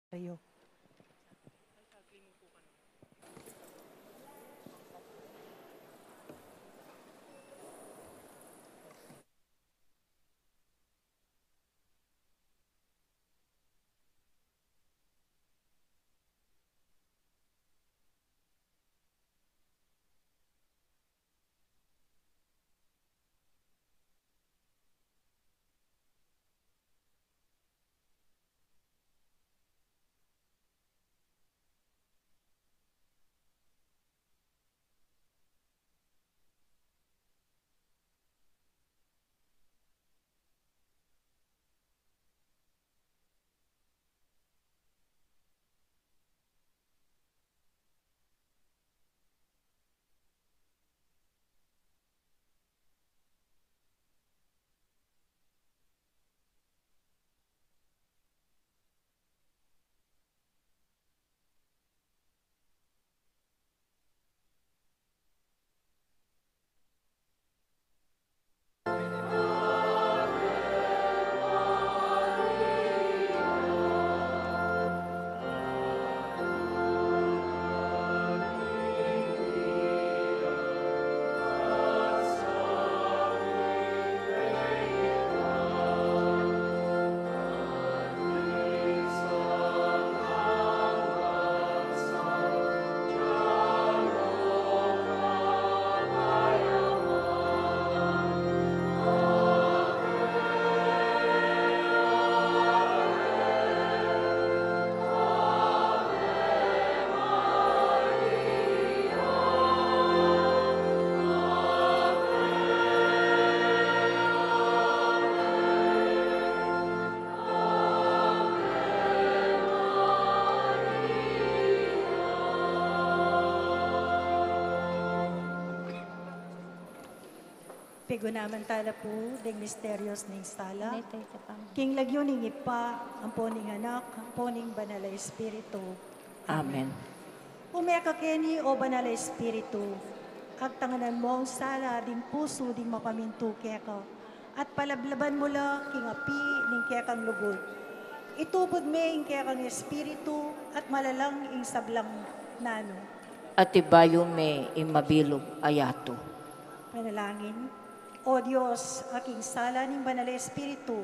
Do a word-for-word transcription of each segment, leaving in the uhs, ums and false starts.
Tayo. Pigunaman tala pu ding misterios ning sala. King lagyu ning Ibpa, ampo ning Anak, ampo ning Banal a Espiritu. Amen. Ume ka keni, o Banal a Espiritu, agtanganan mu ing sala ding pusu ding mapamintu keka, at palablaban mu la king api ning kekang lugud. Itubud me ing kekang espiritu at malalang ing sablang nanu. At ibayu me ing mabilug a yatu. Panalangin. O Dios, a king sala ning Banal a Espiritu,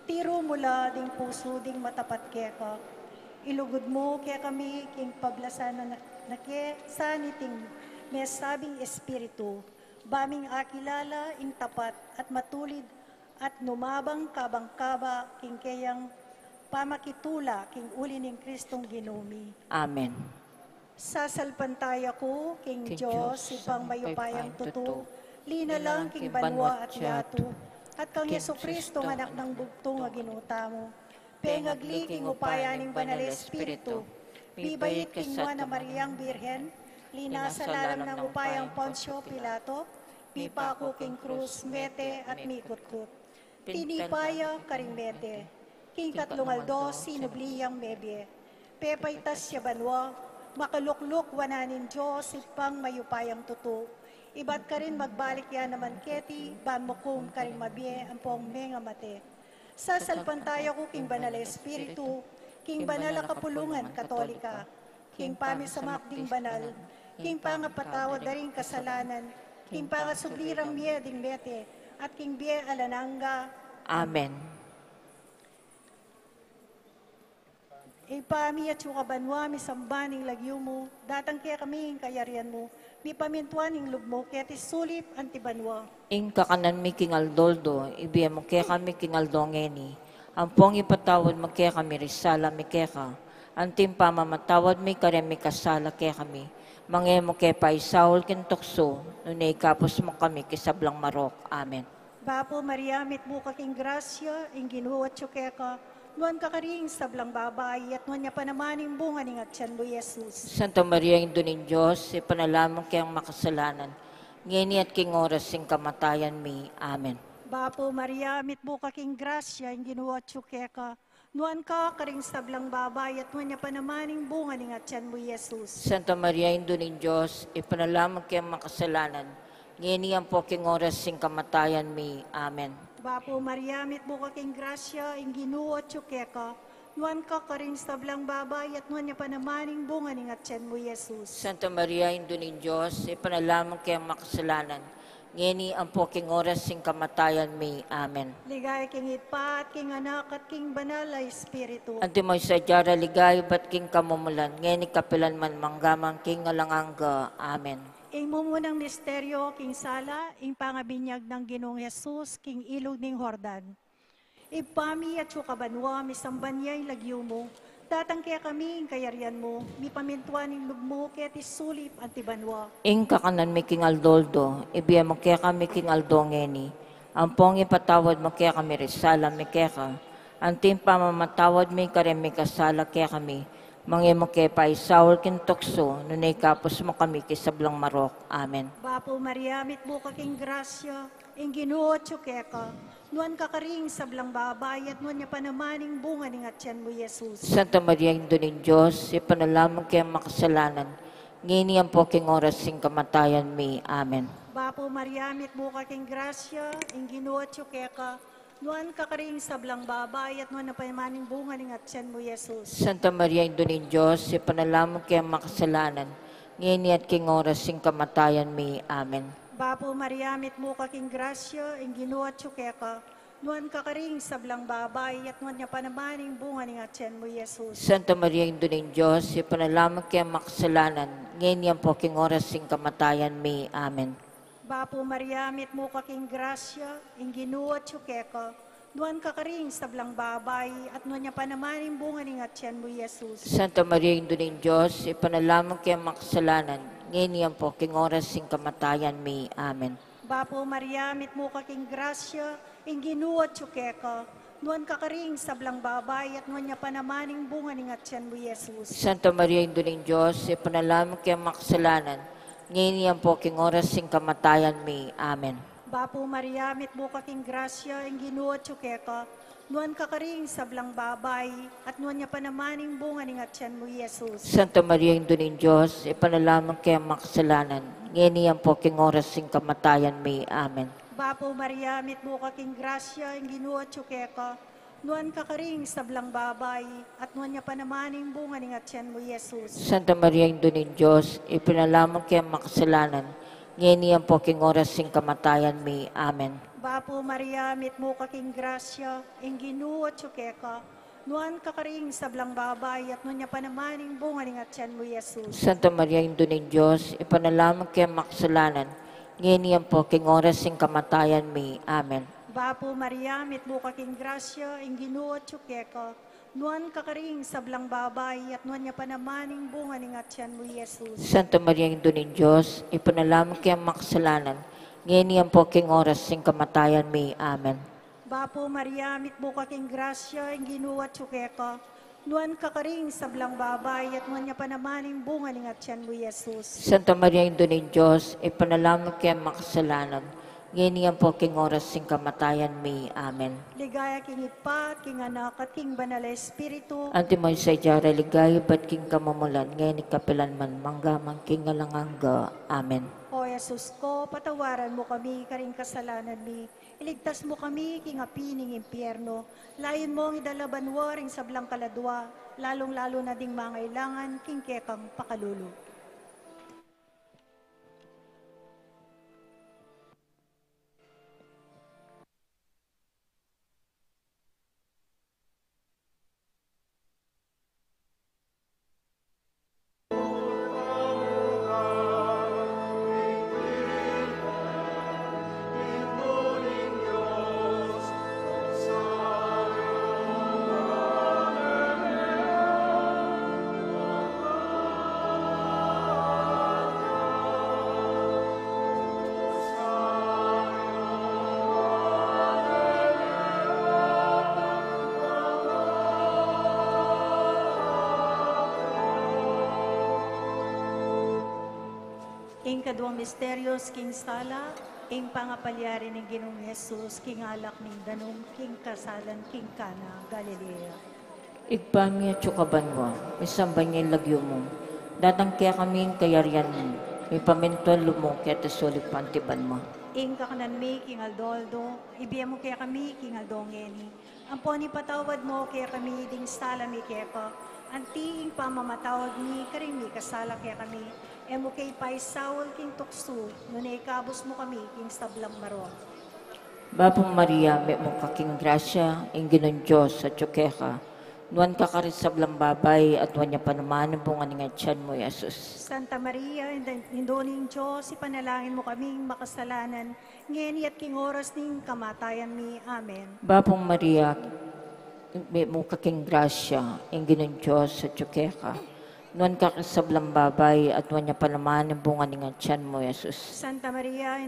tiru mu la ding pusu ding matapat keka. Ilugud mu kekami king pablasan na, na ke sa niting mesabing Espiritu, ba ming akilala ing tapat at matulid at numabang kabang-kaba king keyang pamakitula king uli ning Kristong Ginu mi. Amen. Sasalpantaya ku king Dios, Ibpang mayupayang tutu, linalang king banua at yatu, at kang Jesucristo, Anak nang bugtung a Ginu tamu, pengagli king upaya ning Banal a Espiritu, mibait king Nuan a Mariang Birhen, linasa lalam ning upayang Poncio Pilato, mipaku king krus, mete at mikutkut. Tinipa ya karing mete, king katlung aldo sinubli yang mebie. Pepaitas ya banua, makalukluk wanan ning Dios Ibpang mayupayang tutu. Ibat karin magbalik ya naman keti ban mukum karing mabie ampong mengamate. Sasalpantaya ku king Banal a Espiritu, king banal a kapulungan Katolika, king pamisamak ding banal, king pangapatawad da ring kasalanan, king pangasubli rang mie ding mete, at king bie alang angga. Amen. Ibpa mi, atsu ka banua, misamban ing lagyu mu, datang kekami ing kayarian mu, mipamintuan ing lub mu keti sulip anti banua. Ing kakanan mi king aldo-aldo ibie mu kekami king aldo ngeni. Ampong ipatawad mu kekami ring sala mi keka, anti ing pamamatawad mi kareng mikasala kekami. Manga e mu ke paisaul king tuksu, nune ikabus mu kami king sablang marok. Amen. Bapu Maria, mitmu ka king grasya, ing Ginu atsu keka, nuan ka karing sablang babai, at nuan ya pa naman ing bunga ning atian mu, Jesus. Santa Maria, Indu ning Dios, ipanalangin mu keng makasalanan, ngeni at king oras ning kamatayan mi. Amen. Bapu Maria, mitmu ka king grasya, ing Ginu atsu keka, nuan ka karing sablang babai, at nuan ya pa naman ing bunga ning atian mu, Jesus. Santa Maria, Indu ning Dios, ipanalangin mu keng makasalanan, ngeni ampo king oras ning kamatayan mi. Amen. Bapu Maria, mitmu ka king grasya, ing Ginu atsu keka, Nuan ka karing sablang babai, at nuan ya pa naman ing bunga ning atian mu, Jesus. Santa Maria, Indu ning Dios, ipanalangin mu kaming makasalanan, ngeni ampo king oras ning kamatayan mi. Amen. Ligaya king Ibpa, at king Anak, at king Banal a Espiritu. Antimo ing sadya ra ligaya ibat king kamumulan, ngeni kapilan man, mangga man king alang angga. Amen. Ing mumunang misteryo king sala, ing pangabinyag nang Ginung Jesus king ilug ning Jordan. Ibpa mi, atsu ka banua, misamban ya ing lagyu mu. Datang kekami ing kayarian mu, mipamintuan ing lub mu keti sulip anti banua. Ing kakanan mi king aldo-aldo, ibie mu kekami king aldo ngeni. Ampong ipatawad mu kekami ring sala mi keka, anti ing pamamatawad mi karing mikasala kekami. Manga e mu ke paisaul king tuksu, nune ikabus mu kami king sablang marok. Amen. Bapu Maria, mitmu ka king grasya, ing Ginu atyu keka, nuan ka karing sablang babai, at nuan ya pa naman ing bunga ning atian mu, Jesus. Santa Maria, Indu ning Dios, ipanalangin mu kaming makasalanan, ngeni ampo king oras ning kamatayan mi. Amen. Bapu Maria, mitmu ka king grasya, ing Ginu atyu keka, nuan ka karing sablang babai, at nuan ya pa naman ing bunga ning atian mu, Jesus. Santa Maria, Indu ning Dios, ipanalangin mu kaming makasalanan, ngeni at king oras ning kamatayan mi. Amen. Bapu Maria, mitmu ka king grasya, ing Ginu atyu keka, nuan ka karing sablang babai, at nuan ya pa naman ing bunga ning atian mu, Jesus. Santa Maria, Indu ning Dios, ipanalangin mu kaming makasalanan, ngeni ampo king oras ning kamatayan mi. Amen. Bapu Maria, mitmu ka king grasya, ing Ginu atyu keka, nuan ka karing sablang babai, at nuan ya pa naman ing bunga ning atian mu, Jesus. Santa Maria, Indu ning Dios, ipanalangin mu kaming makasalanan, ngeni ampo king oras ning kamatayan mi. Amen. Bapu Maria, mitmu ka king grasya, ing Ginu atyu keka, nuan ka karing sablang babai, at nuan ya pa naman ing bunga ning atian mu, Jesus. Santa Maria, Indu ning Dios, ipanalangin mu kaming makasalanan, ngeni ampo king oras ning kamatayan mi. Amen. Bapu Maria, mitmu ka king grasya, ing Ginu atyu keka, nuan ka karing sablang babai, at nuan ya pa naman ing bunga ning atian mu, Jesus. Santa Maria, Indu ning Dios, ipanalangin mu kaming makasalanan, ngeni ampo king oras ning kamatayan mi. Amen. Bapu Maria, mitmu ka king grasya, ing Ginu atyu keka, nuan ka karing sablang babai, at nuan ya pa naman ing bunga ning atian mu, Jesus. Santa Maria, Indu ning Dios, ipanalangin mu kaming makasalanan, ngeni ampo king oras ning kamatayan mi. Amen. Bapu Maria, mitmu ka king grasya, ing Ginu atyu keka, nuan ka karing sablang babai, at nuan ya pa naman ing bunga ning atian mu, Jesus. Santa Maria, Indu ning Dios, ipanalangin mu kaming makasalanan, ngeni ampo king oras ning kamatayan mi. Amen. Bapu Maria, mitmu ka king grasya, ing Ginu atyu keka, nuan ka karing sablang babai, at nuan ya pa naman ing bunga ning atian mu, Jesus. Santa Maria, Indu ning Dios, ipanalangin mu kaming makasalanan, ngeni ampo king oras ning kamatayan mi. Amen. Bapu Maria, mitmu ka king grasya, ing Ginu atyu keka, nuan ka karing sablang babai, at nuan ya pa naman ing bunga ning atian mu, Jesus. Santa Maria, Indu ning Dios, ipanalangin mu kaming makasalanan, ngeni ampo king oras ning kamatayan mi. Amen. Ligaya king Ibpa, at king Anak, at king Banal a Espiritu. Antimo ing sadya ra ligaya ibat king kamumulan, ngeni kapilan man, mangga man king alang angga. Amen. O Jesus ko, patawaran mu kami karing kasalanan mi, iligtas mu kami king api ning impyerno, layun mung idala banua ring sablang kaladua, lalung-lalu na ding mangailangan king kekang pakalulu. Ing kaduang misteryos king sala, ing pangapalyari ning Ginung Jesus king alak ning danum king kasalan king Cana, Galilea. Ibpa mi, atsu ka banua, misamban ya ing lagyu mu. Datang kekami ing kayarian mu, mipamintuan lub mu keti sulip anti banua. Ing kakanan mi king aldo-aldo, ibie mu kekami king aldo ngeni. Ampon ipatawad mu kekami ding sala mi keka, anti ing pamamatawad mi karing mikasala kekami. E mu ke paisaul king tuksu, nune ikabus mu kami king sablang marok. Bapu Maria, mitmu ka king grasya, ing Ginung Dios atyu keka. Nuan ka karing sablang babai, at nuan ya pa naman ing bunga ning atyan mu, Jesus. Santa Maria, Indu ning Dios, ipanalangin mu kaming makasalanan, ngeni at king oras ning kamatayan mi. Amen. Bapu Maria, mitmu ka king grasya, ing Ginung Dios atyu keka. Nuan ka karing sablang babai, at nuan ya pa naman ing bunga ning atyan mu, Jesus. Santa Maria,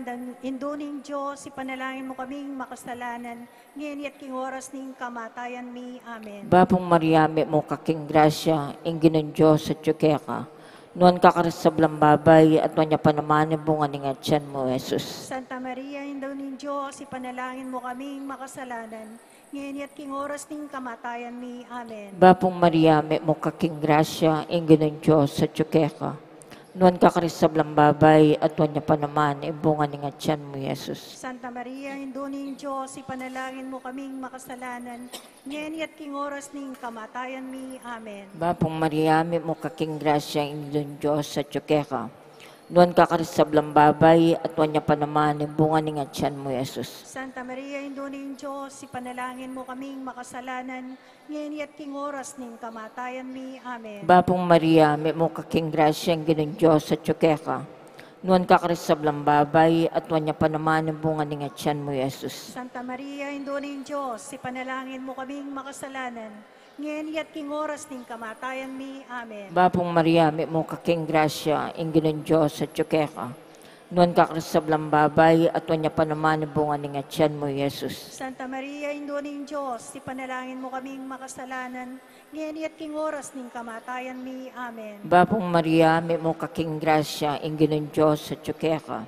Indu ning Dios, ipanalangin mu kaming makasalanan, ngeni at king oras ning kamatayan mi. Amen. Bapu Maria, mitmu ka king grasya, ing Ginung Dios atyu keka. Nuan ka karing sablang babai, at nuan ya pa naman ing bunga ning atyan mu, Jesus. Santa Maria, Indu ning Dios, ipanalangin mu kaming makasalanan, ngeni at king oras ning kamatayan mi. Amen. Bapu Maria, mitmu ka king grasya, ing Ginung Dios atyu keka. Nuan ka karing sablang babai, at nuan ya pa naman ing bunga ning atyan mu, Jesus. Santa Maria, Indu ning Dios, ipanalangin mu kaming makasalanan, ngeni at king oras ning kamatayan mi. Amen. Bapu Maria, mitmu ka king grasya, ing Ginung Dios atyu keka. Nuan ka karing sablang babai, at nuan ya pa naman ing bunga ning atyan mu, Jesus. Santa Maria, Indu ning Dios, ipanalangin mu kaming makasalanan, ngeni at king oras ning kamatayan mi. Amen. Bapu Maria, mitmu ka king grasya, ing Ginung Dios atyu keka. Nuan ka karing sablang babai, at nuan ya pa naman ing bunga ning atyan mu, Jesus. Santa Maria, Indu ning Dios, ipanalangin mu kaming makasalanan, ngeni at king oras ning kamatayan mi. Amen. Bapu Maria, mitmu ka king grasya, ing Ginung Dios atyu keka. Nuan ka karing sablang babai, at nuan ya pa naman ing bunga ning atyan mu, Jesus. Santa Maria, Indu ning Dios, ipanalangin mu kaming makasalanan, ngeni at king oras ning kamatayan mi. Amen. Bapu Maria, mitmu ka king grasya, ing Ginung Dios atyu keka.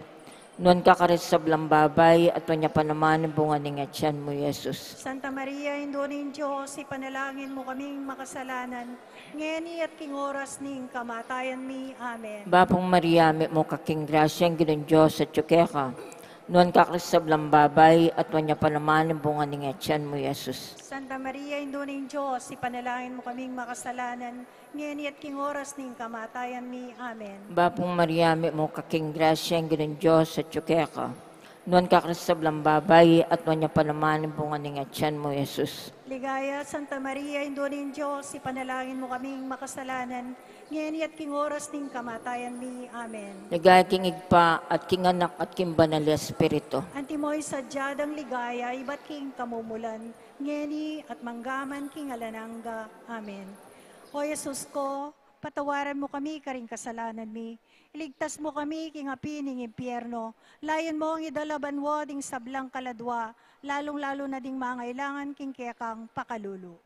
Nuan ka karing sablang babai, at nuan ya pa naman ing bunga ning atyan mu, Jesus. Santa Maria, Indu ning Dios, ipanalangin mu kaming makasalanan, ngeni at king oras ning kamatayan mi. Amen. Bapu Maria, mitmu ka king grasya, ing Ginung Dios atyu keka. Nuan ka karing sablang babai, at nuan ya pa naman ing bunga ning atyan mu, Jesus. Santa Maria, Indu ning Dios, ipanalangin mu kaming makasalanan, ngeni at king oras ning kamatayan mi. Amen. Bapu Maria, mitmu ka king grasya, ing Ginung Dios atyu keka. Nuan ka karing sablang babai, at nuan ya pa naman ing bunga ning atyan mu, Jesus. Ligaya, Santa Maria, Indu ning Dios, ipanalangin mu kaming makasalanan, ngeni at king oras ning kamatayan mi. Amen. Ligaya king Ibpa, at king Anak, at king Banal a Espiritu. Antimo ing sadya dang ligaya ibat king kamumulan, ngeni at manggaman king alang angga. Amen. O Jesus ko, patawaran mu kami karing kasalanan mi, iligtas mu kami king api ning impyerno, layun mung idala banua ding sablang kaladua, lalung-lalu na ding mangailangan king kekang pakalulu.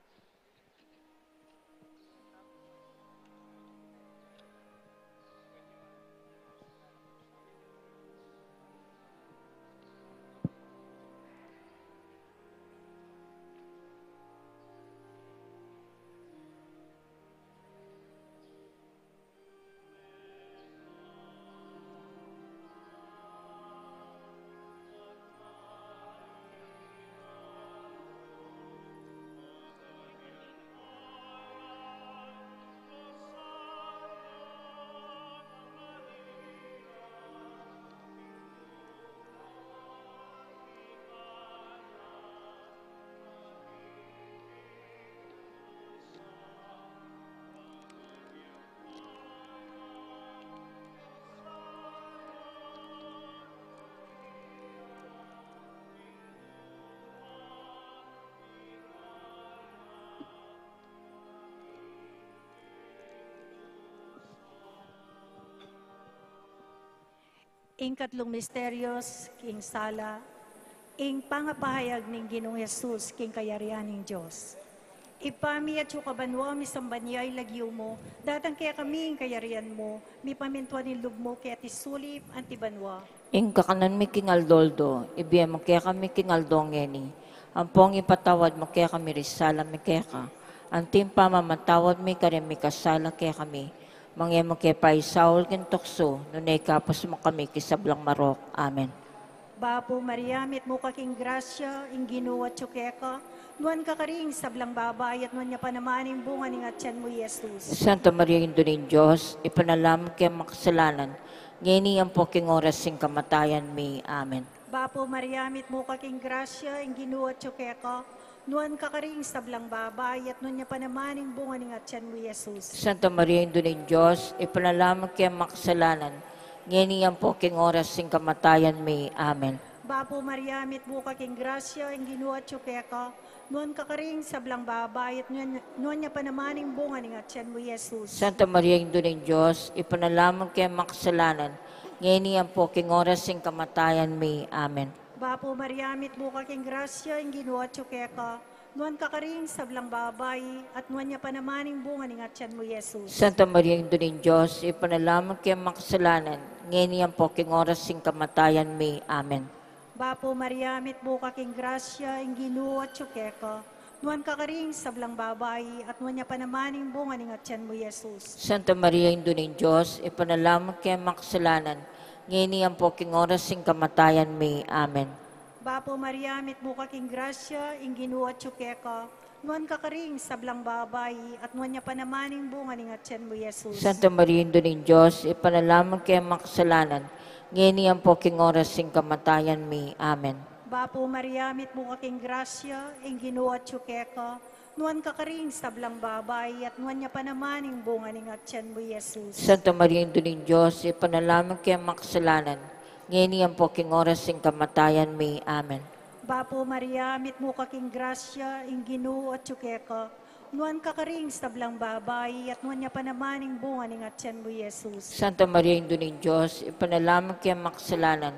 Ing katlung misteryos king sala, ing pangapahayag ning Ginung Jesus king kayarian ning Dios. Ibpa mi, atsu ka banua, misamban ya ing lagyu mu, datang kekami ing kayarian mu, mipamintuan ing lub mu keti sulip anti banua. Ing kakanan mi king aldo-aldo, ibie mu kekami king aldo ngeni. Ampon ipatawad mu kekami ring sala mi keka, anti ing pamamatawad mi karing mikasala kekami. Manga e mu ke paisaul king tuksu, nune ikabus mu kami king sablang marok. Amen. Bapu Maria, mitmu ka king grasya, ing Ginu atyu keka, nuan ka karing sablang babai, at nuan ya pa naman ing bunga ning atyan mu, i Jesus. Santa Maria, Indu ning Dios, ipanalangin mu keng makasalanan, ngeni ampo king oras ning kamatayan mi. Amen. Bapu Maria, mitmu ka king grasya, ing Ginu atyu keka, nuan ka karing sablang babai, at nuan ya pa naman ing bunga ning atyan mu, i Jesus. Santa Maria, Indu ning Dios, ipanalangin mu keng makasalanan, ngeni ampo king oras ning kamatayan mi. Amen. Bapu Maria, mitmu ka king grasya, ing Ginu atyu keka, nuan ka karing sablang babai, at nuan, nuan ya pa naman ing bunga ning atyan mu, i Jesus. Santa Maria, Indu ning Dios, ipanalangin mu keng makasalanan, ngeni ampo king oras ning kamatayan mi. Amen. Bapu Maria, mitmu ka king grasya, ing Ginu atyu keka, nuan ka karing sablang babai, at nuan ya pa naman ing bunga ning atyan mu, i Jesus. Santa Maria, Indu ning Dios, ipanalangin mu keng makasalanan, ngeni ampo king oras ning kamatayan mi. Amen. Bapu Maria, mitmu ka king grasya, ing Ginu atyu keka, nuan ka karing sablang babai, at nuan ya pa naman ing bunga ning atyan mu, i Jesus. Santa Maria, Indu ning Dios, ipanalangin mu keng makasalanan, ngeni ampo king oras ning kamatayan mi. Amen. Bapu Maria, mitmu ka king grasya, ing Ginu atyu keka, nuan ka karing sablang babai, at nuan ya pa naman ing bunga ning atyan mu, i Jesus. Santa Maria, Indu ning Dios, ipanalangin mu keng makasalanan, ngeni ampo king oras ning kamatayan mi. Amen. Bapu Maria, mitmu ka king grasya, ing Ginu atyu keka, nuan ka karing sablang babai, at nuan ya pa naman ing bunga ning atyan mu, i Jesus. Santa Maria, Indu ning Dios, ipanalangin mu keng makasalanan, ngeni ampo king oras ning kamatayan mi. Amen. Bapu Maria, mitmu ka king grasya, ing Ginu atyu keka, nuan ka karing sablang babai, at nuan ya pa naman ing bunga ning atyan mu, i Jesus. Santa Maria, Indu ning Dios, ipanalangin mu keng makasalanan,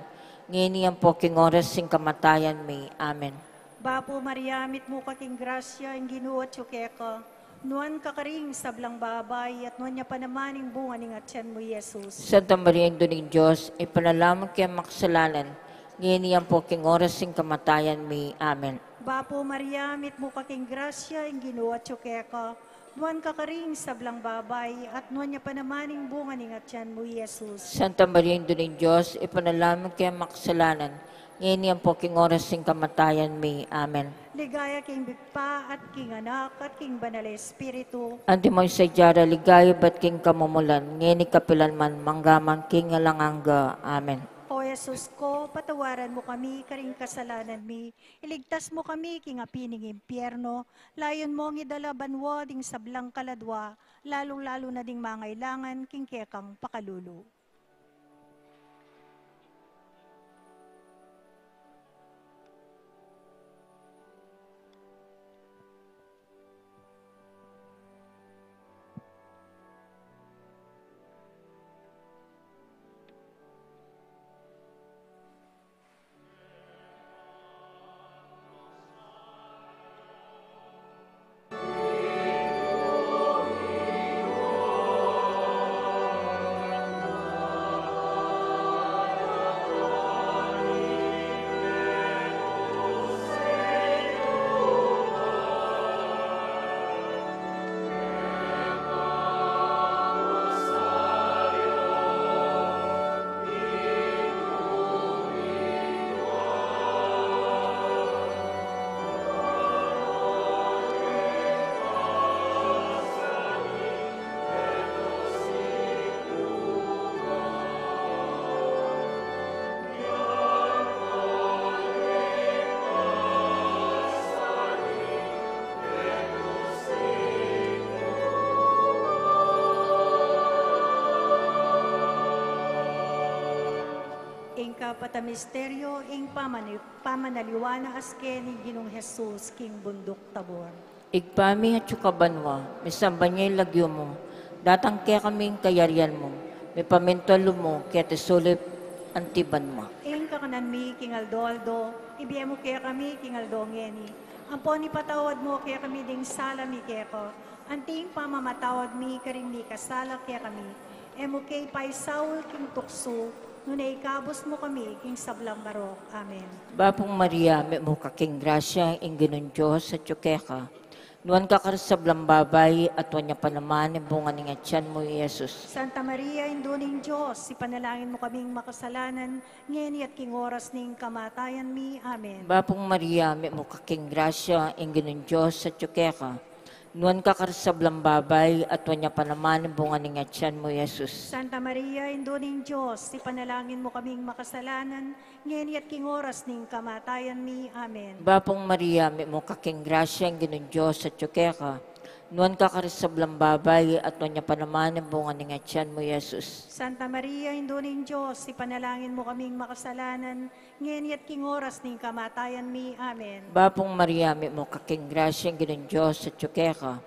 ngeni ampo king oras ning kamatayan mi. Amen. Bapu Maria, mitmu ka king grasya, ing Ginu atyu keka, nuan ka karing sablang babai, at nuan ya pa naman ing bunga ning atyan mu, i Jesus. Santa Maria, Indu ning Dios, ipanalangin mu keng makasalanan, ngeni ampo king oras ning kamatayan mi. Amen. Bapu Maria, mitmu ka king grasya, ing Ginu atyu keka, nuan ka karing sablang babai, at nuan ya pa naman ing bunga ning atyan mu, i Jesus. Santa Maria, Indu ning Dios, ipanalangin mu keng makasalanan, ngeni ampo king oras ning kamatayan mi. Amen. Ligaya king Ibpa, at king Anak, at king Banal a Espiritu. Antimo ing sadya ra ligaya ibat king kamumulan, ngeni kapilan man, mangga man king alang angga. Amen. O Jesus ko, patawaran mu kami karing kasalanan mi, iligtas mu kami king api ning impyerno, layun mung idala banua ding sablang kaladua, lalung-lalu na ding mangailangan king kekang pakalulu. Ing kapat a misteryo, ing pamani-, pamanaliwan a aske ning Ginung Jesus king Bunduk Tabor. Ibpa mi, atsu ka banua, misamban ya ing lagyu mu, datang kekami ing kayarian mu, mipamintuan lub mu keti sulip anti banua. Ing kakanan mi king aldo-aldo, ibie mu kekami king aldo ngeni, ampon ipatawad mu kekami ding sala mi keka, anti ing pamamatawad mi karing mikasala kekami, e mu ke paisaul king tuksu, nune ikabus mu kami king sablang marok. Amen. Bapu Maria, mitmu ka king grasya, ing Ginung Dios atyu keka. Nuan ka karing sablang babai, at nuan ya pa naman ing bunga ning atian mu, i Jesus. Santa Maria, Indu ning Dios, ipanalangin mu kaming makasalanan, ngeni at king oras ning kamatayan mi. Amen. Bapung Maria, mitmu ka king grasya, ing Ginung Dios atyu keka. Nuan ka karing sablang babai, at nuan ya pa naman ing bunga ning atian mu, i Jesus. Santa Maria, Indu ning Dios, ipanalangin mu kaming makasalanan, ngeni at king oras ning kamatayan mi. Amen. Bapung Maria, mitmu ka king grasya, ing Ginung Dios atyu keka. Nuan ka karing sablang babai, at nuan ya pa naman ing bunga ning atian mu, i Jesus. Santa Maria, Indu ning Dios, ipanalangin mu kaming makasalanan, ngeni at king oras ning kamatayan mi. Amen. Bapung Maria, mitmu ka king grasya, ing Ginung Dios atyu keka.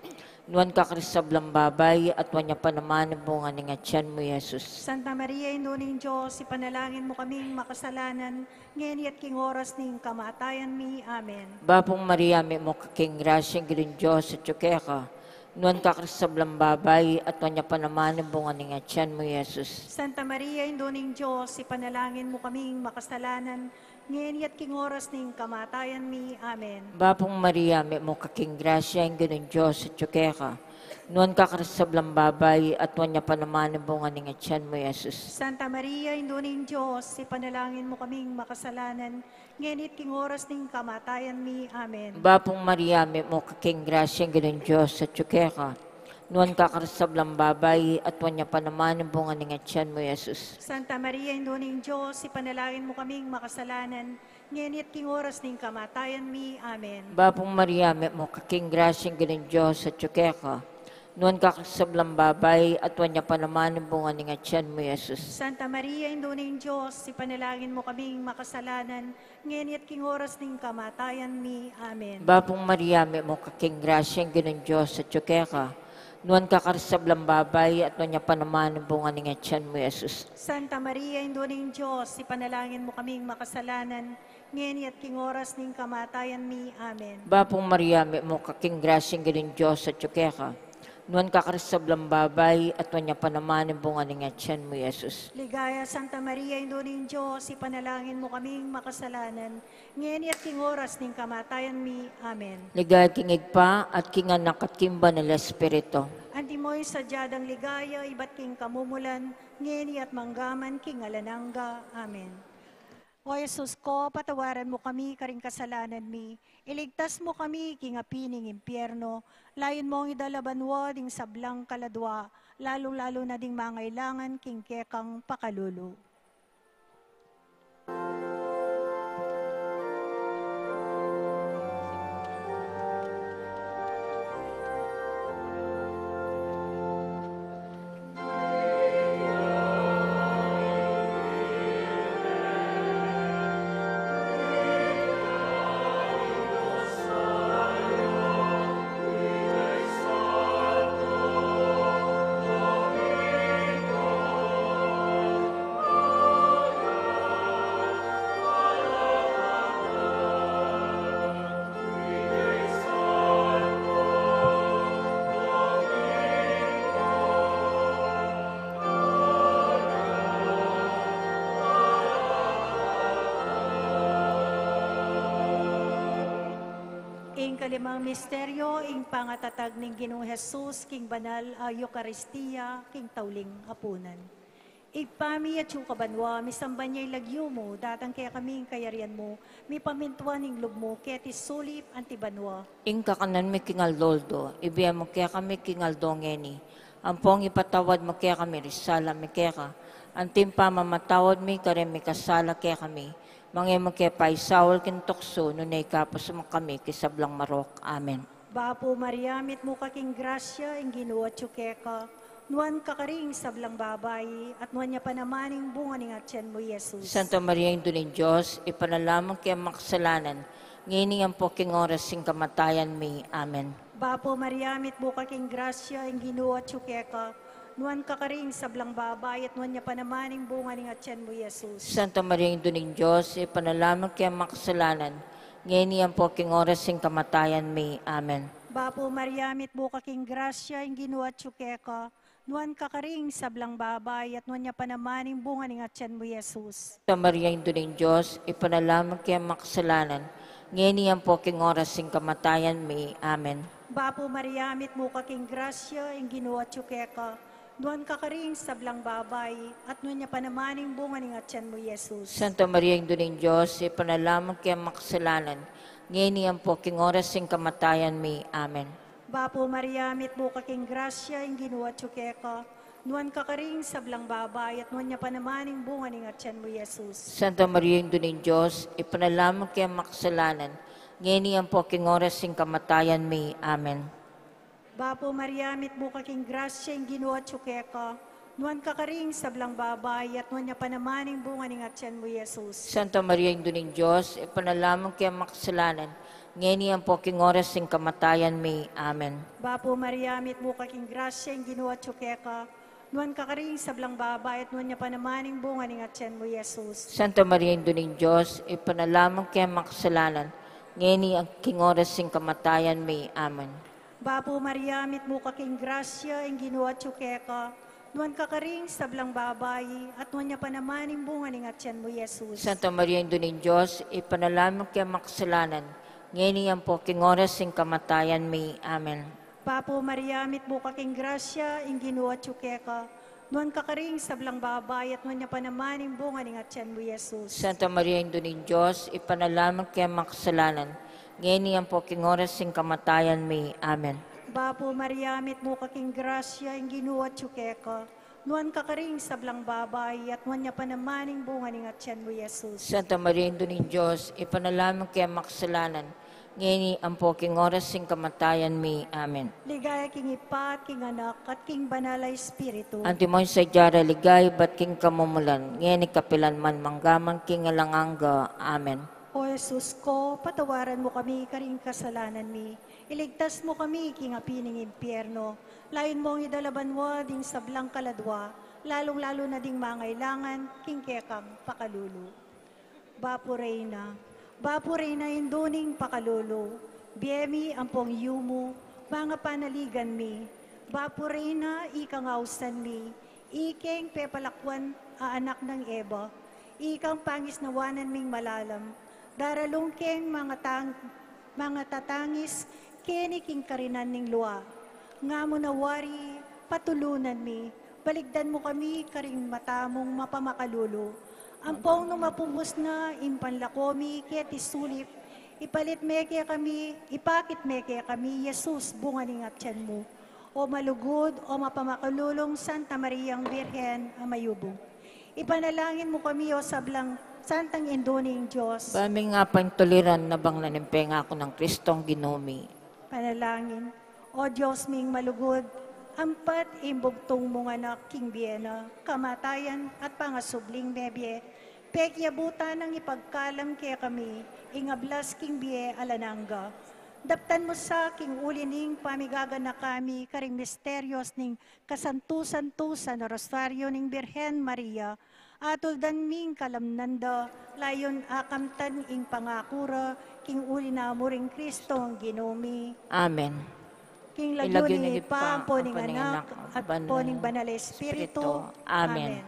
Nuan ka karing sablang babai, at nuan ya pa naman ing bunga ning atian mu, i Jesus. Santa Maria, Indu ning Dios, ipanalangin mu kaming makasalanan, ngeni at king oras ning kamatayan mi. Amen. Bapung Maria, mitmu ka king grasya, ing Ginung Dios atyu keka. Nuan ka karing sablang babai, at nuan ya pa naman ing bunga ning atian mu, i Jesus. Santa Maria, Indu ning Dios, ipanalangin mu kaming makasalanan, ngeni at king oras ning kamatayan mi. Amen. Bapung Maria, mitmu ka king grasya, ing Ginung Dios atyu keka. Nuan ka karing sablang babai, at nuan ya pa naman ing bunga ning atian mu, i Jesus. Santa Maria, Indu ning Dios, ipanalangin mu kaming makasalanan, ngeni at king oras ning kamatayan mi. Amen. Bapung Maria, mitmu ka king grasya, ing Ginung Dios atyu keka. Nuan ka karing sablang babai, at nuan ya pa naman ing bunga ning atian mu, i Jesus. Santa Maria, Indu ning Dios, ipanalangin mu kaming makasalanan, ngeni at king oras ning kamatayan mi. Amen. Bapung Maria, mitmu ka king grasya, ing Ginung Dios atyu keka. Nuan ka karing sablang babai, at nuan ya pa naman ing bunga ning atian mu, i Jesus. Santa Maria, Indu ning Dios, ipanalangin mu kaming makasalanan, ngeni at king oras ning kamatayan mi. Amen. Bapung Maria, mitmu ka king grasya, ing Ginung Dios atyu keka. Nuan ka karing sablang babai, at nuan ya pa naman ing bunga ning atian mu, i Jesus. Santa Maria, Indu ning Dios, ipanalangin mu kaming makasalanan, ngeni at king oras ning kamatayan mi. Amen. Bapung Maria, mitmu ka king grasya, ing Ginung Dios atyu keka. Nuan ka karing sablang babai, at nuan ya pa naman ing bunga ning atian mu, i Jesus. Ligaya, Santa Maria, Indu ning Dios, ipanalangin mu kaming makasalanan, ngeni at king oras ning kamatayan mi. Amen. Ligaya king Ibpa, at king Anak, at king Banal a Espiritu. Antimo ing sadya dang ligaya, ibat king kamumulan, ngeni at manggaman king alang angga. Amen. O Jesus ko, patawaran mu kami karing kasalanan mi, iligtas mu kami king api ning impyerno, layun mung idala banua ding sablang kaladua, lalung-lalu na ding mangailangan king kekang pakalulu. Ing kalimang misteryo, ing pangatatag ning Ginung Jesus king banal a Eukaristia, king tauling apunan. Ibpa mi, atsu ka banua, misamban ya ing lagyu mu, datang kekami ing kayarian mu, mipamintuan ing lub mu, keti sulip anti banua. Ing kakanan mi king aldo-aldo, ibie mu kekami king aldo ngeni. Ampong ipatawad mu kekami ring sala mi keka, anti ing pamamatawad mi karing mikasala kekami. Manga e mu ke paisaul king tuksu, nune ikabus mu kami king sablang marok. Amen. Bapu Maria, mitmu ka king grasya, ing Ginu atyu keka. Nuan ka karing sablang babai, at nuan ya pa naman ing bunga ning atian mu, i Jesus. Santa Maria, Indu ning Dios, ipanalangin mu kaming makasalanan, ngeni ampo king oras ning kamatayan mi. Amen. Bapu Maria, mitmu ka king grasya, ing Ginu atyu keka. Nuan ka karing sablang babai, at nuan ya pa naman ing bunga ning atian mu, i Jesus. Santa Maria, Indu ning Dios, ipanalangin mu kaming makasalanan, ngeni ampo king oras ning kamatayan mi. Amen. Bapu Maria, mitmu ka king grasya, ing Ginu atyu keka. Nuan ka karing sablang babai, at nuan ya pa naman ing bunga ning atian mu, i Jesus. Santa Maria, Indu ning Dios, ipanalangin mu kaming makasalanan, ngeni ampo king oras ning kamatayan mi. Amen. Bapu Maria, mitmu ka king grasya, ing Ginu atyu keka. Nuan ka karing sablang babai, at nuan ya pa naman ing bunga ning atyan mu, Jesus. Santa Maria, Indu ning Dios, ipanalangin mu kaming makasalanan, ngeni ampo king oras ning kamatayan mi. Amen. Bapu Maria, mitmu ka king grasya, ing Ginu atyu keka. Nuan ka karing sablang babai, at nuan ya pa naman ing bunga ning atyan mu, Jesus. Santa Maria, Indu ning Dios, ipanalangin mu kaming makasalanan, ngeni ampo king oras ning kamatayan mi. Amen. Bapu Maria, mitmu ka king grasya, ing Ginu atyu keka. Nuan ka karing sablang babai, at nuan ya pa naman ing bunga ning atyan mu, Jesus. Santa Maria, Indu ning Dios, ipanalangin mu kaming makasalanan, ngeni ampo king oras ning kamatayan mi. Amen. Bapu Maria, mitmu ka king grasya, ing Ginu atyu keka. Nuan ka karing sablang babai, at nuan ya pa naman ing bunga ning atyan mu, Jesus. Santa Maria, Indu ning Dios, ipanalangin mu kaming makasalanan, ngeni at king oras ning kamatayan mi. Amen. Bapu Maria, mitmu ka king grasya, ing Ginu atyu keka. Nuan ka karing sablang babai, at nuan ya pa naman ing bunga ning atyan mu, Jesus. Santa Maria, Indu ning Dios, ipanalangin mu kaming makasalanan, ngeni ampo king oras ning kamatayan mi. Amen. Bapu Maria, mitmu ka king grasya, ing Ginu atyu keka. Nuan ka karing sablang babai, at nuan ya pa naman ing bunga ning atyan mu, Jesus. Santa Maria, Indu ning Dios, ipanalangin mu kaming makasalanan, ngeni ampo king oras ning kamatayan mi. Amen. Bapu Maria, mitmu ka king grasya, ing Ginu atyu keka. Nuan ka karing sablang babai, at nuan ya pa naman ing bunga ning atyan mu, Jesus. Santa Maria, Indu ning Dios, ipanalangin mu kaming makasalanan, ngeni ampo king oras ning kamatayan mi. Amen. Ligaya king Ibpa, at king Anak, at king Banal a Espiritu. Antimo ing sadya ra ligaya ibat king kamumulan, ngeni kapilan man, mangga man king alang angga. Amen. O Jesus ko, patawaran mu kami karing kasalanan mi, iligtas mu kami king api ning impyerno, layun mung idala banua ding sablang kaladua, lalung-lalu na ding mangailangan king kekang pakalulu. Bapu Reyna, Bapu Reyna, Indu ning pakalulu, bie mi ampong yumu, mangapanaligan mi. Bapu Reyna, ikang ausan mi, ikeng pepalakuan a anak nang Eva, ikang pangisnawanan ming malalam, daralung keng mangatang-, mangatatangis keni king karinan ning lua. Nga mu na wari, patulunan mi, balikdan mu kami karing mata mung mapamakalulu. Ampong nung mapumus na ing panlako mi keti sulip, ipalit me kekami, ipakit me kekami i Jesus, bunga ning atyan mu. O malugud, o mapamakalulung Santa Mariang Birhen a mayubung, ipanalangin mu kami, o sablang Santang Indu ning Dios. Ba ming apantuliran na bang na ning pengaku nang Kristong Ginu mi. Panalangin. O Dios ming malugud, ampat ing bugtung mung Anak king bie na, kamatayan at pangasubling mebie, pekiabutan nang ipagkalam kekami ing ablas king bie alang angga. Daptan mu sa king uli ning pamigaganaka mi karing misterios ning kasantu-santusan a Rosario ning Birhen Maria, atuldan ming kalamnan da, layun akamtan ing pangaku ra, king uli na mu ring Kristong Ginu mi. Amen. King lagyu ning Ibpa, ampo ning Anak, at ampo ning Banal a Espiritu. Amen.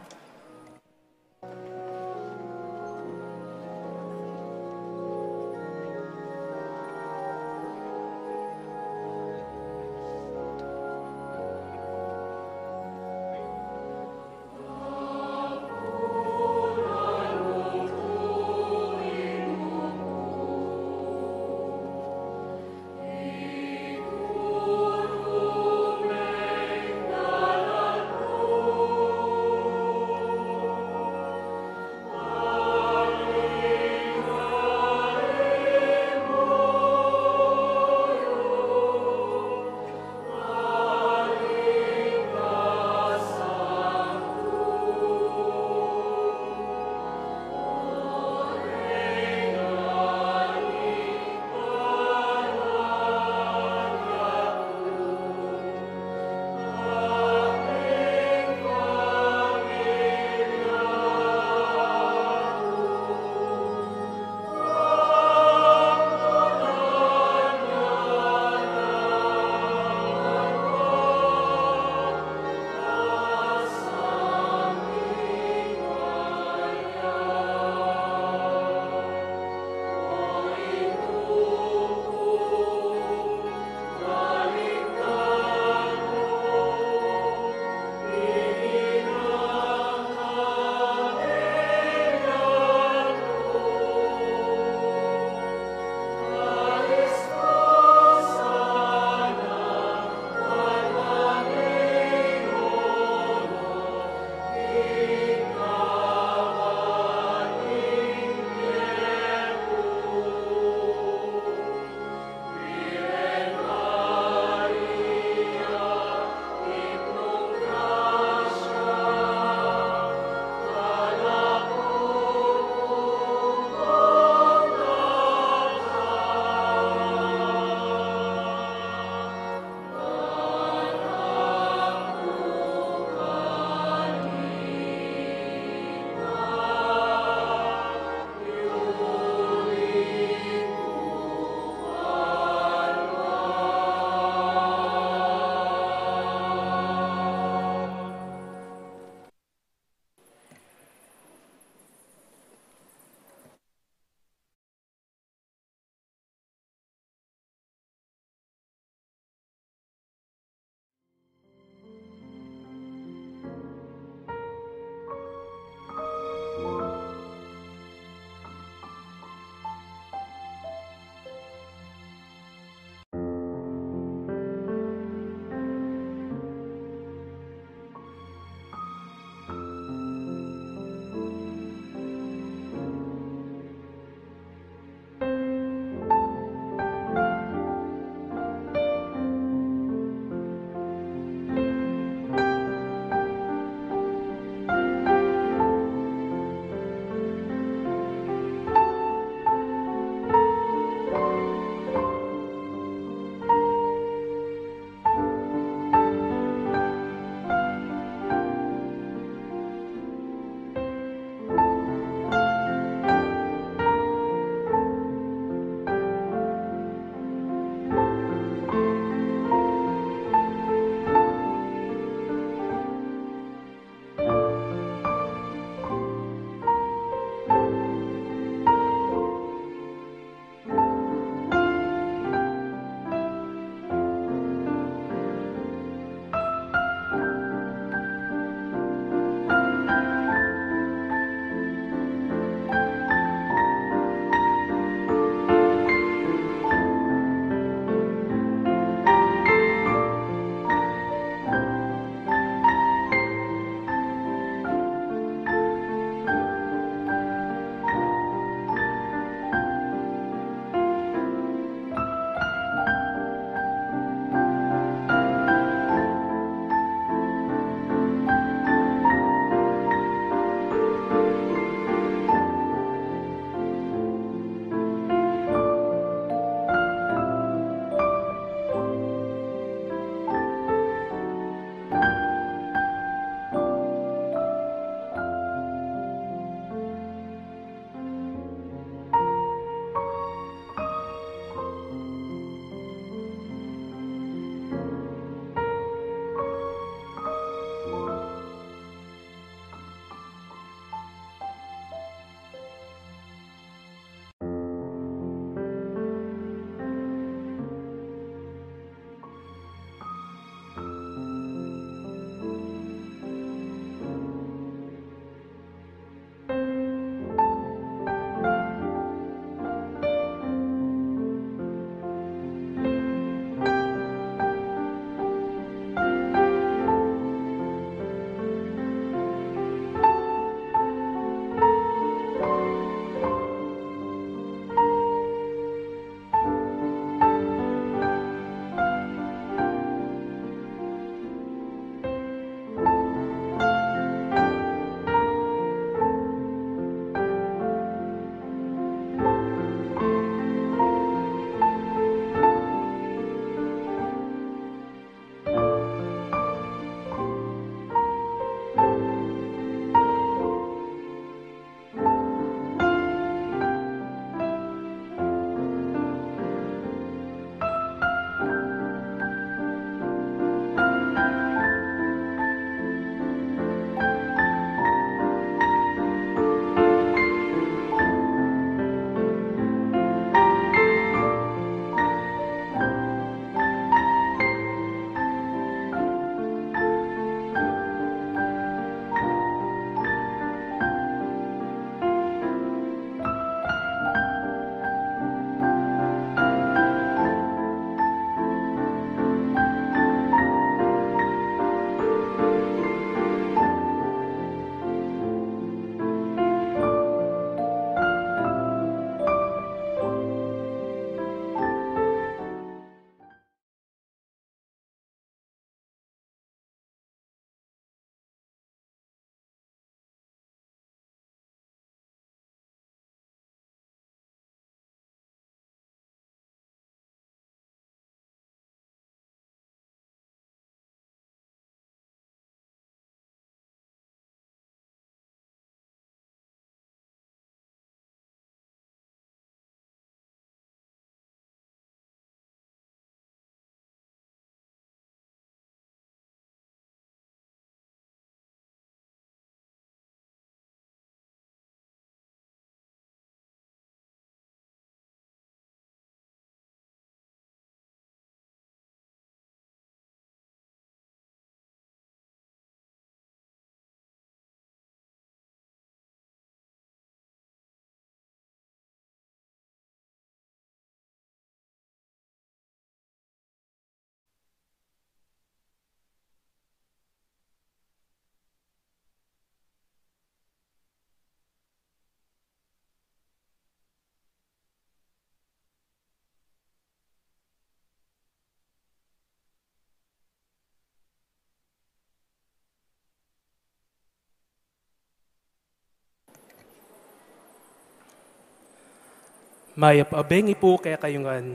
Mayap a bengi pu kekayu ngan.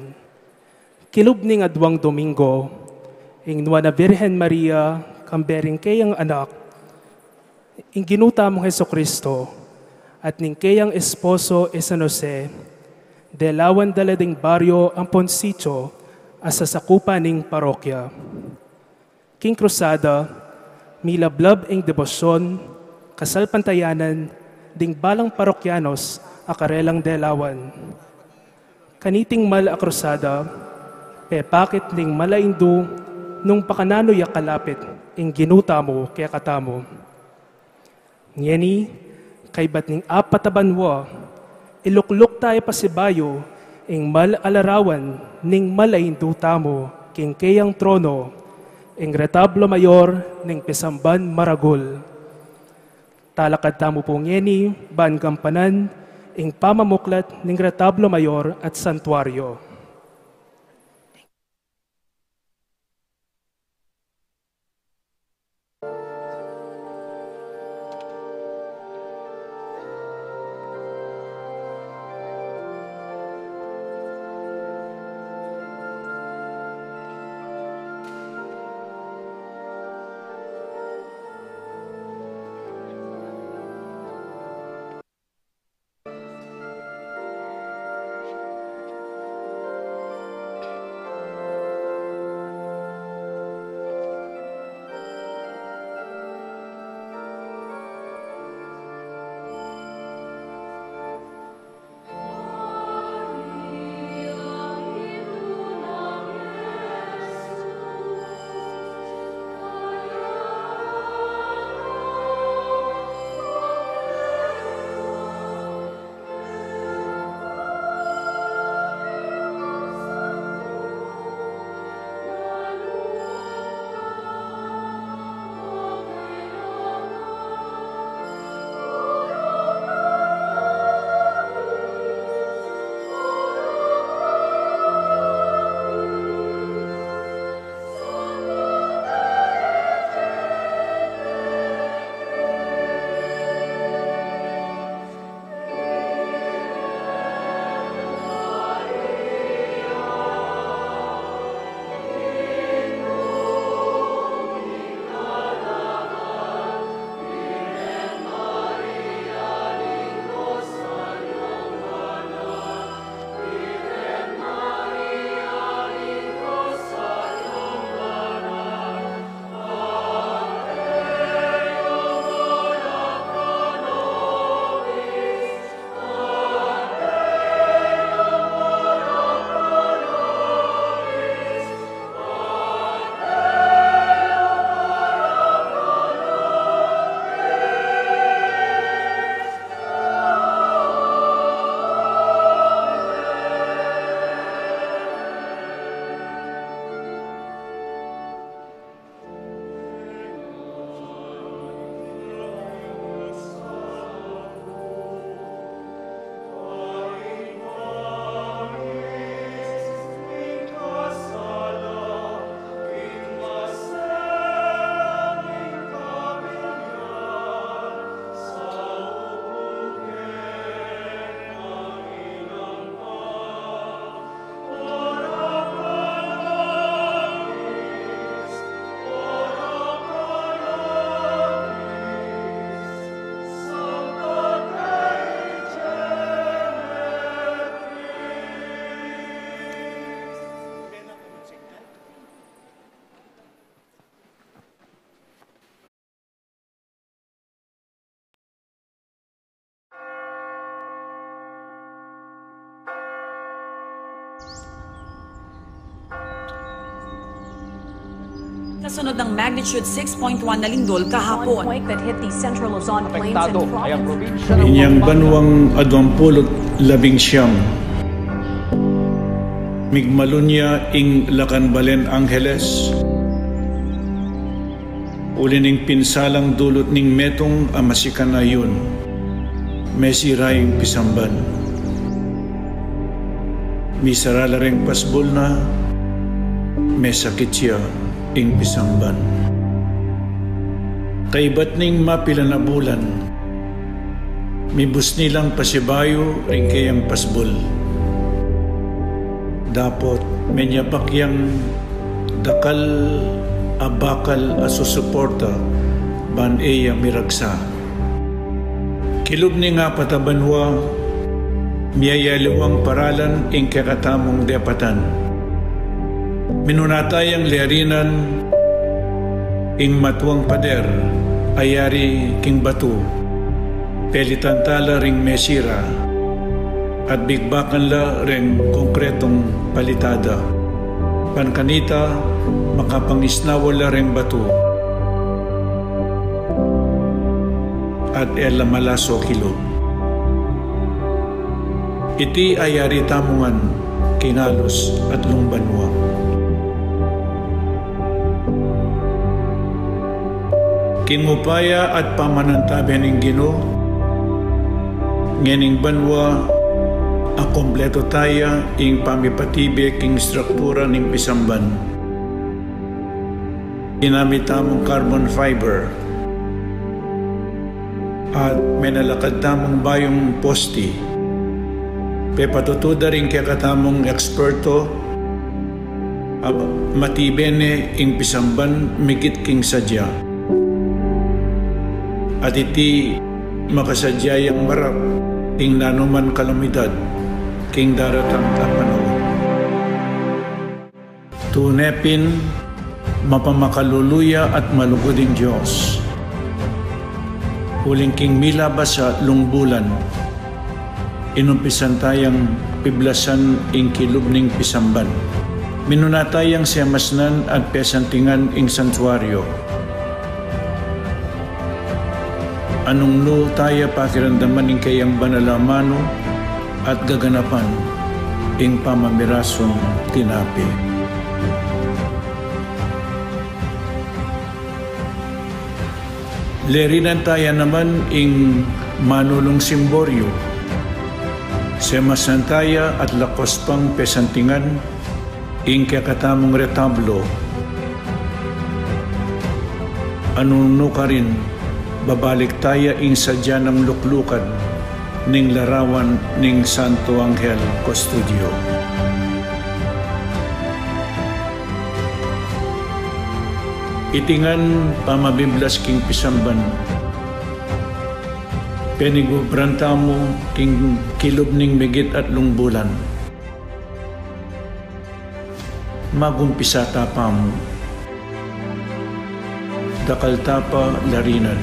Kilub ning aduang Domingo, ing Nuan a Virgen Maria, kambe ring keyang anak, ing Ginu tamung Jesucristo, at ning keyang esposo i San Jose, delawan da la ding baryo Amponcicho a sasakupan ning parokya. King krusada, milablab ing debosyon, kasalpantayanan, ding balang parokyanos a karelang delawan. Kaniting mal a krusada, pepakit ning mal a indu nung pakananu ya kalapit ing Ginu tamu kekatamu. Ngeni, kaybat ning apat a banua, ilukluk ta ya pasibayu ing mal a larawan ning mal a indu tamu king keyang trono, ing retablo mayor ning pisamban maragul. Talakad tamu pu ngeni ban gampanan ing pamamuklat ning retablo mayor at santuario. Kasunod ng magnitude six point one na lindol kahapon. One quake that hit the central Luzon plains and province. Inyang banuang aduang pulu't labing siyam, migmalun ya ing lakan balen Angeles. Uli ning pinsalang dulut ning metung a masikan a yun, mesira ing pisamban. Misara la reng pasbul na, mesakit ya ing pisamban. Kaybat ning mapilan a bulan, mibusni lang pasibayu ing keyang pasbul. Dapot menyabak yang dakal a bakal a susuporta ban e ya miragsa. Kilub ning apat a banua, miyayaliwang paralan ing kekatamung depatan. Minuna tayang lerinan ing matuang pader a yari king batu, pelitan ta la ring mesira, at bigbakan la reng konkretong palitada. Ban kanita, makapangisnawa la reng batu at e la malaso kilub. Iti a yari tamu ngan king alus atlung banua. King upaya at pamanantabe ning Ginu, ngening banua, akumpletu taya ing pamipatibe king struktura ning pisamban. Ginamit tamung carbon fiber at menalakad tamung bayung posti. Pepatutu da ring kekatamung eksperto a matibe ne ing pisamban migit king sadya. At iti makasadya yang marap king nanuman kalamidad king daratang a panaun. Tune pin mapamakalulu ya at malugud ing Dios. Uling king milabas a lungbulan, inumpisan tayang piblasan ing kilub ning pisamban. Minuna tayang semasnan at pesantingan ing santuario. Anung nu taya pakiramdaman ing keyang banal a manu at gaganapan ing pamamirasung tinape. Lerinan taya naman ing manulung simboryo. Semasnan taya at lakwas pang pesantingan ing kekatamung retablo. Anung nu karin, babalik taya ing sadya nang luklukan ning larawan ning Santo Angel Custodio. Iti ngan pamabiblas king pisamban, penigubran tamu king kilub ning migit atlung bulan. Magumpisa ta pa mu. Dakal ta pa larinan.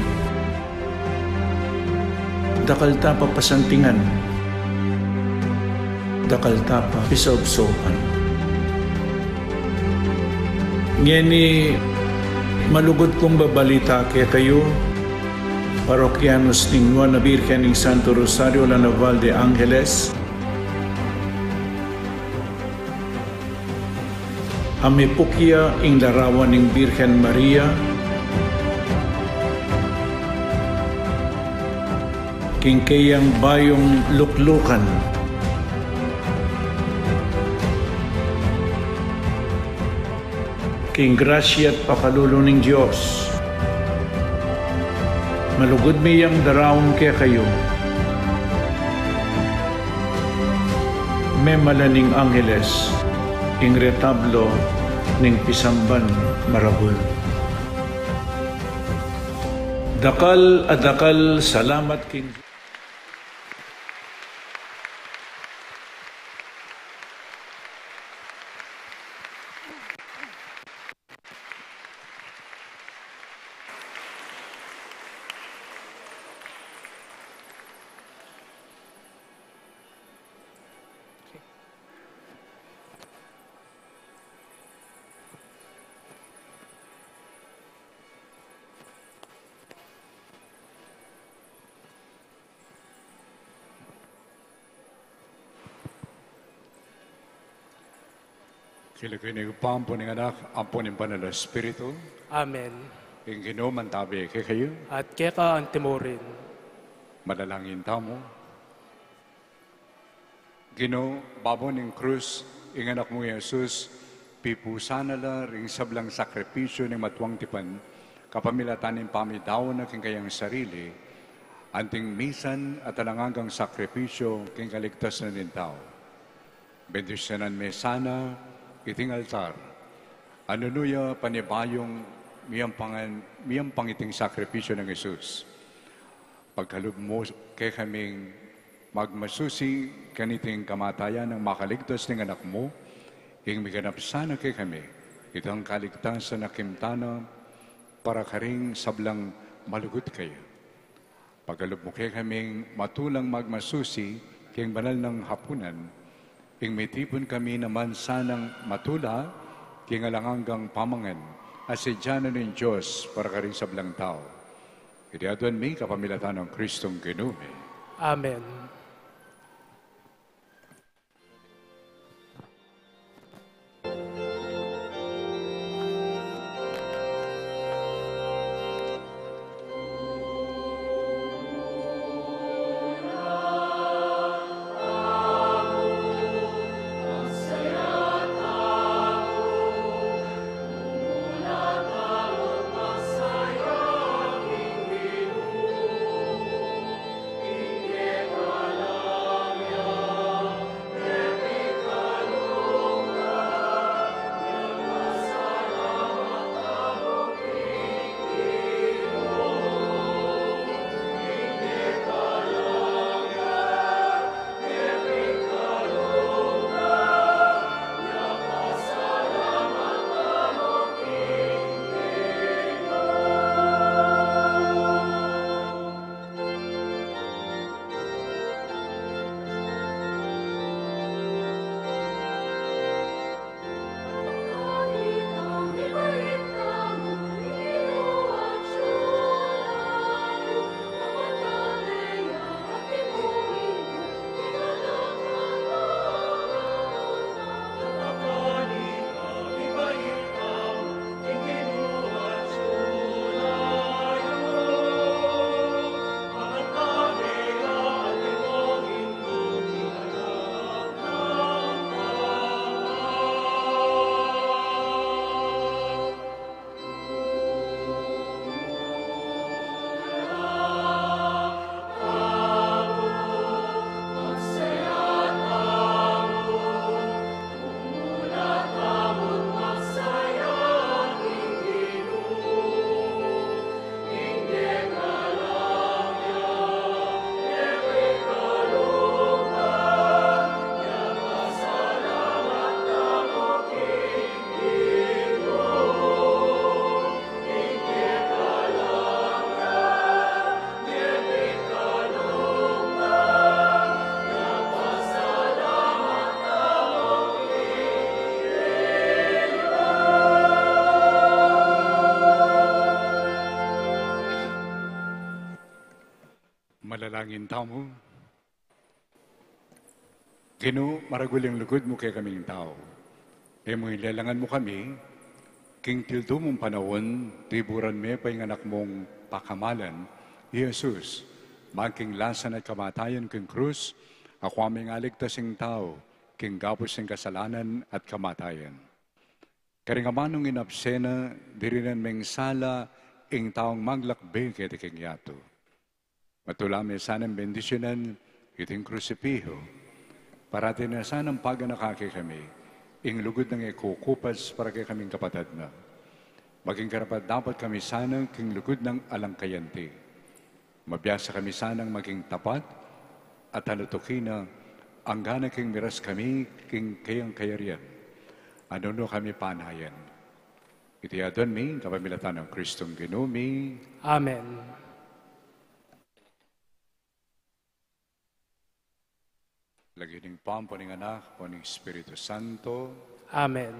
Dakal ta pa pasantingan. Dakal ta pa pisaupsaupan. Ngeni malugud kung babalita kekayu, parokyanus ning Nuan a Birhen ning Santo Rosario La Naval de Angeles, a mipukya ing larawan ning Birhen Maria king keyang bayung luklukan. King grasya at pakalulu ning Dios, malugud mi yang daraun kekayu. Memala ning angeles ing retablo ning pisamban maragul. Dakal a dakal salamat king King lagyu ning Ibpa, ampo ning Anak, ampo ning Banal a Espiritu. Amen. Ing Ginu mantabe kekayu. At keka antimurin. Manalangin tamu. Ginu, babo ning krus, ing Anak mu i Jesus, pipusan na la ring sablang sakripisyu ning matuang tipan, kapamilatan ning pamidaun na king kayang sarili, anting misan at alang anggang sakripisyu king kaligtasan ning tau. Bendisyunan me sana iting altar. Anu nuya panibayung miyampangan, miyampang iting sakripisyu nang Jesus. Pagkalub mu kekaming magmasusi kaniting kamatayan nang makaligtas ning anak mu, ing miganap sana kekami itang kaligtasan a kimta na para karing sablang malugud kaya. Pagkalub mu kekaming matulang magmasusi king banal nang hapunan, ing mitipun kami naman sanang matula king alang anggang pamangan a sadya na ning Dios para karing sablang tau. Iti aduan mi kapamilatan nang Kristong Ginu mi. Amen. Manalangin tamu. Ginu, maragul ing lugud mu kekaming tau. E mu ilelangan mu kami, king tildu mung panaun, tiburan me pa ing anak mung pakamalan, i Jesus, maging lasa na at kamatayan king krus, akua meng aligtas ing tau, king gabus ning kasalanan at kamatayan. Karing amanung inabsena, dirinan meng sala, ing taung maglakbe keti king yatu. Matula me sanang bendisyunan iting krusipiho. Parati na sanang paganaka kekami ing lugud nang e kukupas para kekaming kapatad na. Maging karapat-dapat kami sana king lugud nang alang kayanti. Mabiasa kami sanang maging tapat at alutuki na anggana king miras kami king kayang kayarian. Anu nu kami panayan. Iti aduan mi kapamilatan nang Kristong Ginu mi. Amen. Lagyu ning Ibpa, ampo ning Anak, ampo ning Espiritu Santo. Amen.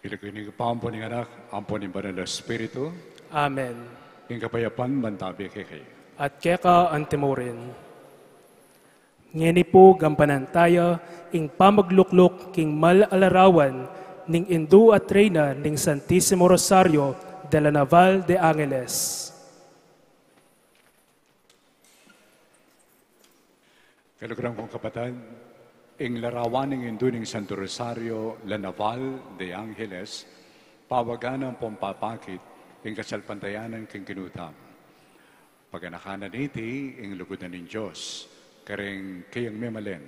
King lagyu ning Ibpa, ampo ning Anak, ampo ning Banal a Espiritu. Amen. Ing kapayapan mantabi kekayu. At keka antimurin. Ngeni pu, gampanan taya ing pamaglukluk king mal a larawan ning Indu at Reyna ning Santisimo Rosario de la Naval de Angeles. Kaluguran kung kapatad, ing larawan ning Indu ning Santo Rosario, la Naval de Angeles, pawagan ampong papakit ing kasalpantayanan king Ginu tamu. Paganakan na niti ing lugud na ning Dios, kareng keyang memalen,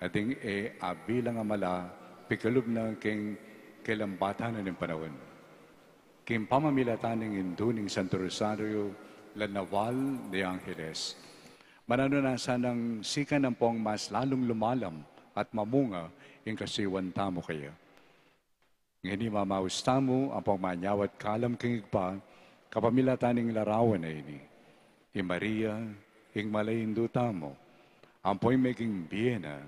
at ding e abilang a mala, pikalub na king kelambatan na ning panaun. King pamamilatan ning Indu ning Santo Rosario, la Naval de Angeles, mananu na sanang sikan ampong mas lalung lumalam at mamunga ing kasiwan tamu keya. Ngeni mamaus tamu ampong manyawad kalam king Ibpa, kapamilatan ning larawan a ini. I Maria, ing malay Indu tamu, ampo ing meging bie na,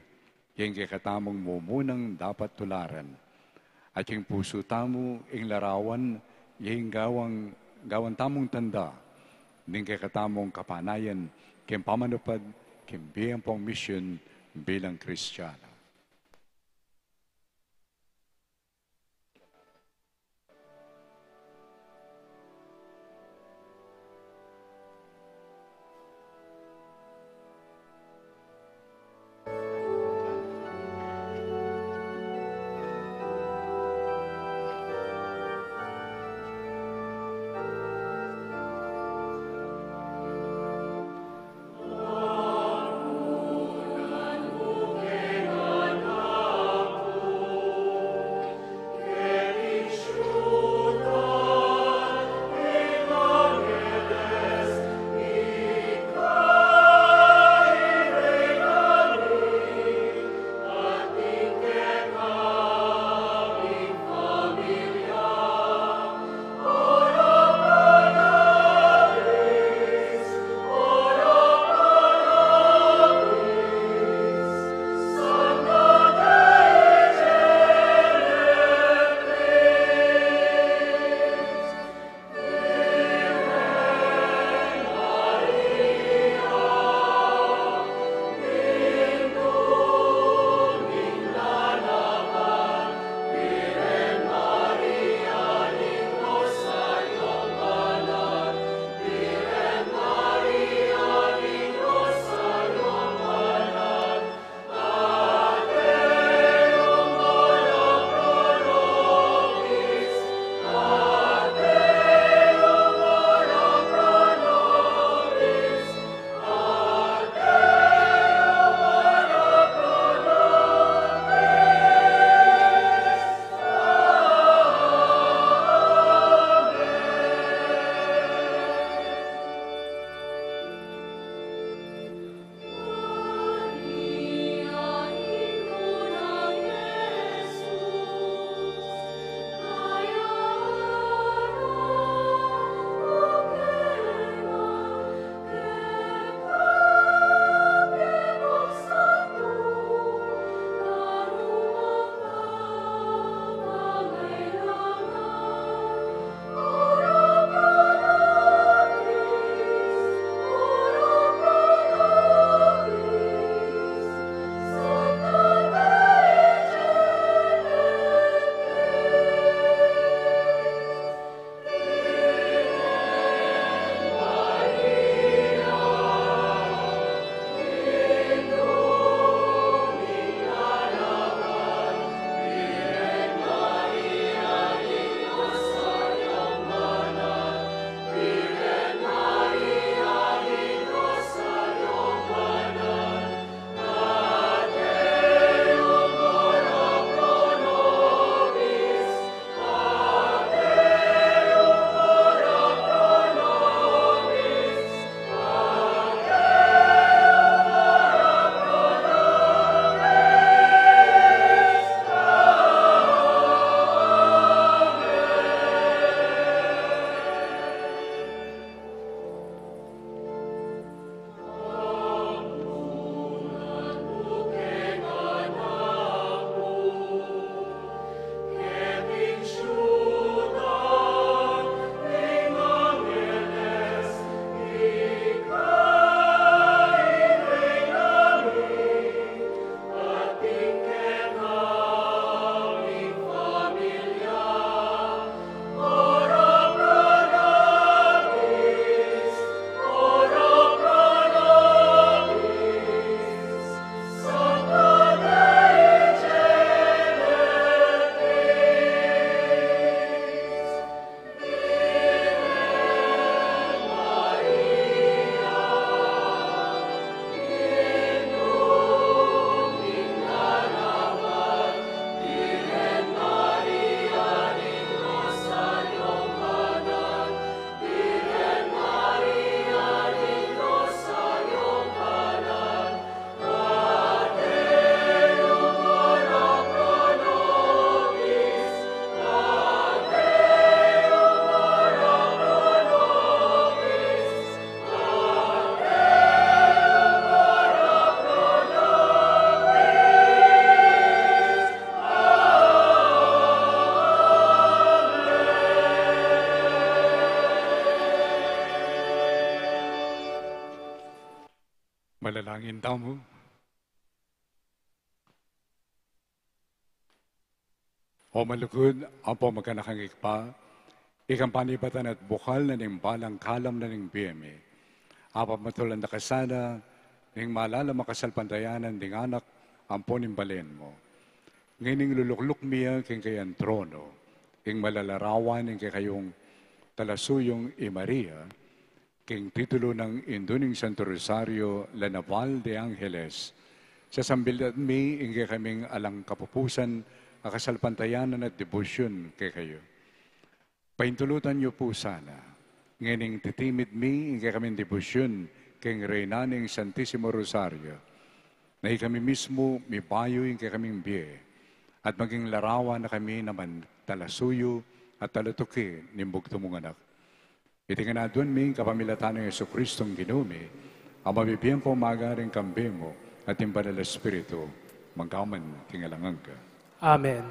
ya ing kekatamung mumunang dapat tularan. At king pusu tamu, ing larawan, ya ing gawang, gawan tamung tanda ning kekatamung kapanayan king pamanupad king bie ampong misyun bilang Kristiyano. Manalangin tamu. O malugud ampong maganakang Ibpa, ikang panibatan at bukal na ning balang kalam na ning bie mi. Apamatulan da ka sana ning malalam a kasalpantayanan ding anak ampo ning balen mu. Ngening lulukluk mi ya king kayang trono, ing malalarawan ning kekayung talasuyung i Maria, king titulu nang Indu ning Santo Rosario, La Naval de Angeles, sasambilan mi ing kekaming alang kapupusan a kasalpantayanan at debosyun kekayu. Paintulutan yu pu sana, ngening titimid mi ing kekaming debosyun king Reyna ning Santisimo Rosario, na ikami mismu mibayu ing kekaming bie, at maging larawan na kami na mantalasuyu at talatuki ning bugtung mung anak. Iti ngan aduan mi king kapamilatan nang Jesucristong Ginu mi, a mabibie ampong magari king kambe mu at ning Banal a Espiritu, mangga man king alang angga. Amen.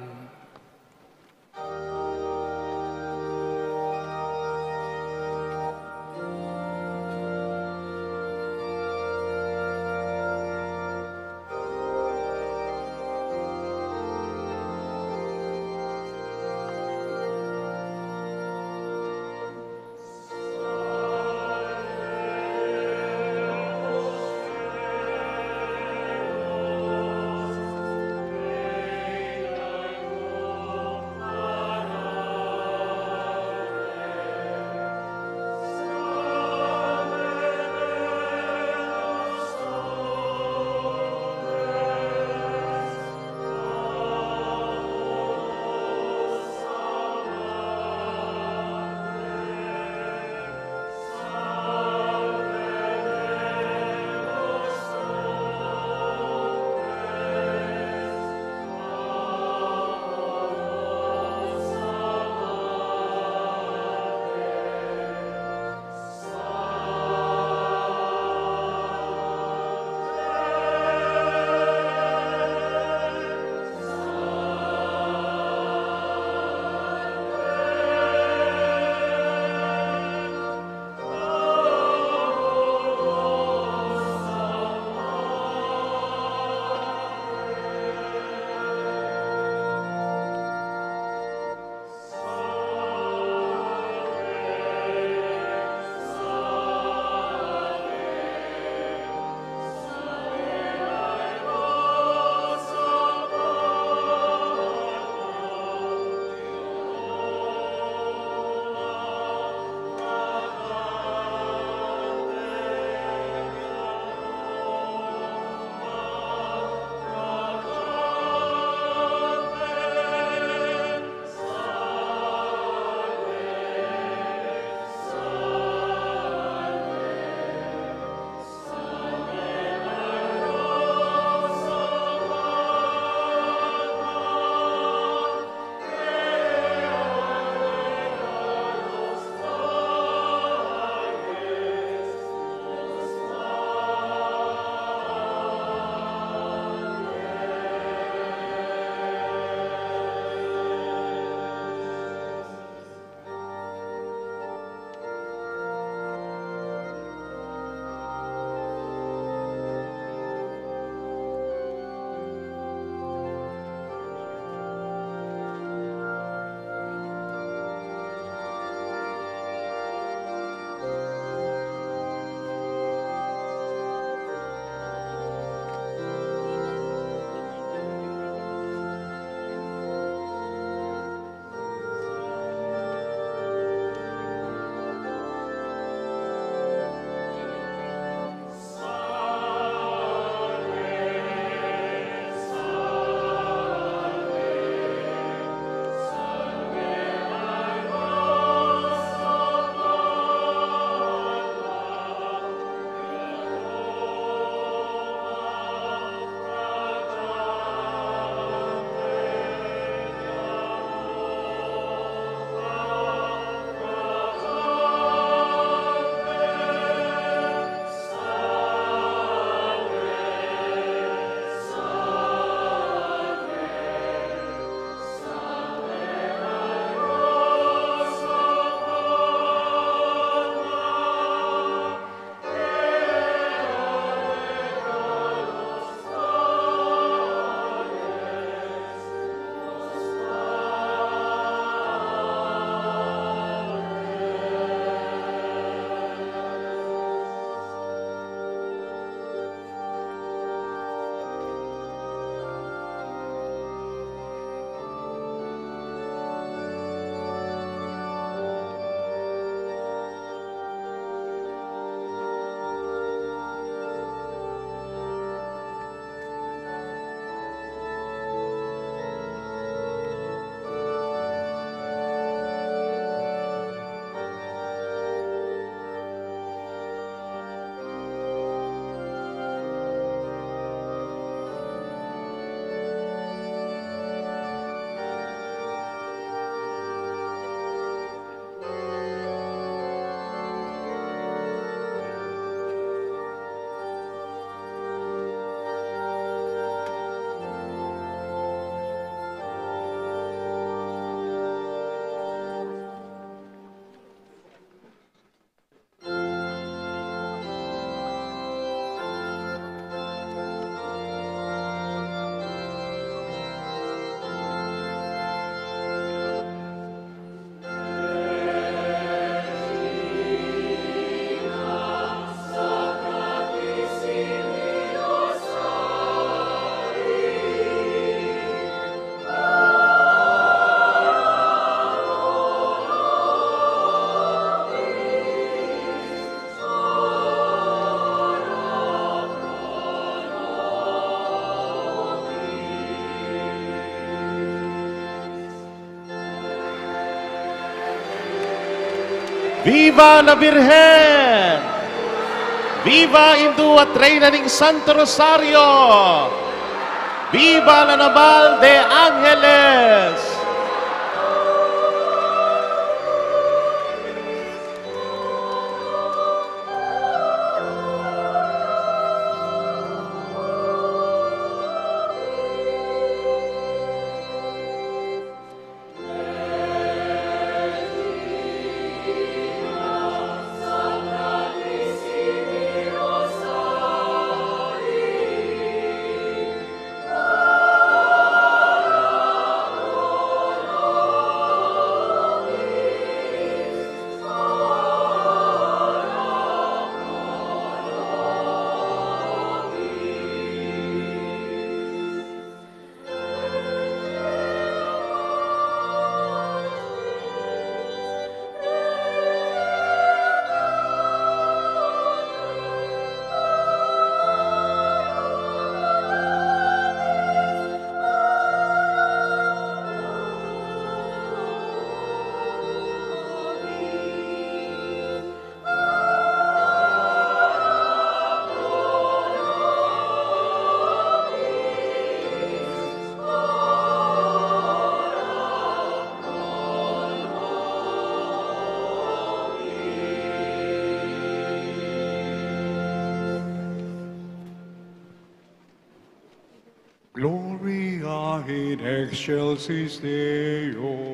Viva la Virgen! Viva Indu at Reyna ning Santo Rosario! Viva la Naval de Angeles! Gloria in excelsis Deo.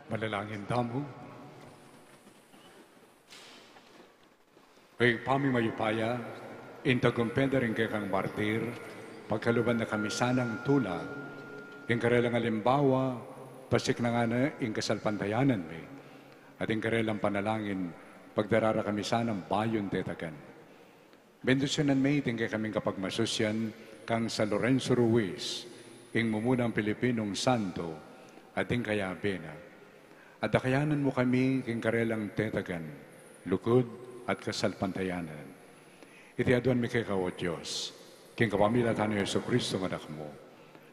Manalangin tamu. O Ibpa ming mayupaya, ing tagumpe da ring kekang martir, pagkaluban na kami sanang tula, ing karelang alimbawa, pasiknangan na ing kasalpantayanan mi, at ing karelang panalangin, pagdarara kami sanang bayung tetagan. Bendisyunan me iting kekaming kapagmasusian kang San Lorenzo Ruiz, ing mumunang Pilipinong santo, at ing kayabe na. At dakayanan mu kami king karelang tetagan, lugud, at kasalpantayanan. Iti aduan mi keka, O Dios, king kapamilatan nang Jesucristo nga Anak mu,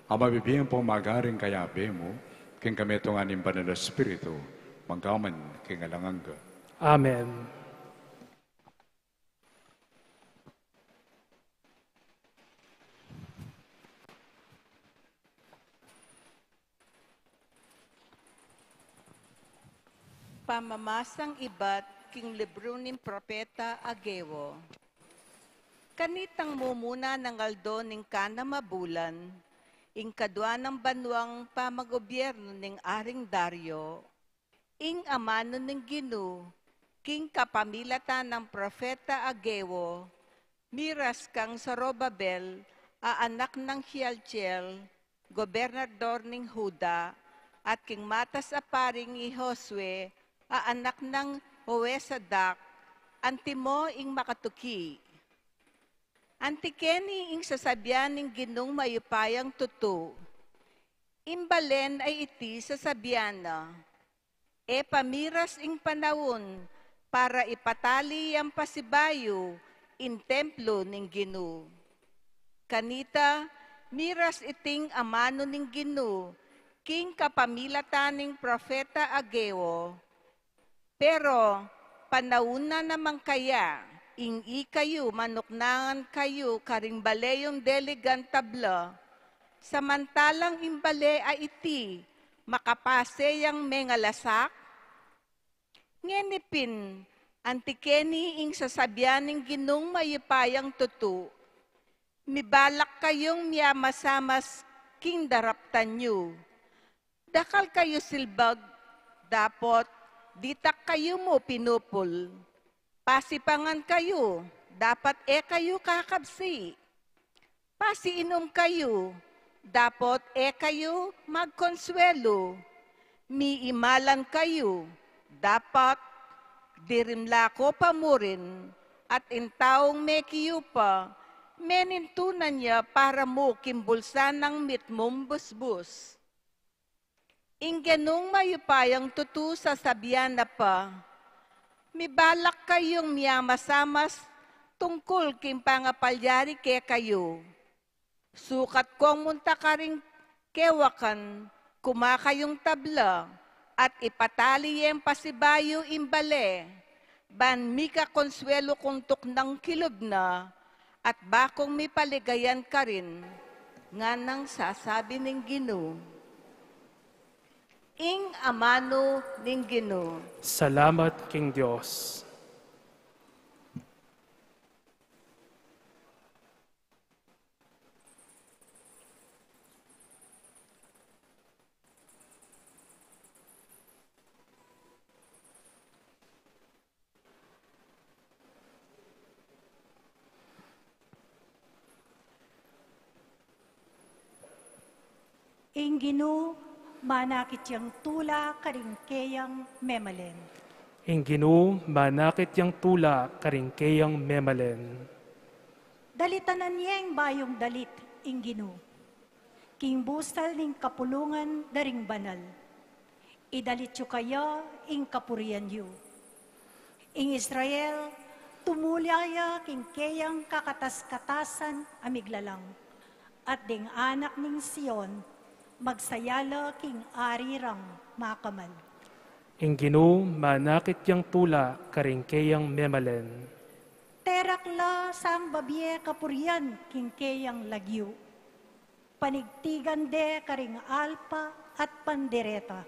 a mabibie ampong magari king kayabe mu, king kametungan ning Banal a Espiritu, mangga man king alang angga. Amen. Pamamasang ibat king libru ning propeta Ageo. Kanitang mumuna nang aldo ning kanam a bulan, ing kadua nang banuang pamagobyernu ning Aring Dario, ing amanu ning Ginu, king kapamilatan nang propeta Ageo, miras kang Zorobabel, a anak nang Shealtiel, gobernador ning Juda, at king matas a paring i Josue, a anak nang Josadak, antimo ing makatuki. Anti keni ing sasabian ning Ginung mayupayang tutu. Ing balen a iti sasabian na, e pa miras ing panaun para ipatali yang pasibayu ing templo ning Ginu. Kanita, miras iting amanu ning Ginu, king kapamilatan ning propeta Ageo, pero panaun na naman kaya, ing ikayu manuknangan kayu karing bale yung deligan tabla, samantalang ing bale a iti makapase yang mengalasak? Ngeni pin, anti keni ing sasabian ning Ginung mayupayang tutu, mibalak kayung miamasamas king daraptan yu. Dakal kayu silbag, dapot ditak kayu mu pinupul. Pasipangan kayu, dapat e kayu kakabsi. Pasiinum kayu, dapot e kayu magkonsuelu. Miimalan kayu, dapat dirimla ko pa murin, at ing taung mekiyu pa, menintunan ya para mu king bulsa nang mitmung busbus. Ing Ginung mayupayang tutu sasabian na pa, mibalak kayung miamasamas tungkul king pangapalyari kekayu. Sukat kong munta karing kewakan, kuma kayung tabla, at ipatali yeng pasibayu ing bale, ban mikakonsuelu kung tuknang kilub na, at bakung mipaligayan karin, nganang sasabi ning Ginu. Ing amanu ning Ginu. Salamat king Dios. Ing Ginu manakit yang tula karing keyang memalen. Ing Ginu manakit yang tula karing keyang memalen. Dalitanan yeng bayung dalit ing Ginu king busal ning kapulungan da ring banal. Idalit yu kaya ing kapurian yu. Ing Israel, tumula ya king keyang kakatas-katasan a miglalang, at ding anak ning Sion, magsaya la king ari rang makamal. Ing Ginu manakit yang tula karing keyang memalen. Terak la sang babie kapurian king keyang lagyu. Panigtigan de karing alpa at pandereta.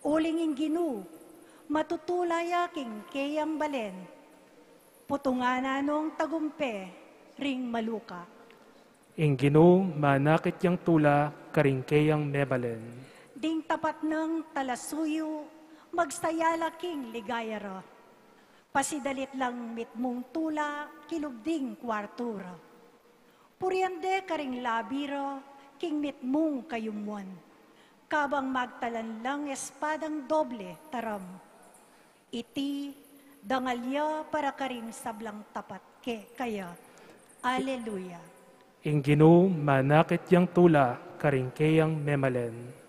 Uling ing Ginu, matutula ya king keyang balen. Putungan na nong tagumpe ring maluka. Ing Ginu manakit yang tula karing keyang memalen. Ding Tapat nang talasuyu, magsaya la king ligaya ra. Pasidalit lang mitmung tula, kilub ding kuartu ra. Purian de karing labi ra, king mitmung kayumuan. Kabang magtalan lang espadang doble taram. Iti, dangal ya para karing sablang tapat kekaya. Aleluya. Ing Ginu manakit yang tula karing keyang memalen.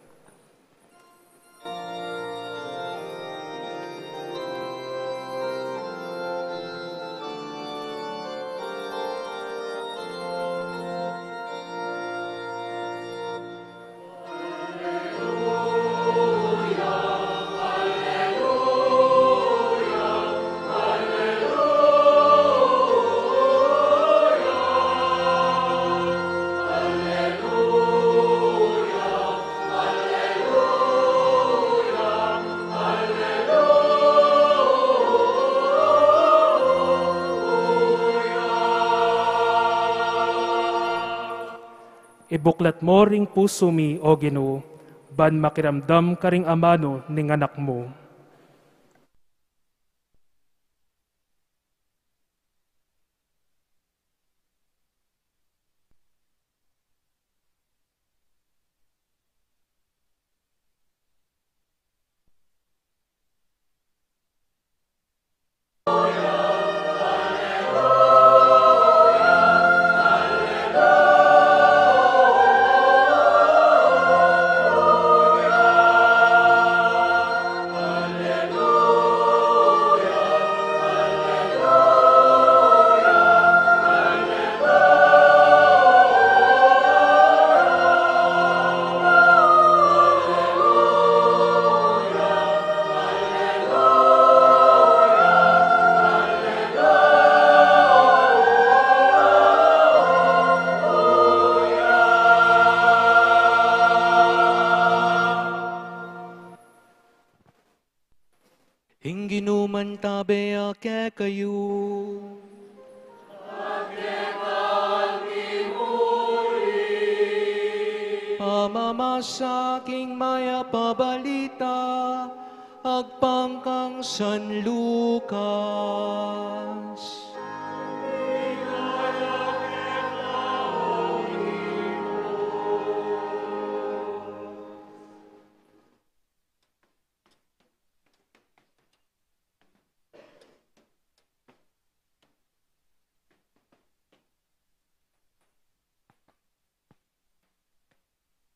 Ibuklat mu ring pusu mi, O Ginu, ban makiramdam karing amanu ning Anak mu. Ing Ginu mantabe ya kekayu. Pamamasa king Mayap a Balita agpang kang San Lucas.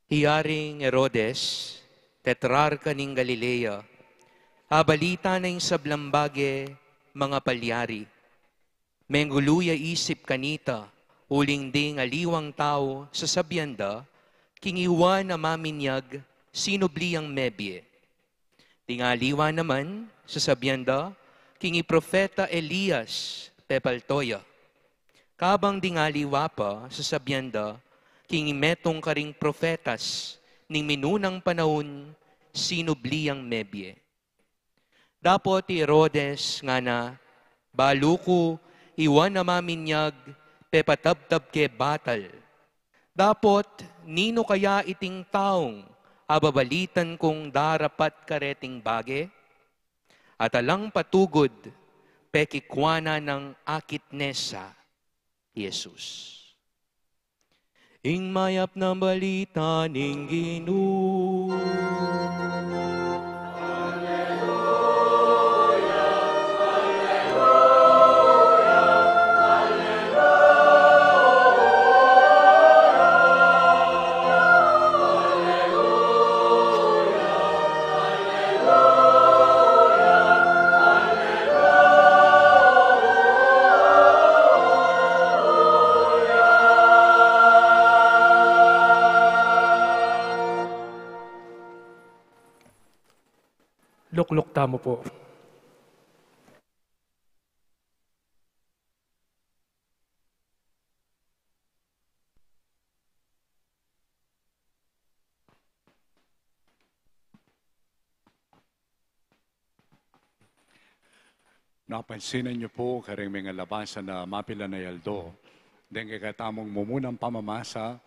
I Aring Herodes, tetrarka ning Galilea, abalita na ing sablang bage mangapalyari. Mengulu ya isip kanita, uling ding aliwang tau sasabian da, king i Juan a Maminyag sinubli yang mebie. Ding aliwa naman, sasabian da, king i propeta Elias pepalto ya. Kabang ding aliwa pa, sasabian da, king i metung karing propetas ning minunang panaun, sinubli yang mebie. Dapot i Herodes ngana, balu ku, i Juan a Maminyag pepatabtab ke batal. Dapot ninu kaya iting taung ababalitan kung darapat kareting bage? At alang patugud, pekikua na nang akit ne sa i Jesus. Ing Mayap a Balita ning Ginu. Lukluk tamu pu. Napansinan yu pu, karing mengalabasa na mapilan a aldo, deng kekatamung mumunang pamamasa,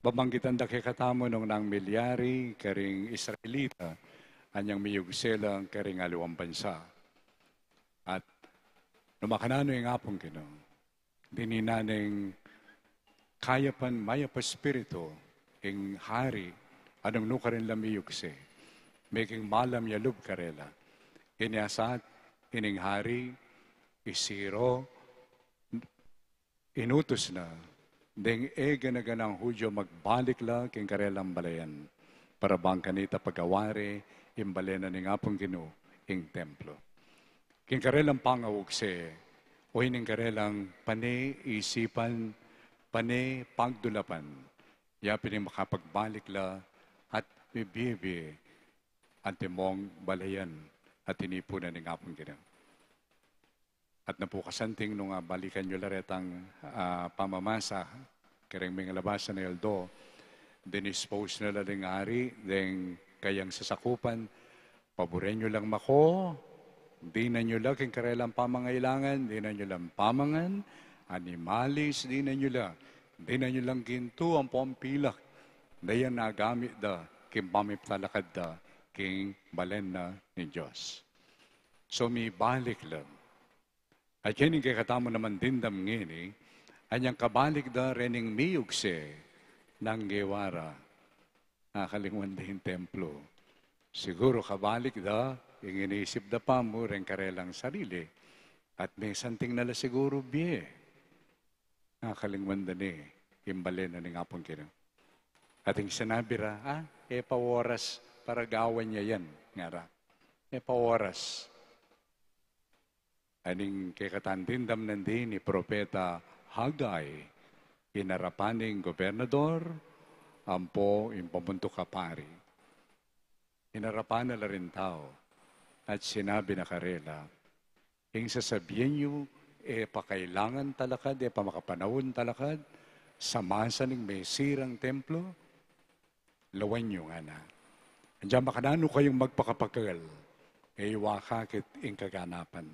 Babanggitan da kekatamu nung nang milyari karing Israelita anyang miyugse la karing aliwang bansa. At numakananu ing Apung Ginu, dininan ning kayapan mayap a espiritu ing hari, a nung nukarin la miyugse, meging malam ya lub karela. Inyasat ining hari, i Ciro, inutus na deng e gana-ganang Judio magbalik la king karelang balayan, para bang kanita pagawari ing balen na ning Apung Ginu, ing templo. King karelang pangawugse, o ining karelang pane isipan, pane pagdulapan, ya pin ing makapagbalik la at mibie-bie antimong balayan a tinipunan ning Apung Ginu. At napukasan ting nung, ah, balikan yu la retang, ah, pamamasa, kareng mengalabasan a aldo, dinispose na la ding hari deng kayang sasakupan, paburen yu lang mako, dinan yu la king karelang pamangailangan, dinan yu lang pamangan, animalis, dinan yu la, dinan yu lang gintu ampong pilak, dayang nagamit da king pamitalakad da king balen na ning Dios. So, mibalik la. At keni ing kekatamu namang dimdam ngeni, anyang kabalik da rening miyugse, nang gewa ra, nakalingwan da ing templo. Siguru kabalik da, ing inisip da pa mu reng karelang sarili, at mesanting na la siguru bie. Nakalingwan da ne ing balen na ning Apung Ginu. At ing sinabi ra, "Ah, e pa oras para gawan ya yan," ngara. "E pa oras." Aning kekatang dimdam nandin i Propeta Haggai, inarapan ning gobernador, ampo ing pamuntuk a pari. Inarapan na la ring tau, at sinabi na karela, "Ing sasabian yu, e pa kailangan talakad, e pa makapanaun talakad, sa masa ning mesirang templo, lawan yu," ngana. "Anti makananu kayung magpakapagal, e yu akakit ing kaganapan.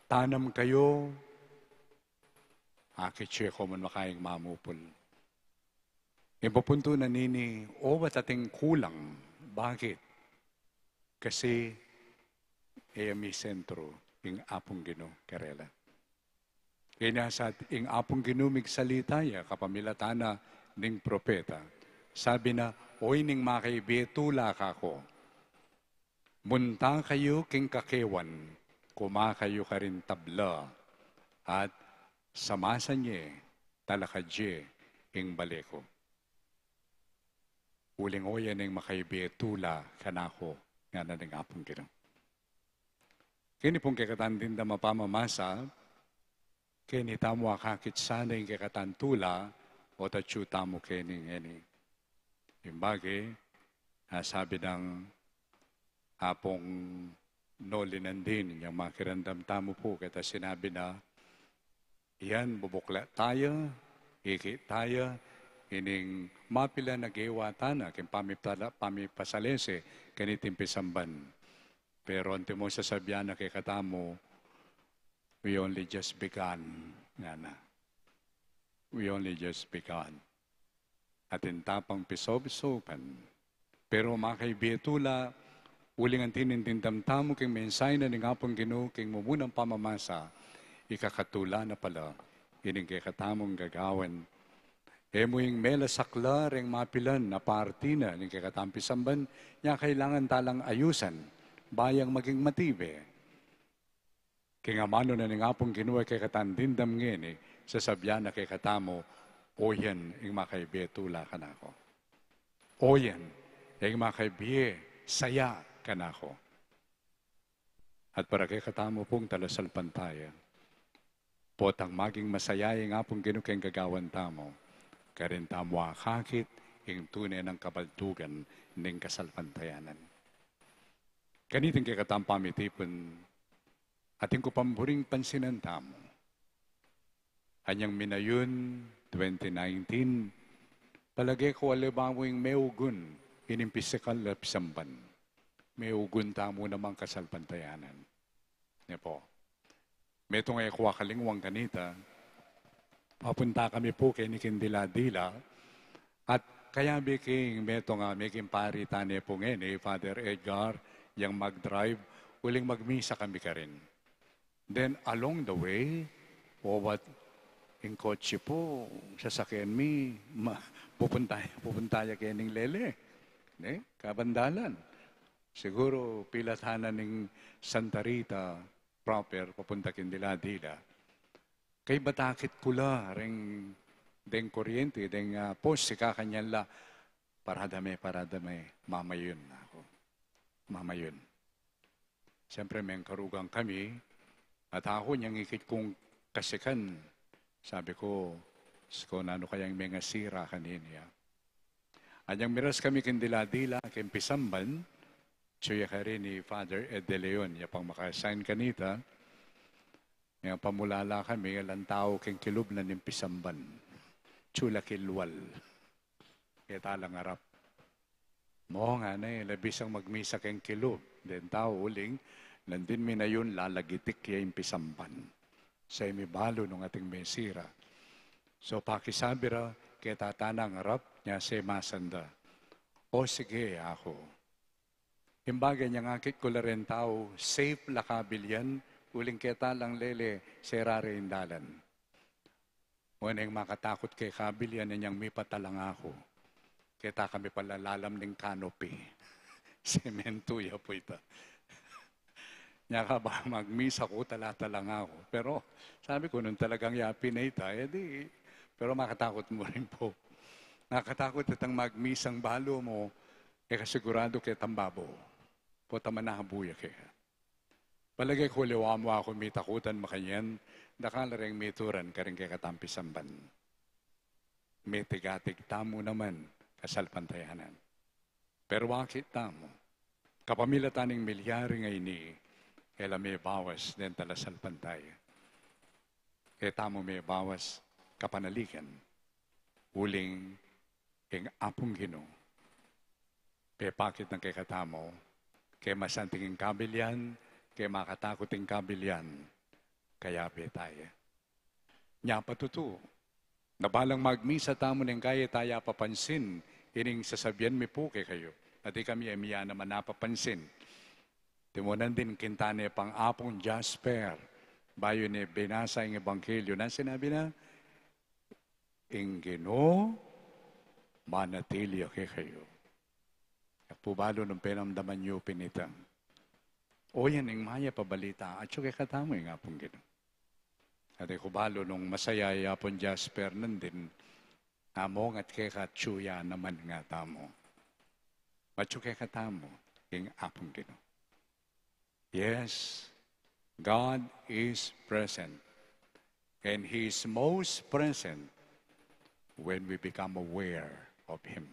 Tanam kayu, akit ye ko man makaing mamupul." Ing pupuntunan nini, obat ating kulang. Bakit? Kasi e ya misentro ing Apung Ginu karela. Inyasat ing Apung Ginu migsalita ya kapamilatan na ning propeta. Sabi na, "O ining makaibie tula kaku, munta kayu king kakewan, kuma kayu karing tabla, at samasan ye, talakad ye ing bale ku. Uling o ya ing makaibie tula kanaku," ngana ning Apung Ginu. Keni pung kekatang dimdam a pamamasa, keni tamu akakit sana ing kekatang tula, o tatsu tamu keni ngeni. Ing bage, a, sabi nang Apung Noli nandin, yang makiramdam tamu pu, keta sinabi na, "Yan, bubuklat taya, ikit taya ining mapilan a gewa tana king pamipala-, pamipasalese kaniting pisamban." Pero antimong sasabian na kekatamu, "We only just begun," ngana. "We only just begun." Atin ta pang pisubsuban. Pero makaibie tula, uling anti ning dimdam tamu king mensahe na ning Apung Ginu king mumunang pamamasa, ikakatula na pala ining kekatamung gagawan. E mu ing mela sakla reng mapilan a parti na ning kekatang pisamban, nya kailangan talang ayusan, ba yang maging matibe. King amanu na ning Apung Ginu a kekatang dimdam ngeni, sasabian na kekatamu, "O yan ing makaibie tula kanaku. O yan ing makaibie saya kanaku." At para kekatamu pung talasalpantaya, potang maging masaya ing Apung Ginu king gagawan tamu, karin tamu akakit ing tune nang kabaldugan ning kasalpantayanan. Kaniting kekatang pamitipun, atin ku pang buring pansinan tamu. Anyang minayun, twenty nineteen, palage ku aliwa mu ing meugun ining pisikal a pisamban. Meugun tamu namang kasalpantayanan. Ne pu. Metung e ku akalingwan kanita, papunta kami pu keni king dila-dila, At kayabe king metung a meging pari tane pu ngeni, Father Edgar, yang mag-drive, uling magmisa kami karin. Then along the way, o, wat ing kotse pu, sasakyan mi, ma-, pupunta, pupunta ya kening lele. Ne? Kabandalan. Siguru pilatan na ning Santa Rita proper, papunta king Dila-dila. Kaybat akit ku la reng, deng kuryente, deng, ah, poste, kakanyan la, "Parada me, parada me, mamayun na ku. Mamayun." Siyempre, mengkarugan kami, at aku, inyang ikit kung kasikan, sabi ku, "Diyos ko, nanu kayang mengasira kanini ya?" Anyang miras kami king Dila-dila, king pisamban, atsu ya karin i Father Ed De Leon, ya pang maka-assign kanita, ya pamulala kami, alang tau king kilub na ning pisamban. Atsu la kilwal. Keta lang arap. Mung, ngana, e la bisang magmisa king kilub deng tau, uling nandin minayun, lalagitik ya ing pisamban. Sa mibalu nung ating mesira. So, pakisabi ra, keta tana ngarap, nya se masanda. O sige, aku. Ing bage, inyang akit ku la reng tau, safe la kabil yan, uling keta lang lele, sera re ing dalan. Nune ing makatakut keng kabil yan, inyang mipatalanga ku. Keta kami pala lalam ning canopy. Semento ya pu ita. Nya ka ba magmisa ku, talatalang aku. Pero sabi ku, nung talagang yapin na ita, e di, pero makatakut mu rin pu. Makatakut itang magmisang balu mu, e ka siguradu ketang babo. Potang manabu ya keka. Palage ku aliwa mu aku mitakutan makanyan, dakal la reng mituran karing kekatang pisamban. Mitigatig tamu naman kasalpantayanan. Pero akit tamu, kapamilatan ning milyari ngeni, e la mebawas deng talasalpantaya. E tamu mebawas kapanaligan, uling ing Apung Ginu pepakit na kekatamu, ke masanting ing kabil yan, ke makatakut ing kabil yan, kayabe taya. Nya patutu, na balang magmisa tamu neng kaya taya papansin ining sasabian mi pu kekayu. At ikami e mi ya naman apapansin. Timunan din king tane pang Apung Jasper, bayu ne binasa ing ebanghelyo na sinabi na, "Ing Ginu manatili ya kekayu." Yak pu balu nung penamdaman yu pin ita. O yan ing mayap a balita, atsu kekatamu ing Apung Ginu. At e ku balu nung masaya i Apung Jasper nandin, among at keka atsu ya naman ngatamu. Atsu kekatamu ing Apung Ginu. Yes, God is present. And He is most present when we become aware of Him.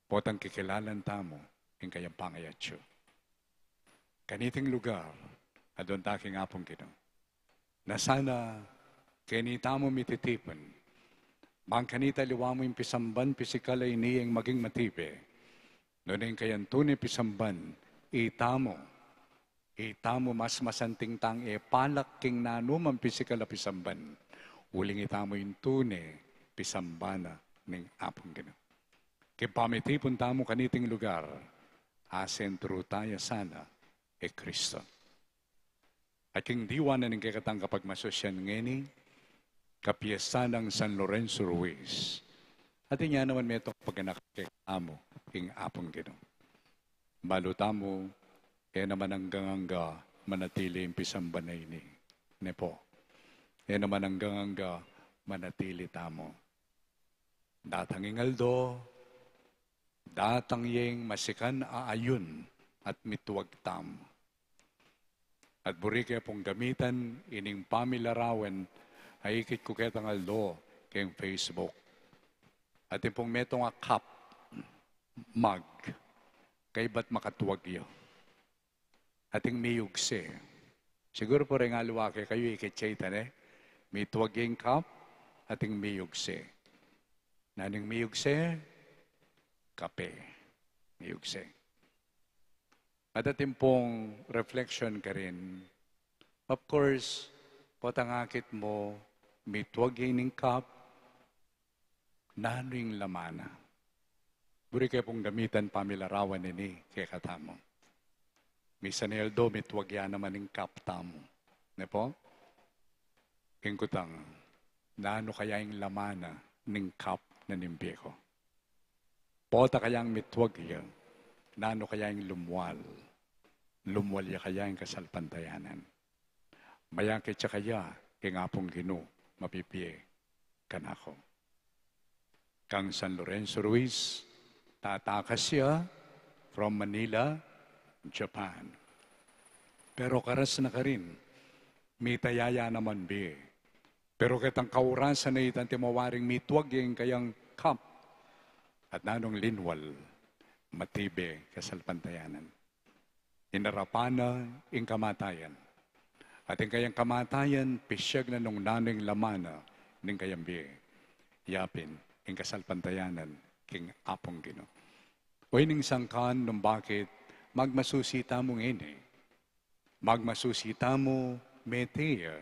Potang kikilalan tamu ing kayang pangayatsu. Kaniting lugar, adwan ta king Apung Ginu. Na sana keni tamu mititipun. Bang kanita aliwa mu ing pisamban pisikal a ini ing maging matibe. Nune ing kayang tune pisamban, itamu, itamu mas masanting tang e palak king nanumang pisikal a pisamban. Uling itamu ing tune pisamban na ning Apung Ginu. King pamitipun tamu kaniting lugar, asentru taya sana i Kristo. At king diwa na ning kekatang kapagmasusyan ngeni, kapiesta nang San Lorenzo Ruiz. At inya naman metung paganakan kekatamu ing Apung Ginu. Balu tamu, e naman anggang angga manatili ing pisamban a ini. Ne pu? E naman anggang angga manatili tamu. Datang ing aldo, datang yeng masikan a ayun at mituag tamu. At buri ke pung gamitan ining pamilarawan a ikit ku ketang aldo keng Facebook. Atin pung metung a cup, mug, kaybat makatuag ya. Ating miyugse. Siguru pu reng aliwa kekayu ikit ya ita, ne? Mituag ing cup, ating miyugse. Nanung miyugse? Kape. Miyugse. At atin pung reflection karin. Of course, potang akit mu, mituag ya ining cup, Nanu ing laman na? Buri ke pung gamitan pamilarawan ini kekatamu. Misan aldo mitwag ya naman ing cup tamu. Ne po? Ing kutang, nanu kaya ing laman na ning cup na ning bie ku? Pota kayang mitwag ya, nanu kaya ing lumwal? Lumwal ya kaya ing kasalpantayanan? Mayakit ya kaya ing Apung Ginu mabibie kanaku? Kang San Lorenzo Ruiz, tatakas ya from Manila, Japan. Pero karas na karin, mitaya ya naman bie. Pero ketang kaurasan a ita, anti mo waring mitwag ya ing kayang cup at nanung linwal, matibe kasalpantayanan. Inarapan na ing kamatayan. At ing kayang kamatayan, pisiag na nung nanu ing laman na ning kayang bie. Ya pin ing kasalpantayanan king Apung Ginu. O ining sangkan nung bakit magmasusi tamu ngeni. Magmasusi tamu mete ya,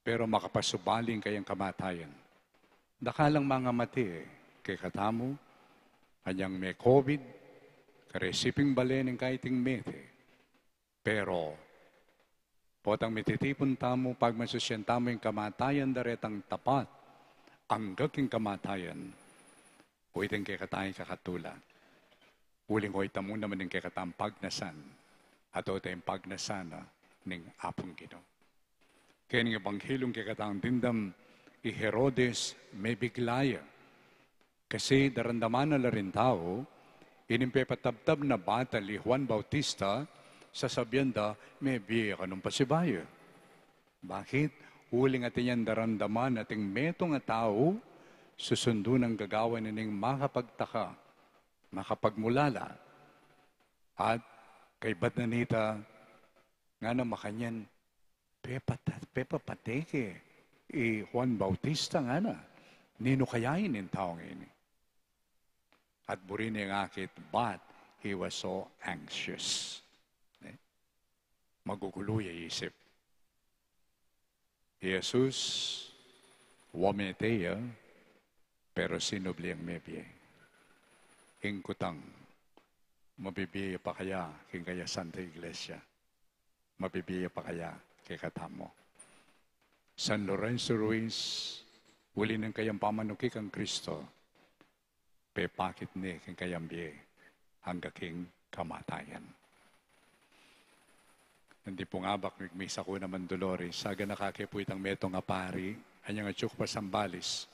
pero makapasubali ing kayang kamatayan. Dakal lang mangamate kekatamu, anyang me-COVID, karesi pin balen ing kaiting mete. Pero potang mititipun tamu, pagmasusian tamu ing kamatayan da retang tapat angga king kamatayan, o ita ing kekatang ikakatula. Uling o ita mu naman ing kekatang pagnasan, at o ita ing pagnasan na ning Apung Ginu. Keng Ebanghelyo ing kekatang dimdam, i Herodes mebigla ya. Kasi daramdaman na la ring tau ining pepatabtab na batal i Juan Bautista, sasabian da, mebie ya kanung pasibayu. Bakit? Uling atin yang daramdaman ating metung a tau susundu nang gagawan na ning makapagtaka, makapagmulala. At kaybat na nita, ngana makanyan, pepata-, pepapateke i Juan Bautista, ngana. Ninu kaya ining taung ini? At buri ne yang akit, but he was so anxious. Eh? Magugulu ya isip. Jesus, wa mete ya, pero sinubli yang mebie. Ing kutang, mabibie pa kaya king kaya Santa Iglesia? Mabibie pa kaya kekatamu? San Lorenzo Ruiz, uli ning kayang pamanuki kang Kristo, pepakit ne king kayang bie angga king kamatayan. Nung pu ngabak migmisa ku naman Dolores, aganaka ke pu itang metung a pari, anyang atyu ku pa Zambales.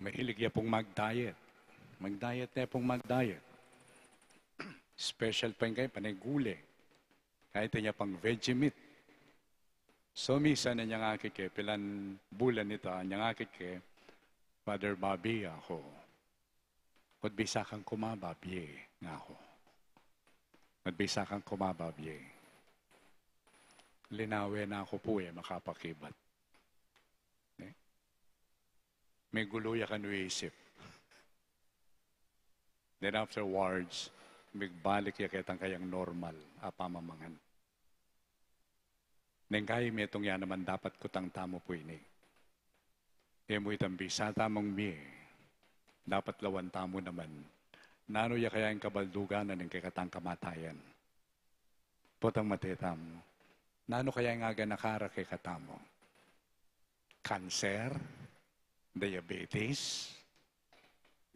Mahilig ya pung mag-diet. Mag-diet ne pung mag-diet. Special pa ing kaya, panay gule. Kaya ita ya pang veggie meat. So, misan anyang akit ke, pilan bulan ita, anyang akit ke, Father Bobby, aku, "Ba't bisa kang kumaba, bie?" ngana ku. "Ba't bisa kang kumaba, bie?" Linawen na ku pu e makapakibat. Eh? Migulu ya kanu isip. Then afterwards, migbalik ya ketang kayang normal a pamamangan. Neng kaya metung ya naman dapat kutang tamu pu ini. E mu itang bisa tamung mie, dapat lawan tamu naman, nanu ya kaya ing kabaldugan na ning kekatang kamatayan? Potang mate tamu, nanu kaya ing aganaka ra kekatamu? Kanser? Diabetes?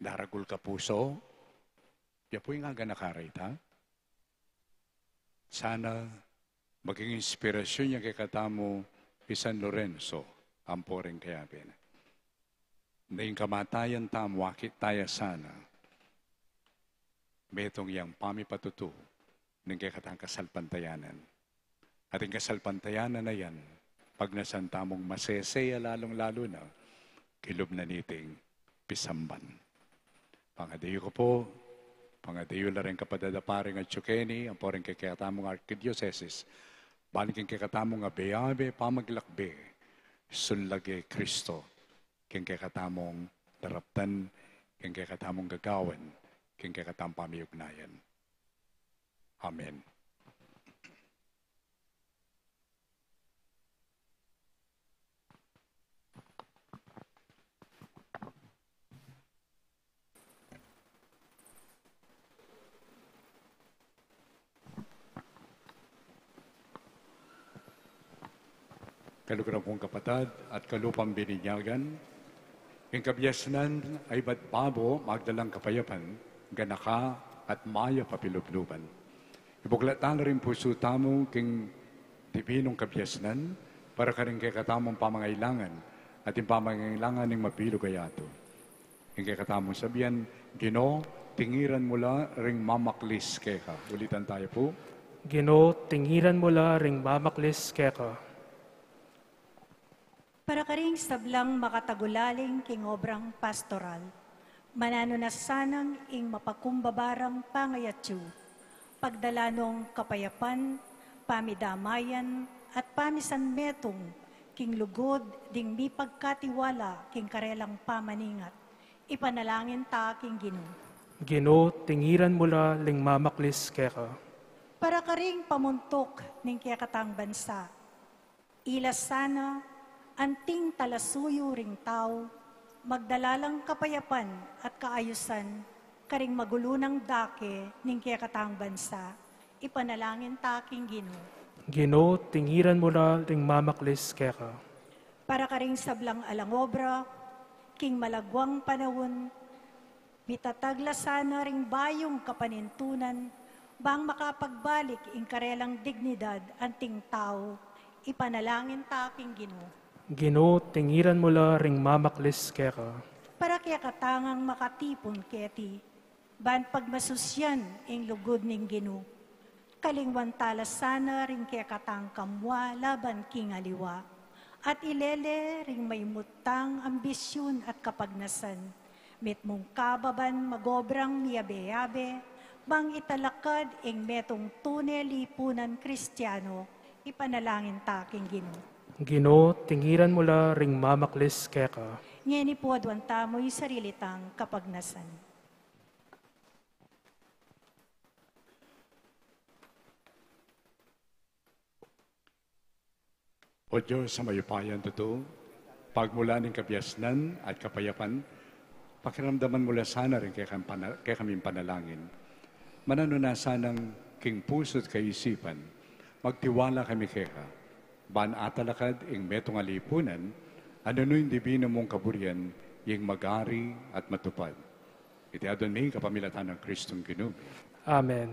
Daragul kapuso? Ya pu ing aganaka ra ita? Sana maging inspirasyun ya kekatamu i San Lorenzo, ampo ring kayabe na. Ning kamatayan tamu, akit ta ya sana metung yang pamipatutu ning kekatang kasalpantayanan. At ing kasalpantayanan a yan, pagnasan tamung masese ya lalung-lalu na king lub na niting pisamban. Pangadiyu ku pu, pangadiyu la ring kapatad a paring atyu keni, ampo ring kekatamung arkidiosesis, ban king kekatamung abe-abe pamaglakbe, sulage Kristo, king kekatamung daraptan, king kekatamung gagawan, king kekatamung pamiyugnayan. Amen. Kaluguran kung kapatad at kalupang bininyagan, ing kabiasnan a ibat babo magdalang kapayapan, ganaka at mayap a pilubluban. Ibuklat tala ring pusu tamu king dibinung kabiasnan para karing kekatamung pamangailangan at ing pamangailangan ning mabilug a yatu. Ing kekatamung sabian, Ginu, tingiran mu la ring mamaklis keka. Ulitan taya pu. Ginu, tingiran mu la ring mamaklis keka. Para karing sablang makatagulaling king obrang pastoral, mananu na sanang ing mapakumbaba rang pangayatyu, pagdala nong kapayapan, pamidamayan, at pamisanmetung king lugud ding mipagkatiwala king karelang pamaningat, ipanalangin ta king Ginu. Ginu, tingiran mu la ring mamaklis keka. Para karing pamuntuk ning kekatang bansa, ila sana anting talasuyu ring tau, magdala lang kapayapan at kaayusan karing magulu nang dake ning kekatang bansa, ipanalangin ta king Ginu. Ginu, tingiran mu la ring mamaklis keka. Para karing sablang alang obra king malagwang panaun, mitatag la sana ring bayung kapanintunan, bang makapagbalik ing karelang dignidad anting tau, ipanalangin ta king Ginu. Ginu, tingiran mu la ring mamaklis keka. Para kekatang makatipun keti, ban pagmasusyan ing lugud ning Ginu. Kalingwan tala sana ring kekatang kamua laban king aliwa, at ilele ring maimut tang ambisyun at kapagnasan, mitmung kababan magobrang miyabe-yabe, bang italakad ing metung tune lipunan Kristiano, ipanalangin ta king Ginu. Ginu, tingiran mu la ring mamaklis keka. Ngeni pu aduan tamu ing sarili tang kapagnasan. O Dios a mayupayang tutu, pagmulan ning kabiasnan at kapayapan, pakiramdaman mu la sana ring kekam pana-, kekaming panalangin. Mananu na sanang king pusu't kaisipan, magtiwala kami keka, ban atalakad ing metung a lipunan, a nung ing dibinu mung kaburian, ing magari at matupad. Iti aduan mi kapamilatan nang Kristong Ginu mi. Amen.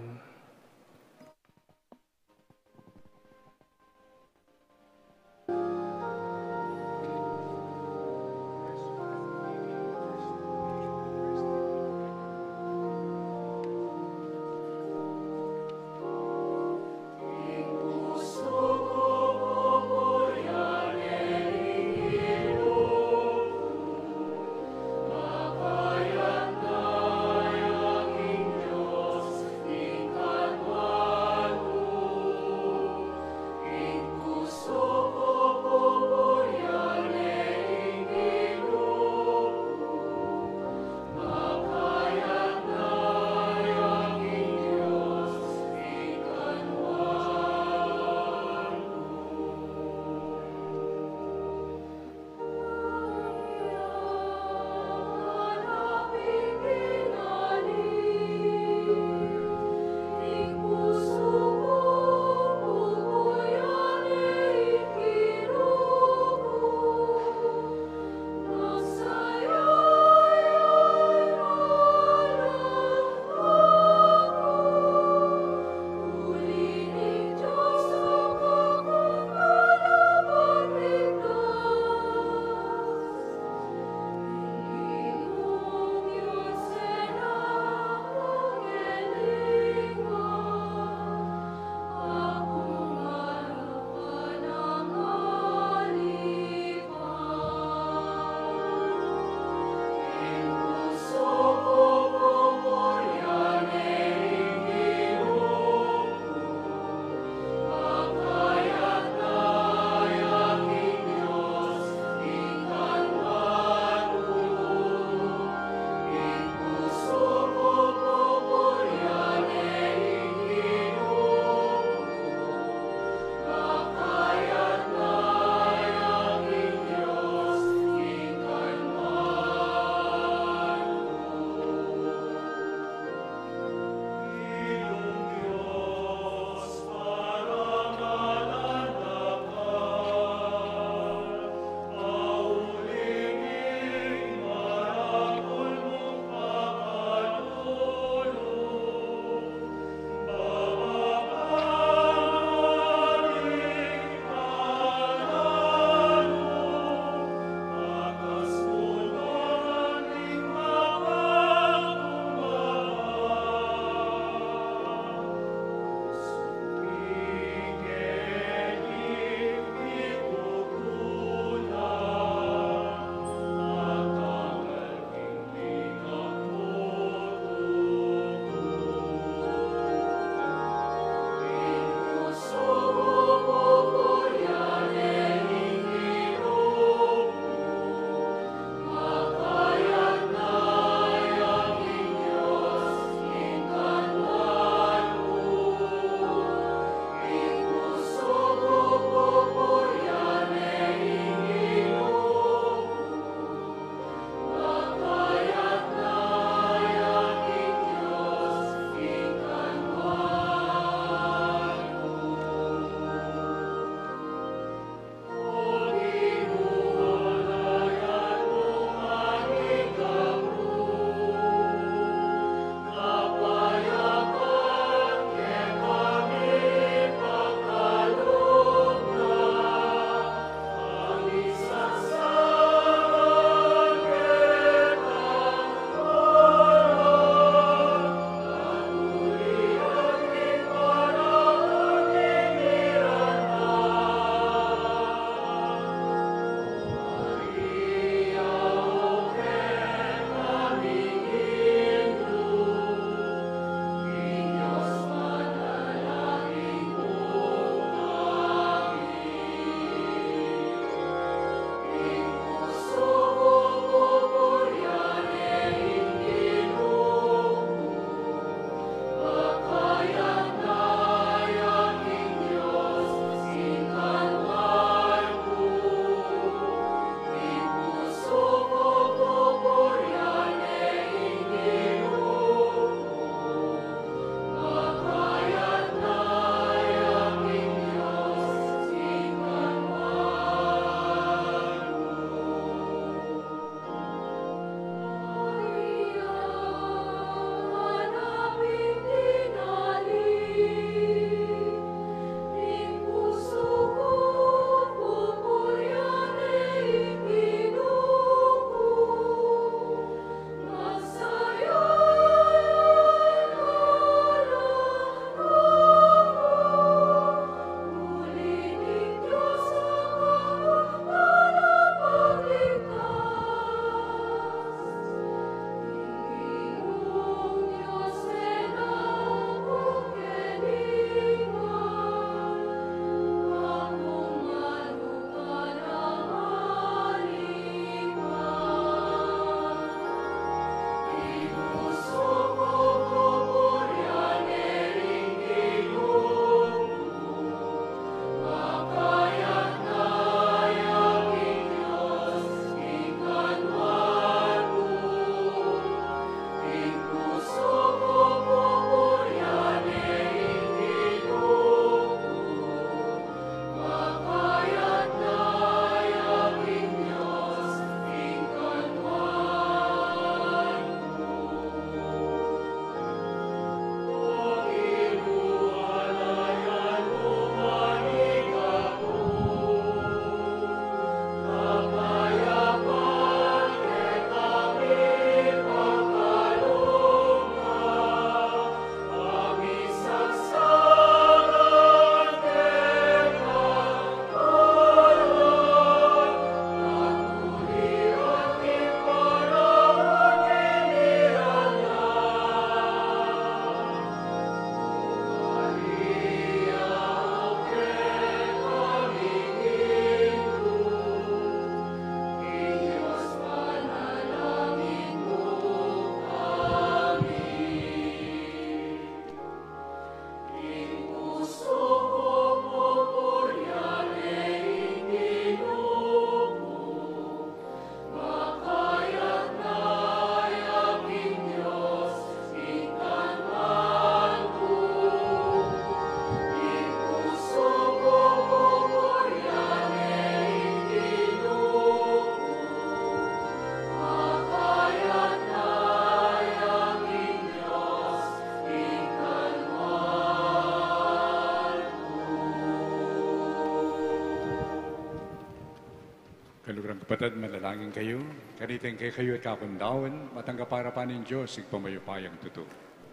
Kapatad, manalangin kayu, kanitang kekayu at kaku ngan daun, matanggap arapan ning Dios, Ibpang mayupayang tutu.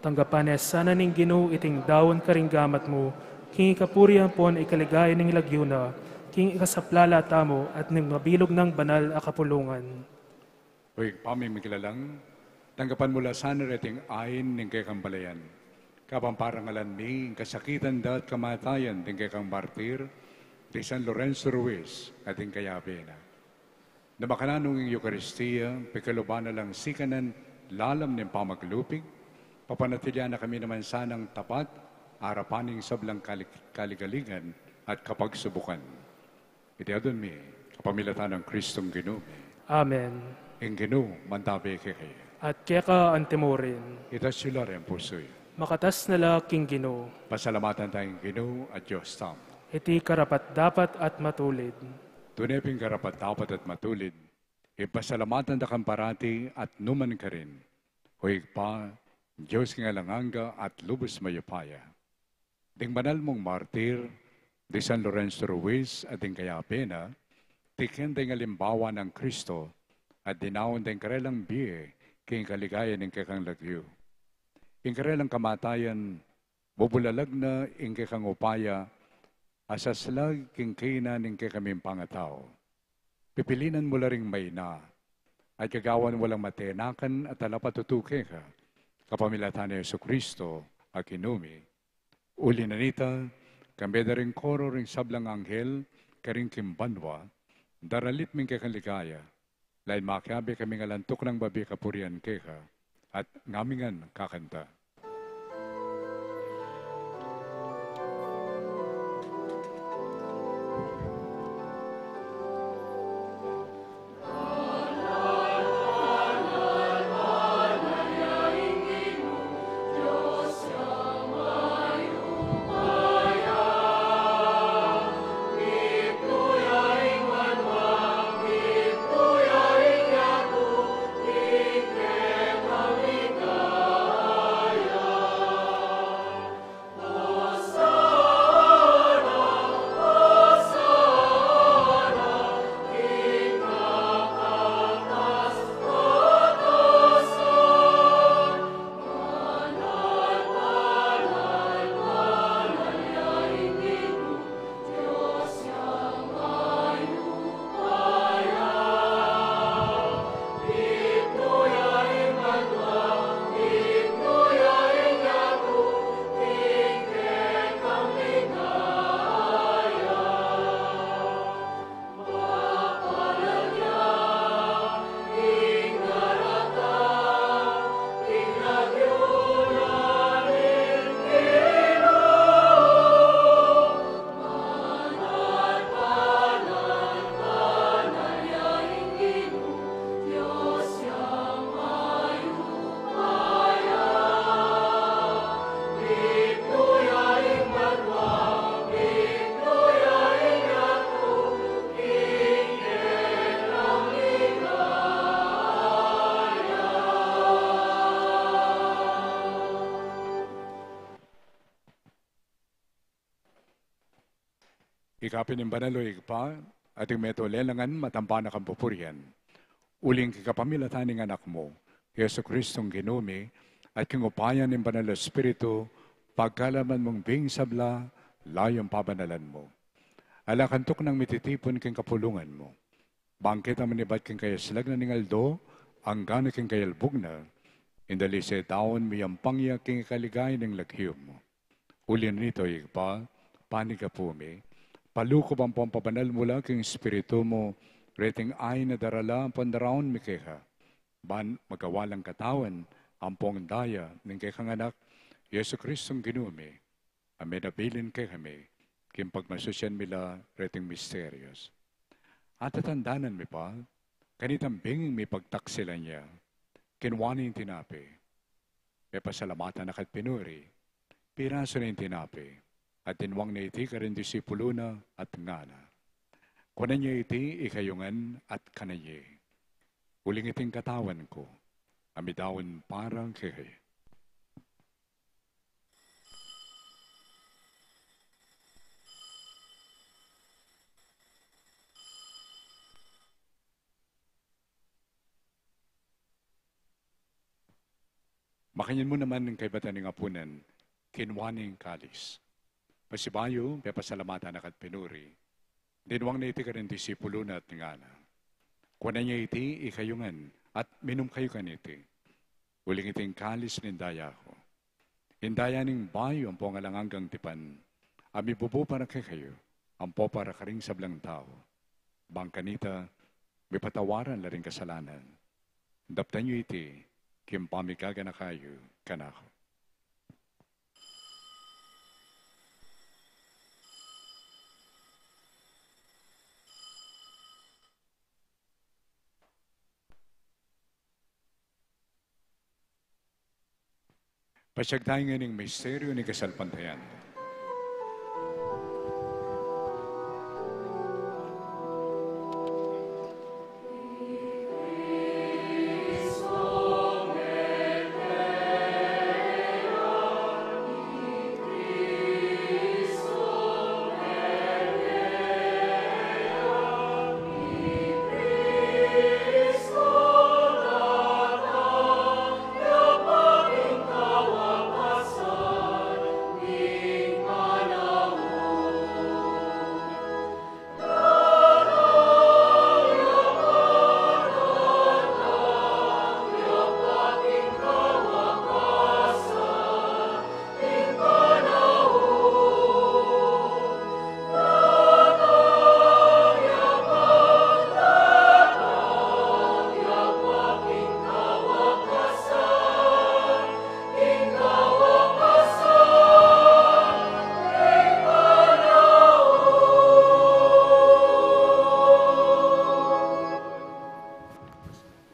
Tanggapan na sana ning Ginu iting daun karing gamat mu, king ikapurian ampon ikaligaya ning lagyu na, king ikasaplala tamu at ning mabilug nang banal a kapulungan. O Ibpa ming miglalang, tanggapan mu la sana reting ain ning kekang balayan, kabang parangalan mi ing kasakitan da at kamatayan ding kekang martir, di San Lorenzo Ruiz at ding kayabe na. Na makananu ing Eukaristia, pikaluban na lang sikanan lalam ning pamaglupig, papanatilian na kami naman sanang tapat, arapan ning sablang kali-, kaligaligan at kapagsubukan. Iti adwan mi, kapamilatan nang Kristong Ginu mi. Amen. Ing Ginu, mantabe kekayu. At keka antimurin. Itas yu la ring pusu yu. Makatas na la king Ginu. Pasalamatan taya ing Ginu a Dios tamu. Iti karapat-dapat at matulid. Tune pin karapat-dapat at matulid, ipasalamatan da kang parati at numan karin, O Ibpa, Dios king alang angga at lubus mayupaya. Ding banal mung martir, di San Lorenzo Ruiz at ding kayabe na, tiken deng alimbawa nang Kristo, at dinaun deng karelang bie king kaligaya ning kekang lagyu. Ing karelang kamatayan, bubulalag na ing kekang upaya a saslag king kainan ning kekaming pangatau. Pipilinan mu la ring maina at gagawan mu lang matenakan at talapatutu keka, kapamilatan nang Jesucristo a Ginu mi. Uli na nita, kambe da ring koro ring sablang anghel karin king banua, daralit mi ing kekang ligaya, lain makiabe kaming alang tuknang babie kapurian keka, at ngamingan kakanta. Ika pin ing banal, o Ibpa, at ing metung lelangan matampa na kang pupurian. Uling king kapamilatan ning Anak mu, Jesucristong Ginu mi, at king upaya ning Banal a Espiritu, pagkalaman mung bing sabla, layun pabanalan mu. Ala kang tuknang mititipun king kapulungan mu. Bang kita manibat king kayaslag na ning aldo, anggang king kayalbug na, ing dalise daun miyampang ya king kaligaya ning lagyu mu. Uli na nita, o Ibpa, panigapu mi, palukuban ampong pabanal mu la king Espiritu mu reting ain a darala ampong daraun mi keka, ban magawa lang katawan ampong daya ning kekang Anak, Jesucristong Ginu mi, a menabilin kekami king pagmasusian mi la reting misterios. At tatandanan mi pa, kanitang bing mipagtaksilan ya, kinua ne ing tinape, mepasalamatan na ka't pinuri, pirasu ne ing tinape, at dinwang ne iti karing disipulu na at ngana: Kunan ye iti ikayu ngan at kanan ye, uling iti ing katawan ku, a midaun para kekayu. Makanyan mu naman ing kaibatan ning apunan, kinua ne ing kalis. Pasibayu, pepasalamatan na ka't pinuri. Dinwang na iti karing disipulu na at ngana: Kuanan ye iti ikayu ngan, at minum kayu kaniti. Uling iti ing kalis ning daya ku. Ing daya ning bayu ampong alang anggang tipan, a mibubu para kekayu, ampo para karing sablang tau. Bang kanita, mipatawaran la ring kasalanan. Daptan yu iti, king pamigaganaka yu kanaku. Pasiag tamu ngan ing misteryu ning kasalpantayanan.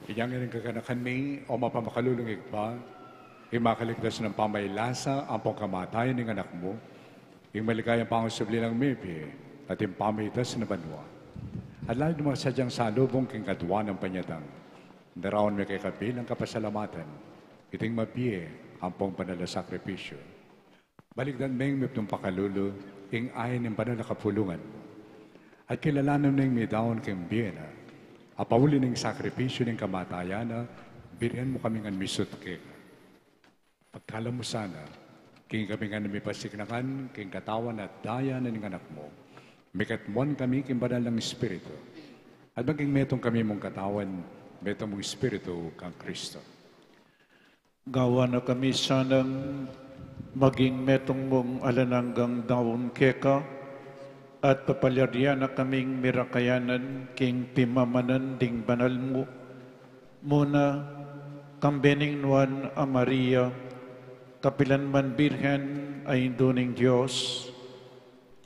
Inyang ing kaganakan mi, O mapamakalulung Ibpa, ing makaligtas nang pamailasa ampong kamatayan ning Anak mu, ing maligayang pangasubli nang mebie, at ing pamaitas na banua. At lalo na ing makasadyang salubung king kaduan nang panyatang, daraun mi keka bilang kapasalamatan iting mabie ampong banal a sakripisyu. Balikdan meng mipnung pakalulu ing ain ning banal a kapulungan mu. At kilalanan meng midaun king bie na, a pauli ning sakripisyu ning kamatayan na, birian mu kami ngan misut keka. Pagkalam mu sana, king kami ngan mipasiknangan king katawan at daya na ning Anak mu, mikatmuan kami king banal nang Espiritu, at maging metung kami mung katawan, metung mung Espiritu kang Kristo. Gawan na kami sanang maging metung mung alang anggang daun keka, at papalyarian na kaming mirakayanan king pimamanan ding banal mu. Muna, kambe ning Nuan a Maria, kapilan man Birhen a Indu ning Dios,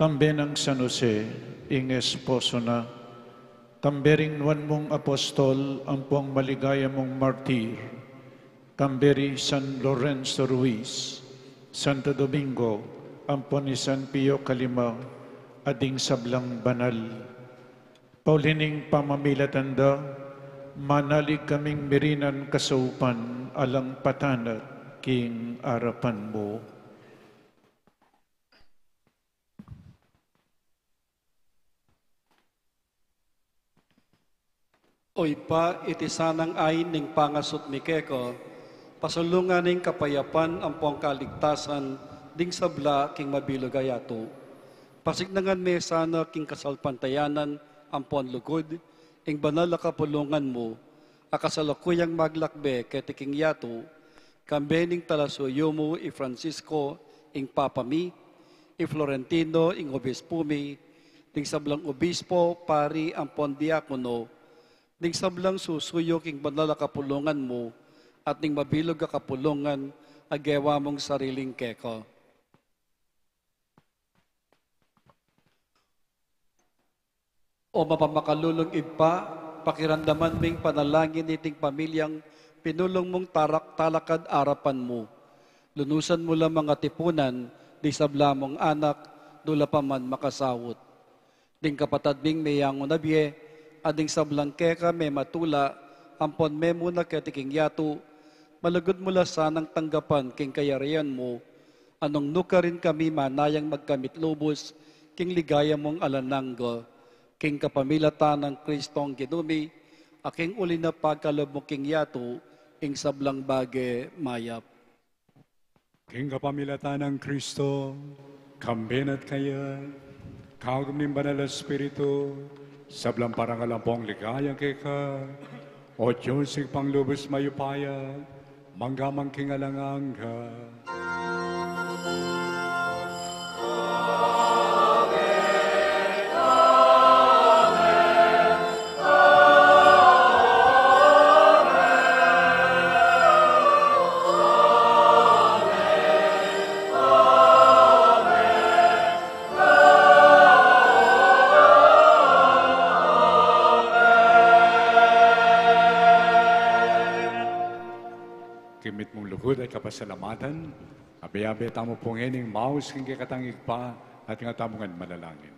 kambe nang San Jose, ing esposo na, kambe ring nuan mung apostol ampong maligaya mung martir, kambe ri San Lorenzo Ruiz, Santo Domingo, ampon i San Pio Kalima, at ding sablang banal. Pauli ning pamamilatan da, manalig kaming mirinan kasaupan alang patanat king arapan mu. O Ibpa, iti sanang ain ning pangasut mi keka, pasulungan ning kapayapan ampong kaligtasan ding sabla king mabilug a yatu. Pasiknangan me sana king kasalpantayanan ampon lugud ing banal a kapulungan mu, a kasalukuyang maglakbe keti king yatu, kambe ning talasuyu mu i Francisco, ing Papa mi, i Florentino, ing obispu mi, ding sablang obispo, pari, ampon diakono, ding sablang susuyu king banal a kapulungan mu, at ning mabilug a kapulungan a gewa mung sariling keka. O mapamakalulung Ibpa, pakiramdaman ming panalangin niting pamilyang pinulung mung tarak talakad arapan mu. Lunusan mu la mang atipunan ding sabla mung anak, dula pa man makasaut. Ding kapatad ming meyangu na bie, at ding sablang keka mematula ampon memuna keti king yatu, malugud mu la sanang tanggapan king kayarian mu, a nung nukarin kami manayang magkamit lubus king ligaya mung alang angga, king kapamilatan nang Kristong Ginu mi, a king uli na pagkalub mu king yatu ing sablang bage mayap. King kapamilatan nang Kristo, kambe na at kaya, kagum ning Banal a Espiritu, sablang parangal ampong ligaya keka, O Dios, Ibpang lubus mayupaya, mangga man king alang angga. King mitmung lugud at kapasalamatan, abe-abe tamu pu ngening maus king kekatang Ibpa at nga tamu ngan manalangin.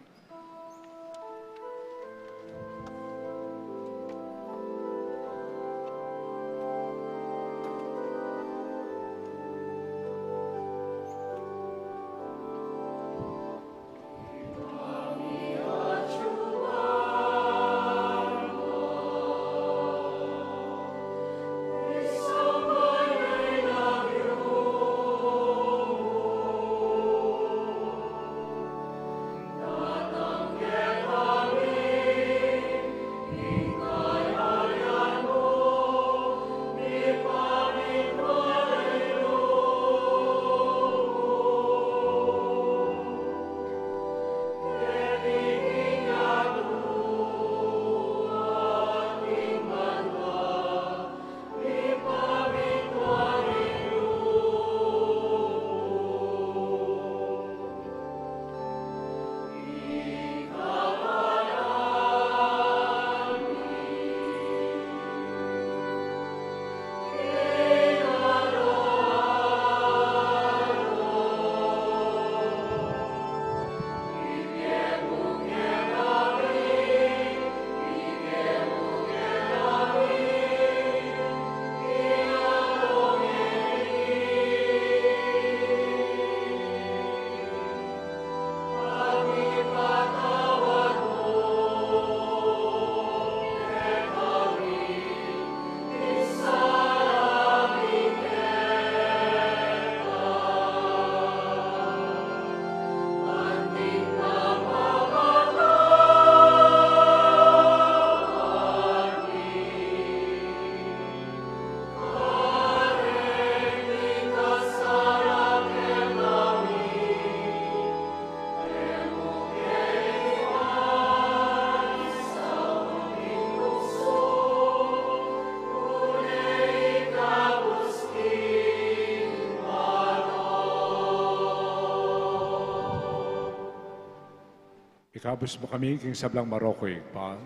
Ikabus mu kami king sablang marok, Ibpa,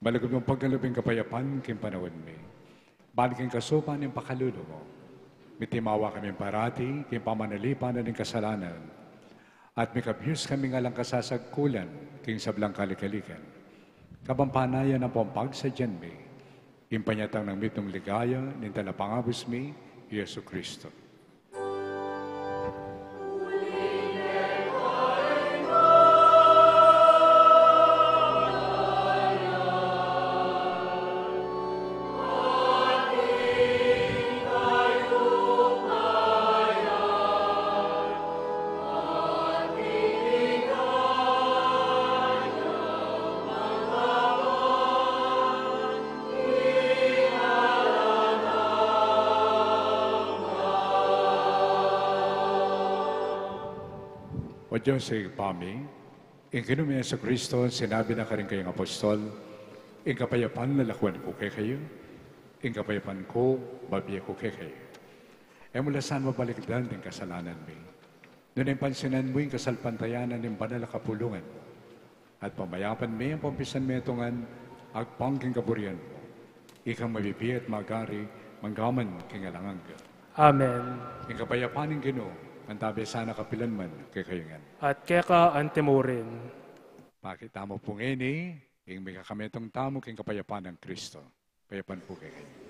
malugud mung pagkalub ing kapayapan king panaun mi. Ban king kasupan ning pakalulu mu, mitimawa kami parati king pamanalipan na ning kasalanan, at mikabus kami king alang kasasagkulan king sablang kalikalikan. Kapampanayan ampong pagsadyan mi ing panyatang nang mitmung ligaya ning Talapangabus mi, Jesucristo. O Dios, Ibpa mi, ing Ginu ming Jesucristo, sinabi na karing kayang apostol, ing kapayapan lalakwan ku kekayu, ing kapayapan ku babie ku kekayu. E mu la sana mabalikdan ding kasalanan mi, nune pansinan mu ing kasalpantayanan ning banal a kapulungan mu, at pamayapan mi ampong pisan metungan agpang king kaburian mu. Ikang mabibie at magari, mangga man king alang angga. Amen. Ing kapayapan ning Ginu mantabe sana kapilan man kekayu ngan. At keka antimurin. Pakit tamu pu ngeni ing mikakametung tamu king kapayapan nang Kristo. Kayapan pu kekayu.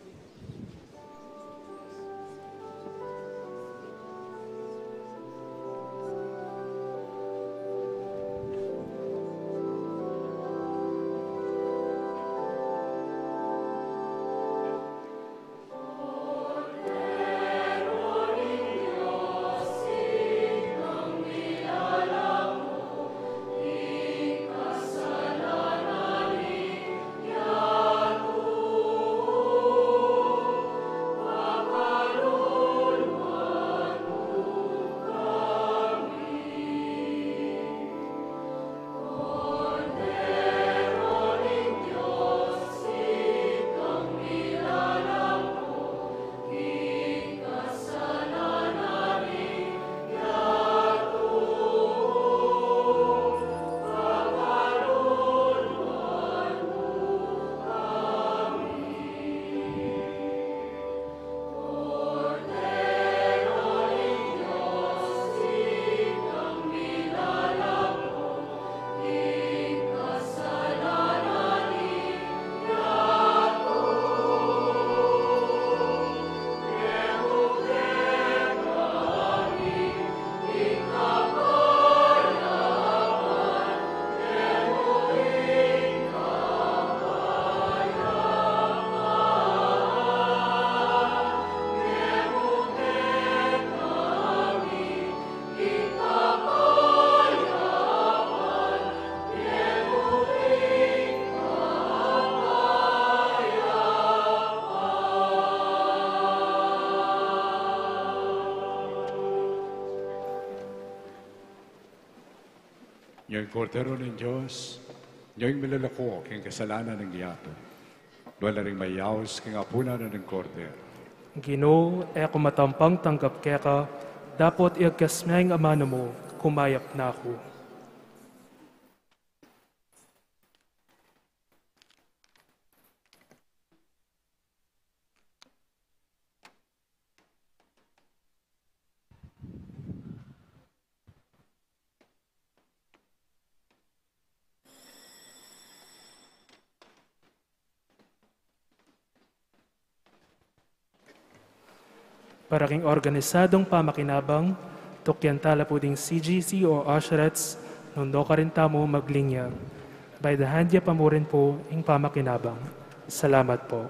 Nya ing Kordero ning Dios, nya ing milalako king kasalanan ning yatu. Nuan la ring mayaus king apunan ning Kordero. Ginu, e ku matampang tanggap keka, dapot iyagkas me ing amanu mu, kumayap na ku. Para king organisadung pamakinabang, tukyan tala pu ding C G C o usherettes, nung nu karin tamu maglinya. By the hand ya pa mu rin pu ing pamakinabang. Salamat pu.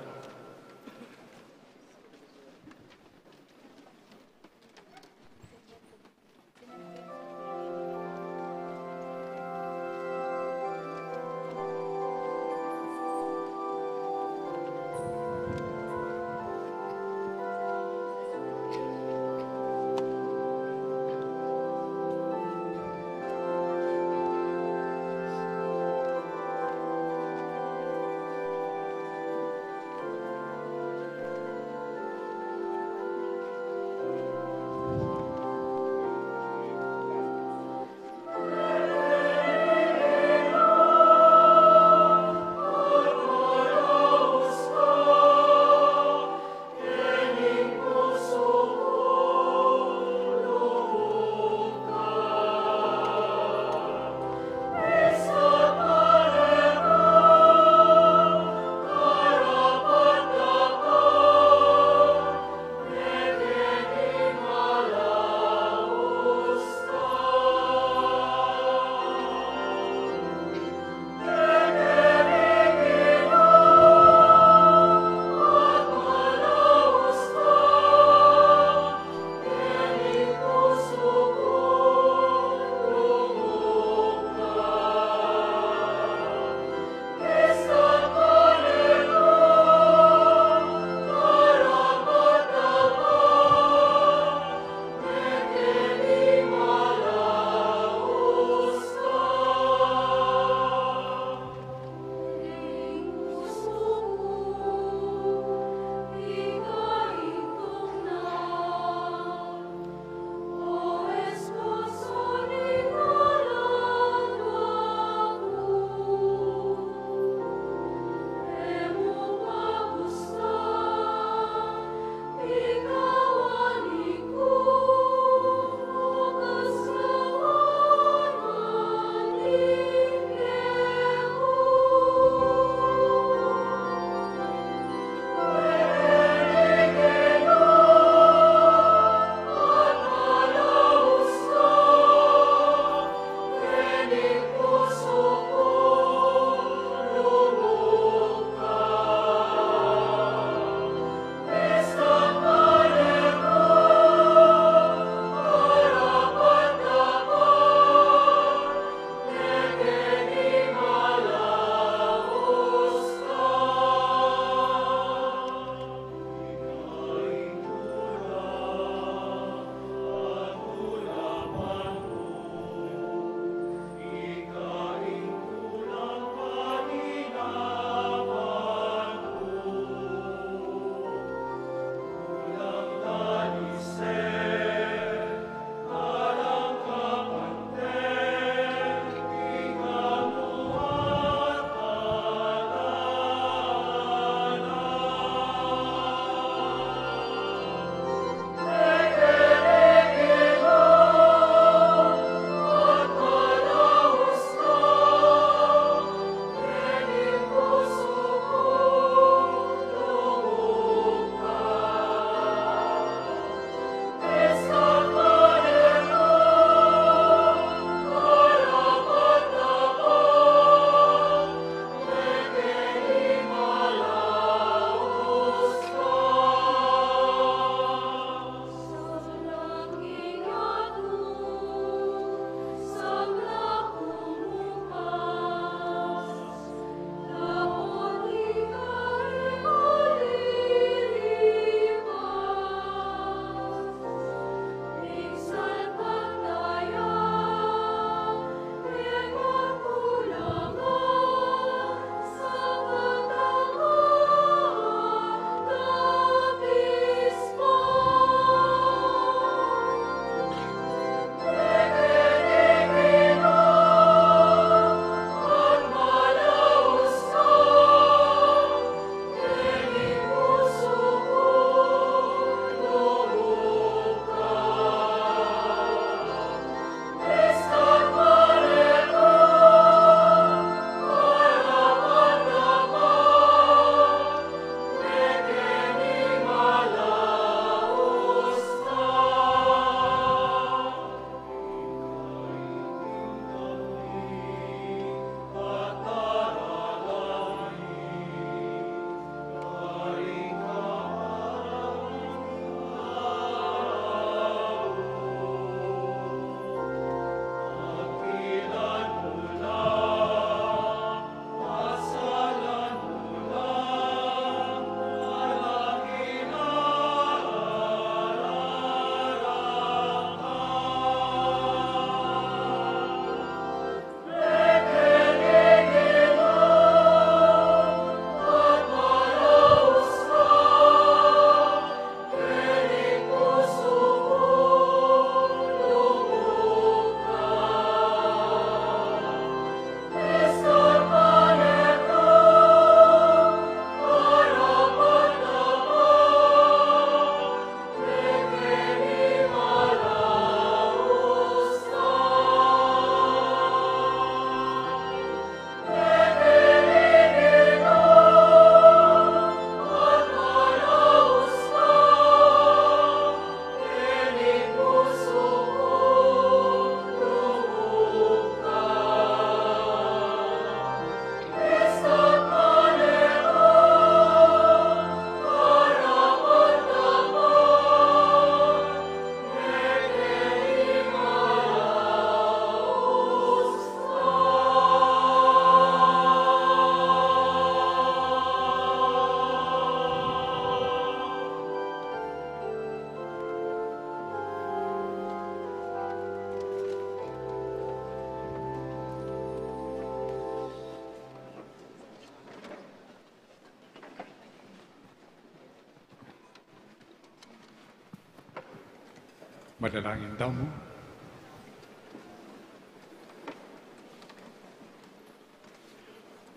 Manalangin tamu.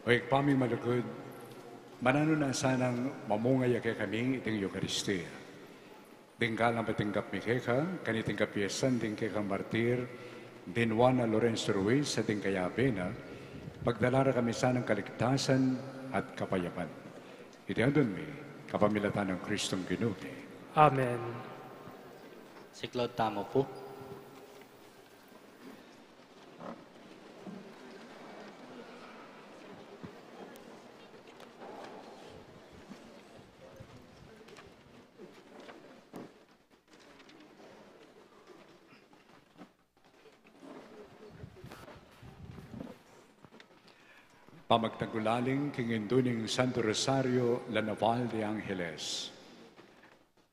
O Ibpa ming malugud, mananu na sanang mamunga ya kekami iting Eukaristia. Ding kalam a tinggap mi keka kaniting kapiesan ding kekang martir, ding Juana Lorenzo Ruiz, at ding kayabe na, pagdala ra kami sanang kaligtasan at kapayapan. Iti adwan mi kapamilatan nang Kristong Ginu mi. Amen. Siklaud tamu pu. Pamagtagulaling king Indu ning Santo Rosario, La Naval de Angeles.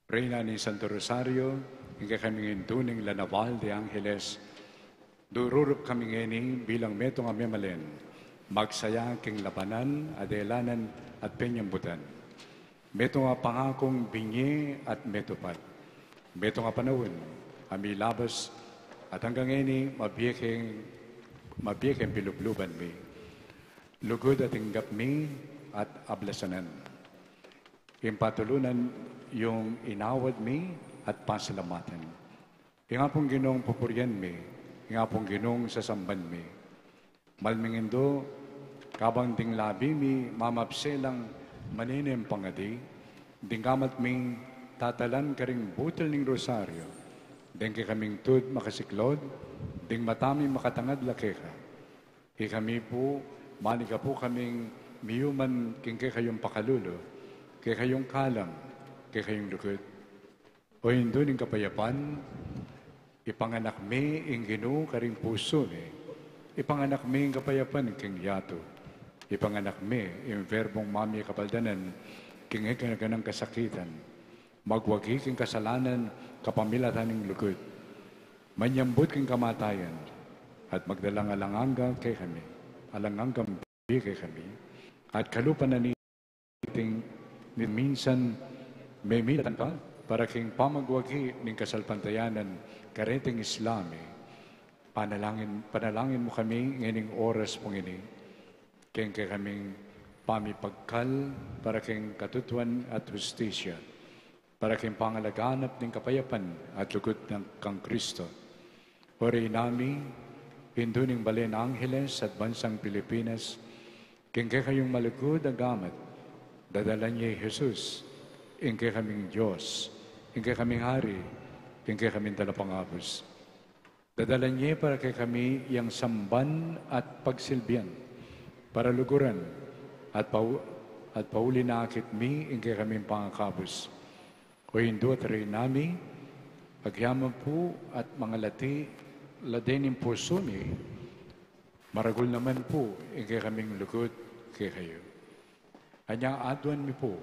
Reyna ning Santo Rosario, ing kekaming Indu ning La Naval de Angeles, dururup kami ngeni bilang metung a memalen, magsaya king labanan, adelanan, at penyambutan. Metung a pangakung binye at metupad. Metung a panaun a milabas at anggang ngeni mabie keng, mabie keng pilubluban mi. Lugud a tinggap mi at ablasanan. Ing patulunan yung inawad mi at pasalamatan. Ing Apung Ginung pupurian mi, ing Apung Ginung sasamban mi. Mal ming Indu, kabang ding labi mi mamapselang maneneng pangadi, ding gamat ming tatalan karing butul ning rosario, deng kekaming tud makasiklaud, ding mata mi makatangad la keka. Ikami pu, manigapu kaming miyuman king kekayung pakalulu, kekayung kalam, kekayung lugud. O Indu ning kapayapan, ipanganak mi ing Ginu karing pusu mi, ipanganak mi ing kapayapan king yatu, ipanganak mi ing Verbung mamie kapaldanan king kekayung kasakitan, magwagi king kasalanan kapamilatan ning lugud, manyambut king kamatayan, at magdalang alang angga kekami, alang anggang bie kekami, at kalupa na ni iting minsan memilatan pa para king pamagwagi ning kasalpantayanan kareting Islam. Panalangin, panalangin mu kami ngening oras pung ini, king kekaming pamipagkal para king katutuan at hustisya, para king pangalaganap ning kapayapan at lugud nang kang Kristo. O Reyna mi, Indu ning balen Angeles at bansang Pilipinas, king kekayung malugud a gamat, dadalan ye i Jesus, ing kekaming Dios, ing kekaming Hari, ing kekaming Talapangabus. Dadalan ye para kekami yang samban at pagsilbian, para luguran at pau-, at pauli na akit mi ing kekaming pangakabus. O Indu at Reyna mi, agyaman pu at mangalati la dening pusu mi, maragul naman pu ing kekaming lugud kekayu. Anya aduan mi pu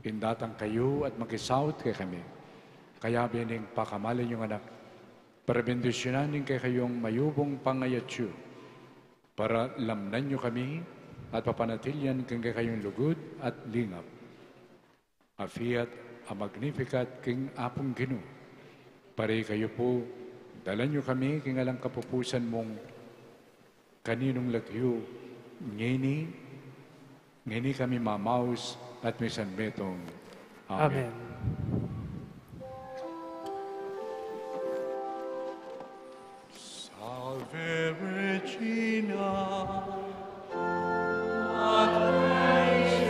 ing datang kayu at makisaut kekami, kayabe ning pakamalan yung Anak, para bendisyunan ing kekayung mayubung pangayatsu, para lamnan yu kami at papanatilian king kekayung lugud at lingap. Afiat a Magnificat king Apung Ginu. Pari kayu pu, dalan yu kami king alang kapupusan mung kaninung lagyu, ngeni, ngeni kami mamaus at misan metung. Amen. Amen. Salve Regina, Mater Dei,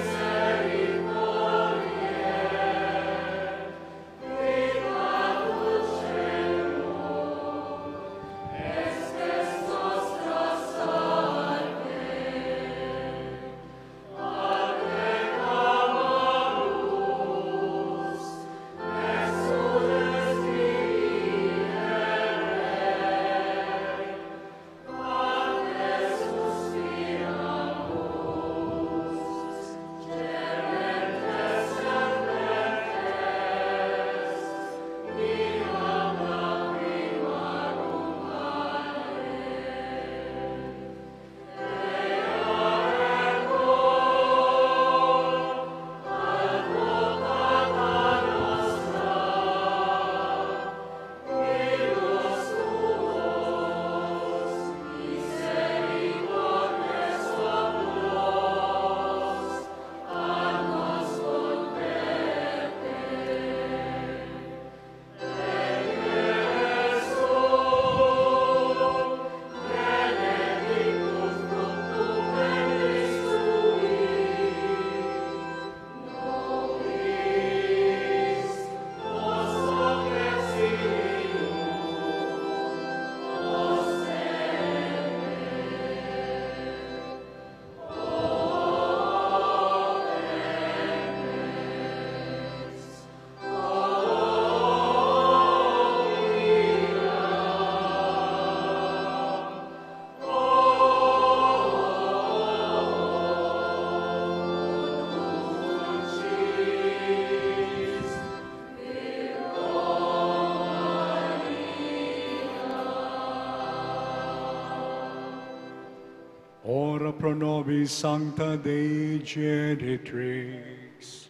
Ora pro nobis sancta Dei Genitrix.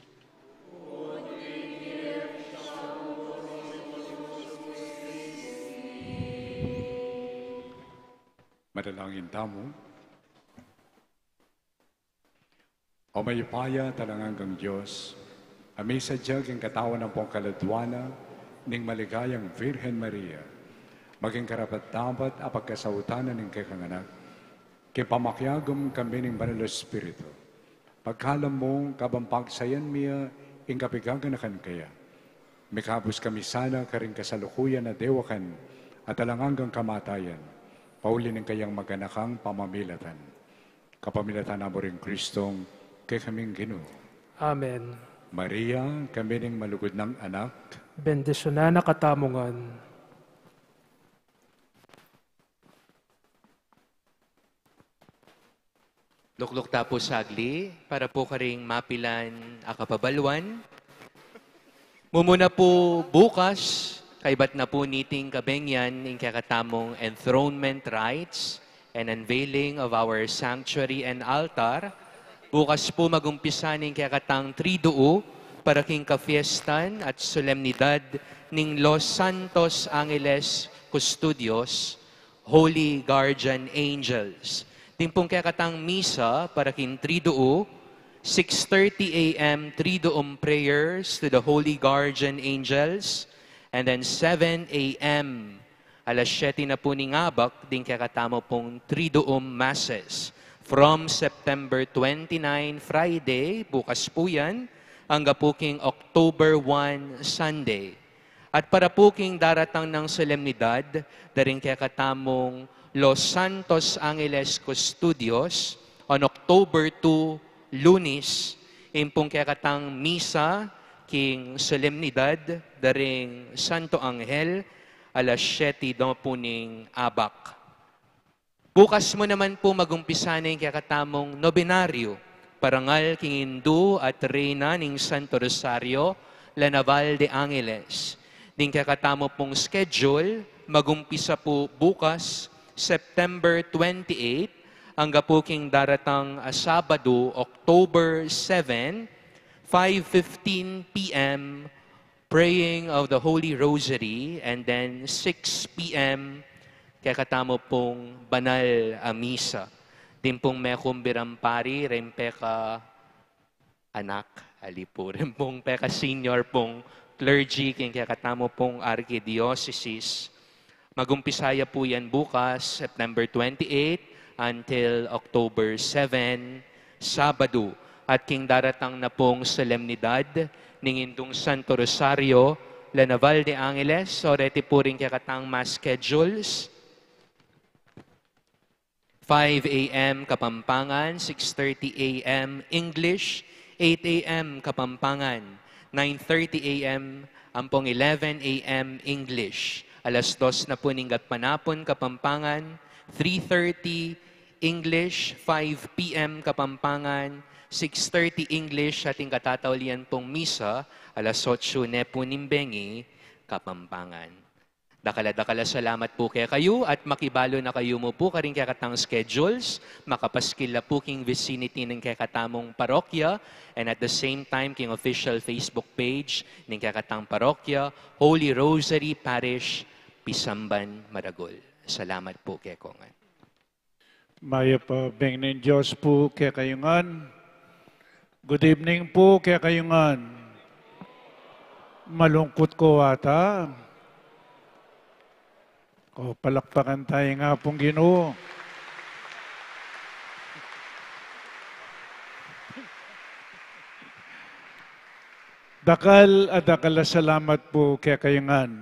Manalangin tamu. O mayupaya at alang anggang Dios, a misadya king katawan ampong kaladua na ning maligayang Virgen Maria, maging karapat-dapat a pagkasautan na ning kekang anak, king pamakiagum kami ning Banal a Espiritu. Pagkalam mu, kabang pagsayan mi ya ing kapigaganakan kaya, mikabus kami sana karing kasalukuyan a dewakan at alang anggang kamatayan, pauli ning kayang maganakang pamamilatan. Kapamilatan na mu ring Kristong kekaming Ginu. Amen. Maria, kami ning malugud nang anak, bendisyunan na katamu ngan. Lukluk ta pu sagli para pu karing mapilan a kapabaluan. Mumuna pu bukas, kaybat na pu niting kabengyan ing kekatamung enthronement rites and unveiling of our sanctuary and altar. Bukas pu magumpisa ning kekatang Triduo para king kafiestan at solemnidad ning Los Santos Angeles Custodios, Holy Guardian Angels. Ding pung kekatang misa para king Triduo, six thirty A M Triduum prayers to the Holy Guardian Angels, and then seven A M, alas siyete na pu ning abak, ding kekatamu pung Triduum Masses from September twenty-nine, Friday, bukas pu yan, angga pu king October one, Sunday. At para pu king daratang nang solemnidad, da ring kekatamung Los Santos Angeles Custodios, on October two, Lunes, ing pung kekatang misa king solemnidad da ring Santo Angel, alas siyete da pu ning abak. Bukas mu naman pu magumpisa na ing kekatamung nobenaryo, parangal king Indu at Reyna ning Santo Rosario, La Naval de Angeles. Ding kekatamu pung schedule, magumpisa pu bukas, September twenty-eight, angga pu king daratang a Sabado, October seven, five fifteen P M, praying of the Holy Rosary, and then six P M, kekatamu pung banal a misa. Ding pung mekumbirang pari, ring peka anak, ali pu, ring pung peka senior pung clergy, king kekatamu pung arkidiosesis. Magumpisa ya pu yan bukas, September twenty-eight, until October seven, Sabado. At king daratang na pung solemnidad ning Indung Santo Rosario, La Naval de Angeles, o reti pu ring kekatang mass schedules. Five A M Kapampangan, six thirty A M English, eight A M Kapampangan, nine thirty A M ampong eleven A M English. Alas dos na pu ning gatpanapun Kapampangan, three thirty English, five P M Kapampangan, six thirty English, at ing katataulian pung misa, alas otso ne pu ning bengi Kapampangan. Dakal a dakal a salamat pu kekayu, at makibalu na kayu mu pu karing kekatang schedules, makapaskil la pu king vicinity ning kekatamung parokya, and at the same time king official Facebook page ning kekatang parokya, Holy Rosary Parish, Pisamban, Maragul. Salamat pu kekongan. Mayap a beng ning Dios pu kekayu ngan. Good evening pu kekayu ngan. Malungkut ko ata. O, palakpakan tayu ing Apung Ginu. Dakal a dakal a salamat pu kekayu ngan.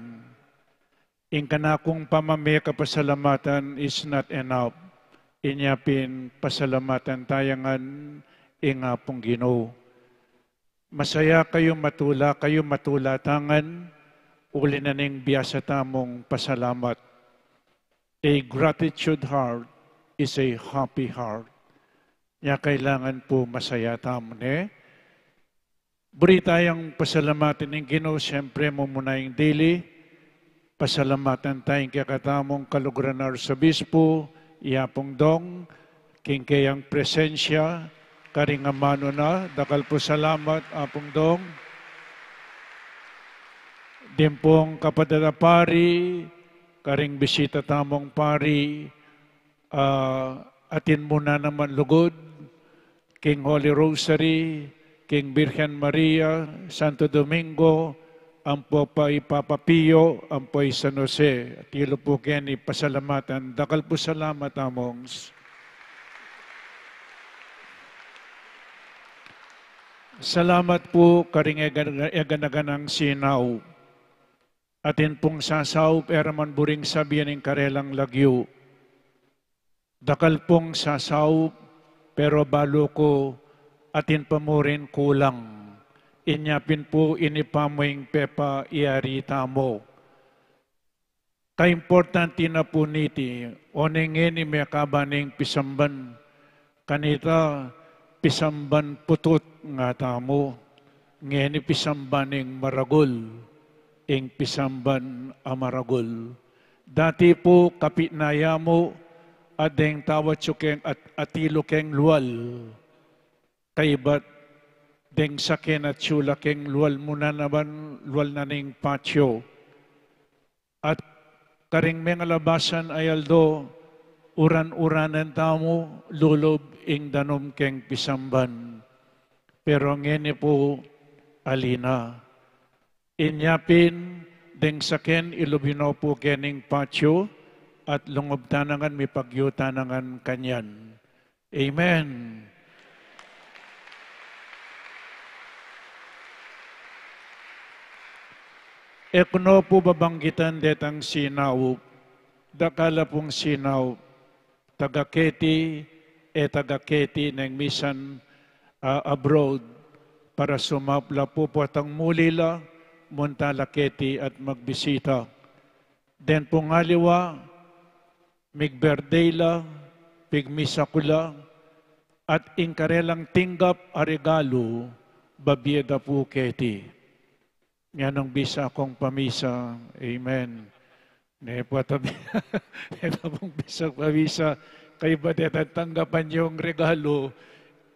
Ing kanakung pamamie kapasalamatan is not enough. Inya pin pasalamatan tayu ngan ing Apung Ginu. Masaya kayu, matula kayu, matula ta ngan, uli na ning biasa tamung pasalamat. A gratitude heart is a happy heart. Nya kailangan pu masaya tamu, ne? Buri tayang pasalamatan ing Ginu, siyempre, mumuna ing dili. Pasalamatan taya ing kekatamung kaluguran a Arsobispo, i Apung Dong, king keyang presensya, karing amanu na, dakal pu salamat, Apung Dong. Ding pung kapatad a pari, karing bisita tamung pari, ah, atin mu na naman lugud, king Holy Rosary, king Birhen Maria, Santo Domingo, ampo pa i Papa Pio, ampo i San Jose. Atilu pu keni pasalamatan, dakal pu salamat, Amongs. Salamat pu karing egan-, eganaganang sinaup. Atin pung sasaup, e ra man buring sabian ing karelang lagyu. Dakal pung sasaup, pero balu ku atin pa mu ring kulang. Inya pin pu ini pa mu ing pepayari tamu. Kaimportante na pu niti, oneng ngeni mekaba ning pisamban, kanita pisamban putut nga tamu, ngeni pisamban ning maragul, ing pisamban a maragul. Dati pu kapitnaya mu, at deng tawat yu keng at-, atilu keng lual, kaybat deng sake na atyu la keng lual mu na naman, lual na ning patio. At karing mengalabasan a aldo, uran-uranan tamu, lulub ing danum keng pisamban. Pero ngeni pu, ali na. Inya pin, deng saken, ilub yu no pu kening patio, at lungub tana ngan, mipagyu tana ngan kanyan. Amen. E ku no pu babanggitan detang sinaup, dakal a pung sinaup, taga keti, e taga keti neng misan, ah, abroad, para sumaup la pu potang muli la, munta la keti at magbisita. Deng pung aliwa, mig-birthday la, pigmisa ku la, at ing karelang tinggap a regalu, babie da pu keti. Nganung bisa kung pamisa, amen. Ne pu atabi, ne pu pung bisa pamisa, kaybat detang tanggapan yung regalu,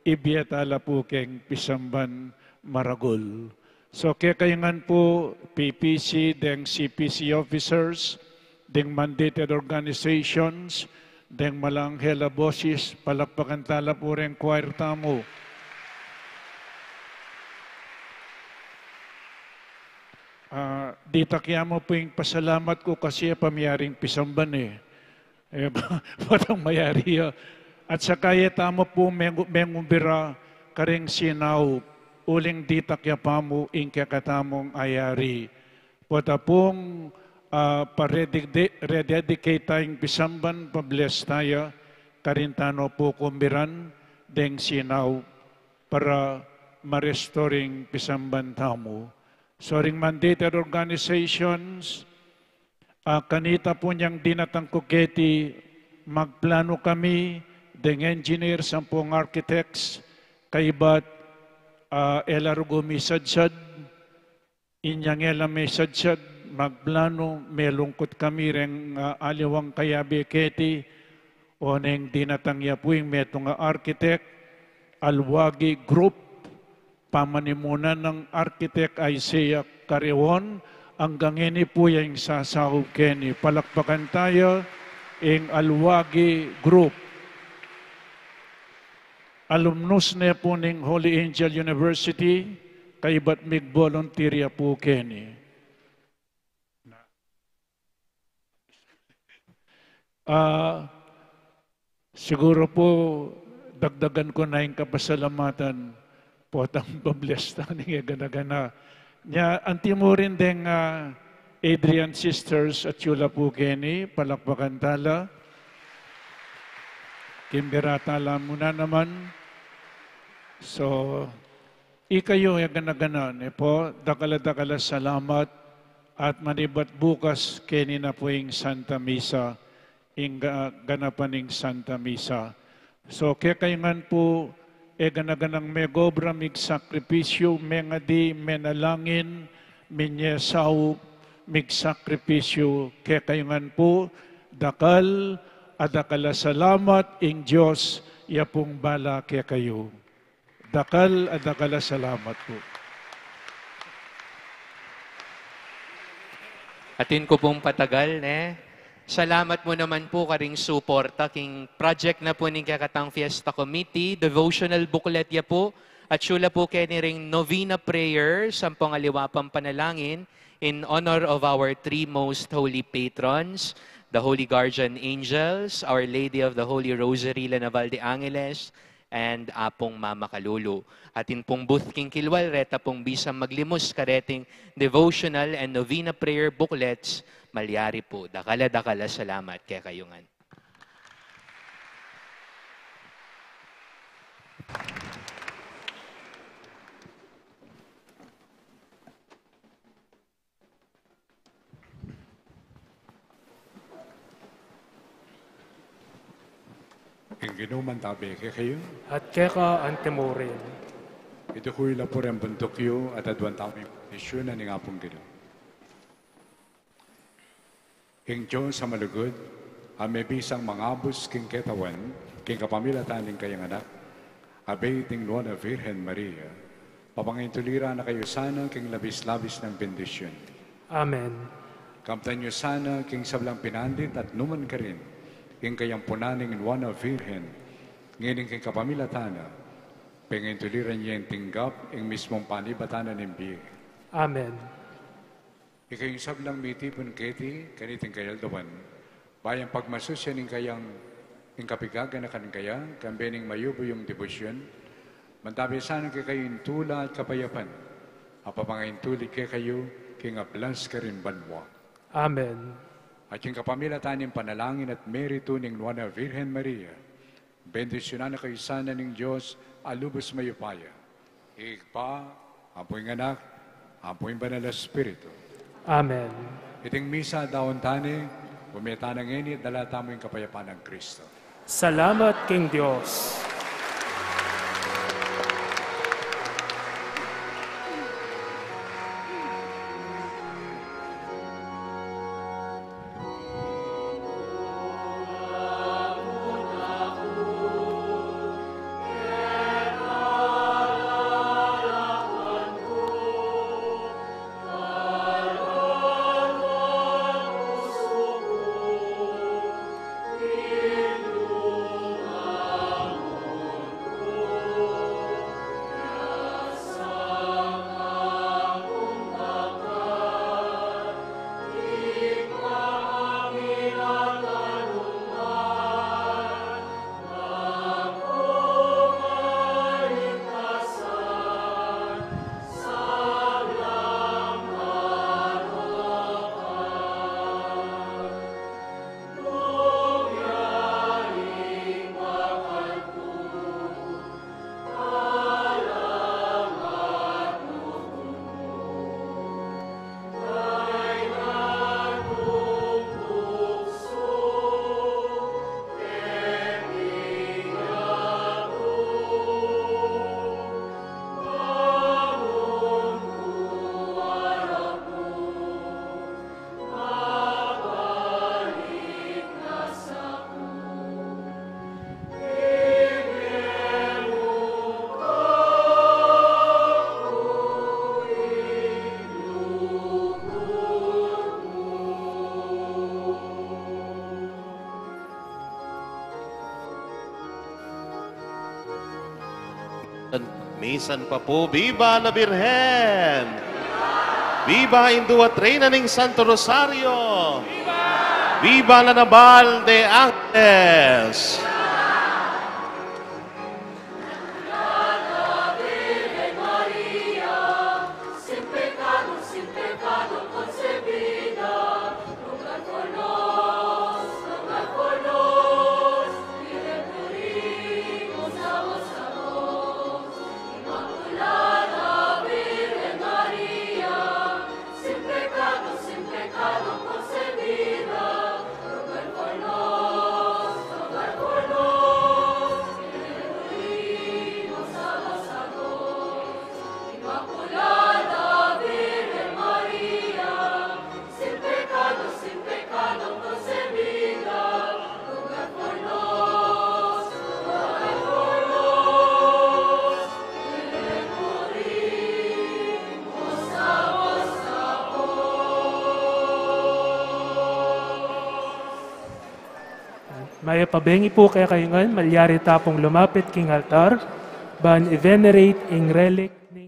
ibie ta la pu keng pisamban maragul. So, kekayu ngan pu, P P C, deng C P C officers, deng mandated organizations, deng malanghel a boses, palakpakan ta la pu reng choir tamu. Ah, ditak ya mu pu ing pasalamat ku kasi e pa miyaring pisamban e. E, potang mayari ya. At saka e tamu pu mengu-, mengubira karing sinaup, uling ditak ya pa mu ing kekatamung ayari. Pota pung, ah, pa-redede-, rededicate tayung pisamban, pa-bless taya, karin tano pu kumiran deng sinaup para ma-restore ing pisamban tamu. So, ring mandated organizations, ah, kanita pu nyang dinatang ku keti, magplanu kami deng engineers ampong architects, kaybat, ah, e la rugu misadsad, inyang e la misadsad magplanu, melungkut kami reng, ah, aliwang kayabe keti, oneng dinatang ya pu ing metung a architect, Alwagi Group, pamanimunan nang Architect Isaiah Carreon, anggang ini pu ya ing sasaup keni. Palakpakan taya ing Alwagi Group. Alumnus ne pu ning Holy Angel University, kaybat mig-volunteer ya pu keni. Ah, siguro pu, dagdagan ku na ing kapasalamatan, potang pa-bless ta ning egana-gana. Nya, anti mu rin deng, ah, Adrian Sisters atyu la pu keni, palakpakan ta la. Kimbira ta la mu na naman. So, ikayu, egana-gana, ne pu, dakal a dakal a salamat, at manibat bukas, keni na pu ing Santa Misa, ing ga-, ganapan ning Santa Misa. So, kekayu ngan pu, egana-ganang megobra, migsakripisyu, mengadi, menalangin, minyesau, migsakripisyu, kekayu ngan pu, dakal a dakal a salamat, ing Dios, Iya pung bala kekayu. Dakal a dakal a salamat pu. Atin ku pung patagal, ne? Salamat mu naman pu karing suporta king project na pu ning kekatang Fiesta Committee, devotional booklet ya pu, at sula pu keni ring novena prayer, sampung aliwa pang panalangin, in honor of our three most holy patrons, the Holy Guardian Angels, Our Lady of the Holy Rosary La Naval de Angeles, and Apung Mama Kalulu. Atin pung booth king kilwal, reta pung bisang maglimus kareting devotional and novena prayer booklets, malyari pu. Dakal a dakal a salamat kekayu ngan. Ing Ginu mantabi kekayu. At keka antimurin. Idukul yu la pu ring buntuk yu at aduan tamu ing bendisyun ning Apung Ginu. Ing Dios a malugud, a mebisang mangabus king katawan, king kapamilatan ning kayang Anak, a bie king Nuan a Virgen Maria, papangintuliran na kayu sana king labis-labis nang bendisyun. Amen. Kamtan yu sana king sablang pinandit at nukarin, king kayampunan ning Nuan a Virgen, ngening king kapamilatan na, pangintuliran ye tinggap ing mismung panibatan na ning bie. Amen. Ikayung sablang mitipun keti, kaniting kayaldawan, ba yang pagmasusyan ning kayang, ing kapigaganakan kaya, kambe ning mayumu yung debosyun, mantabi sana kekayu ing tula at kapayapan, a pamangaintulid kekayu, king ablas karin banua. Amen. At king kapamilatan ning panalangin at meritu ning Nuan a Virgen Maria, bendisyunan na kayu sana ning Dios a lubus mayupaya, Ibpa, ampo ing Anak, ampo ing Banal a Espiritu. Amen. Iting misa daun tane, ume tana ngeni, dala tamu ing kapayapan nang Kristo. Salamat king Dios. Misan pa pu, Viva la Virgen! Viva Indu at Reyna ning Santo Rosario! Viva la Naval de Angeles! Mayap a bengi pu kekayu ngan, malyari ta pung lumapit king altar, ban i-venerate ing relic ni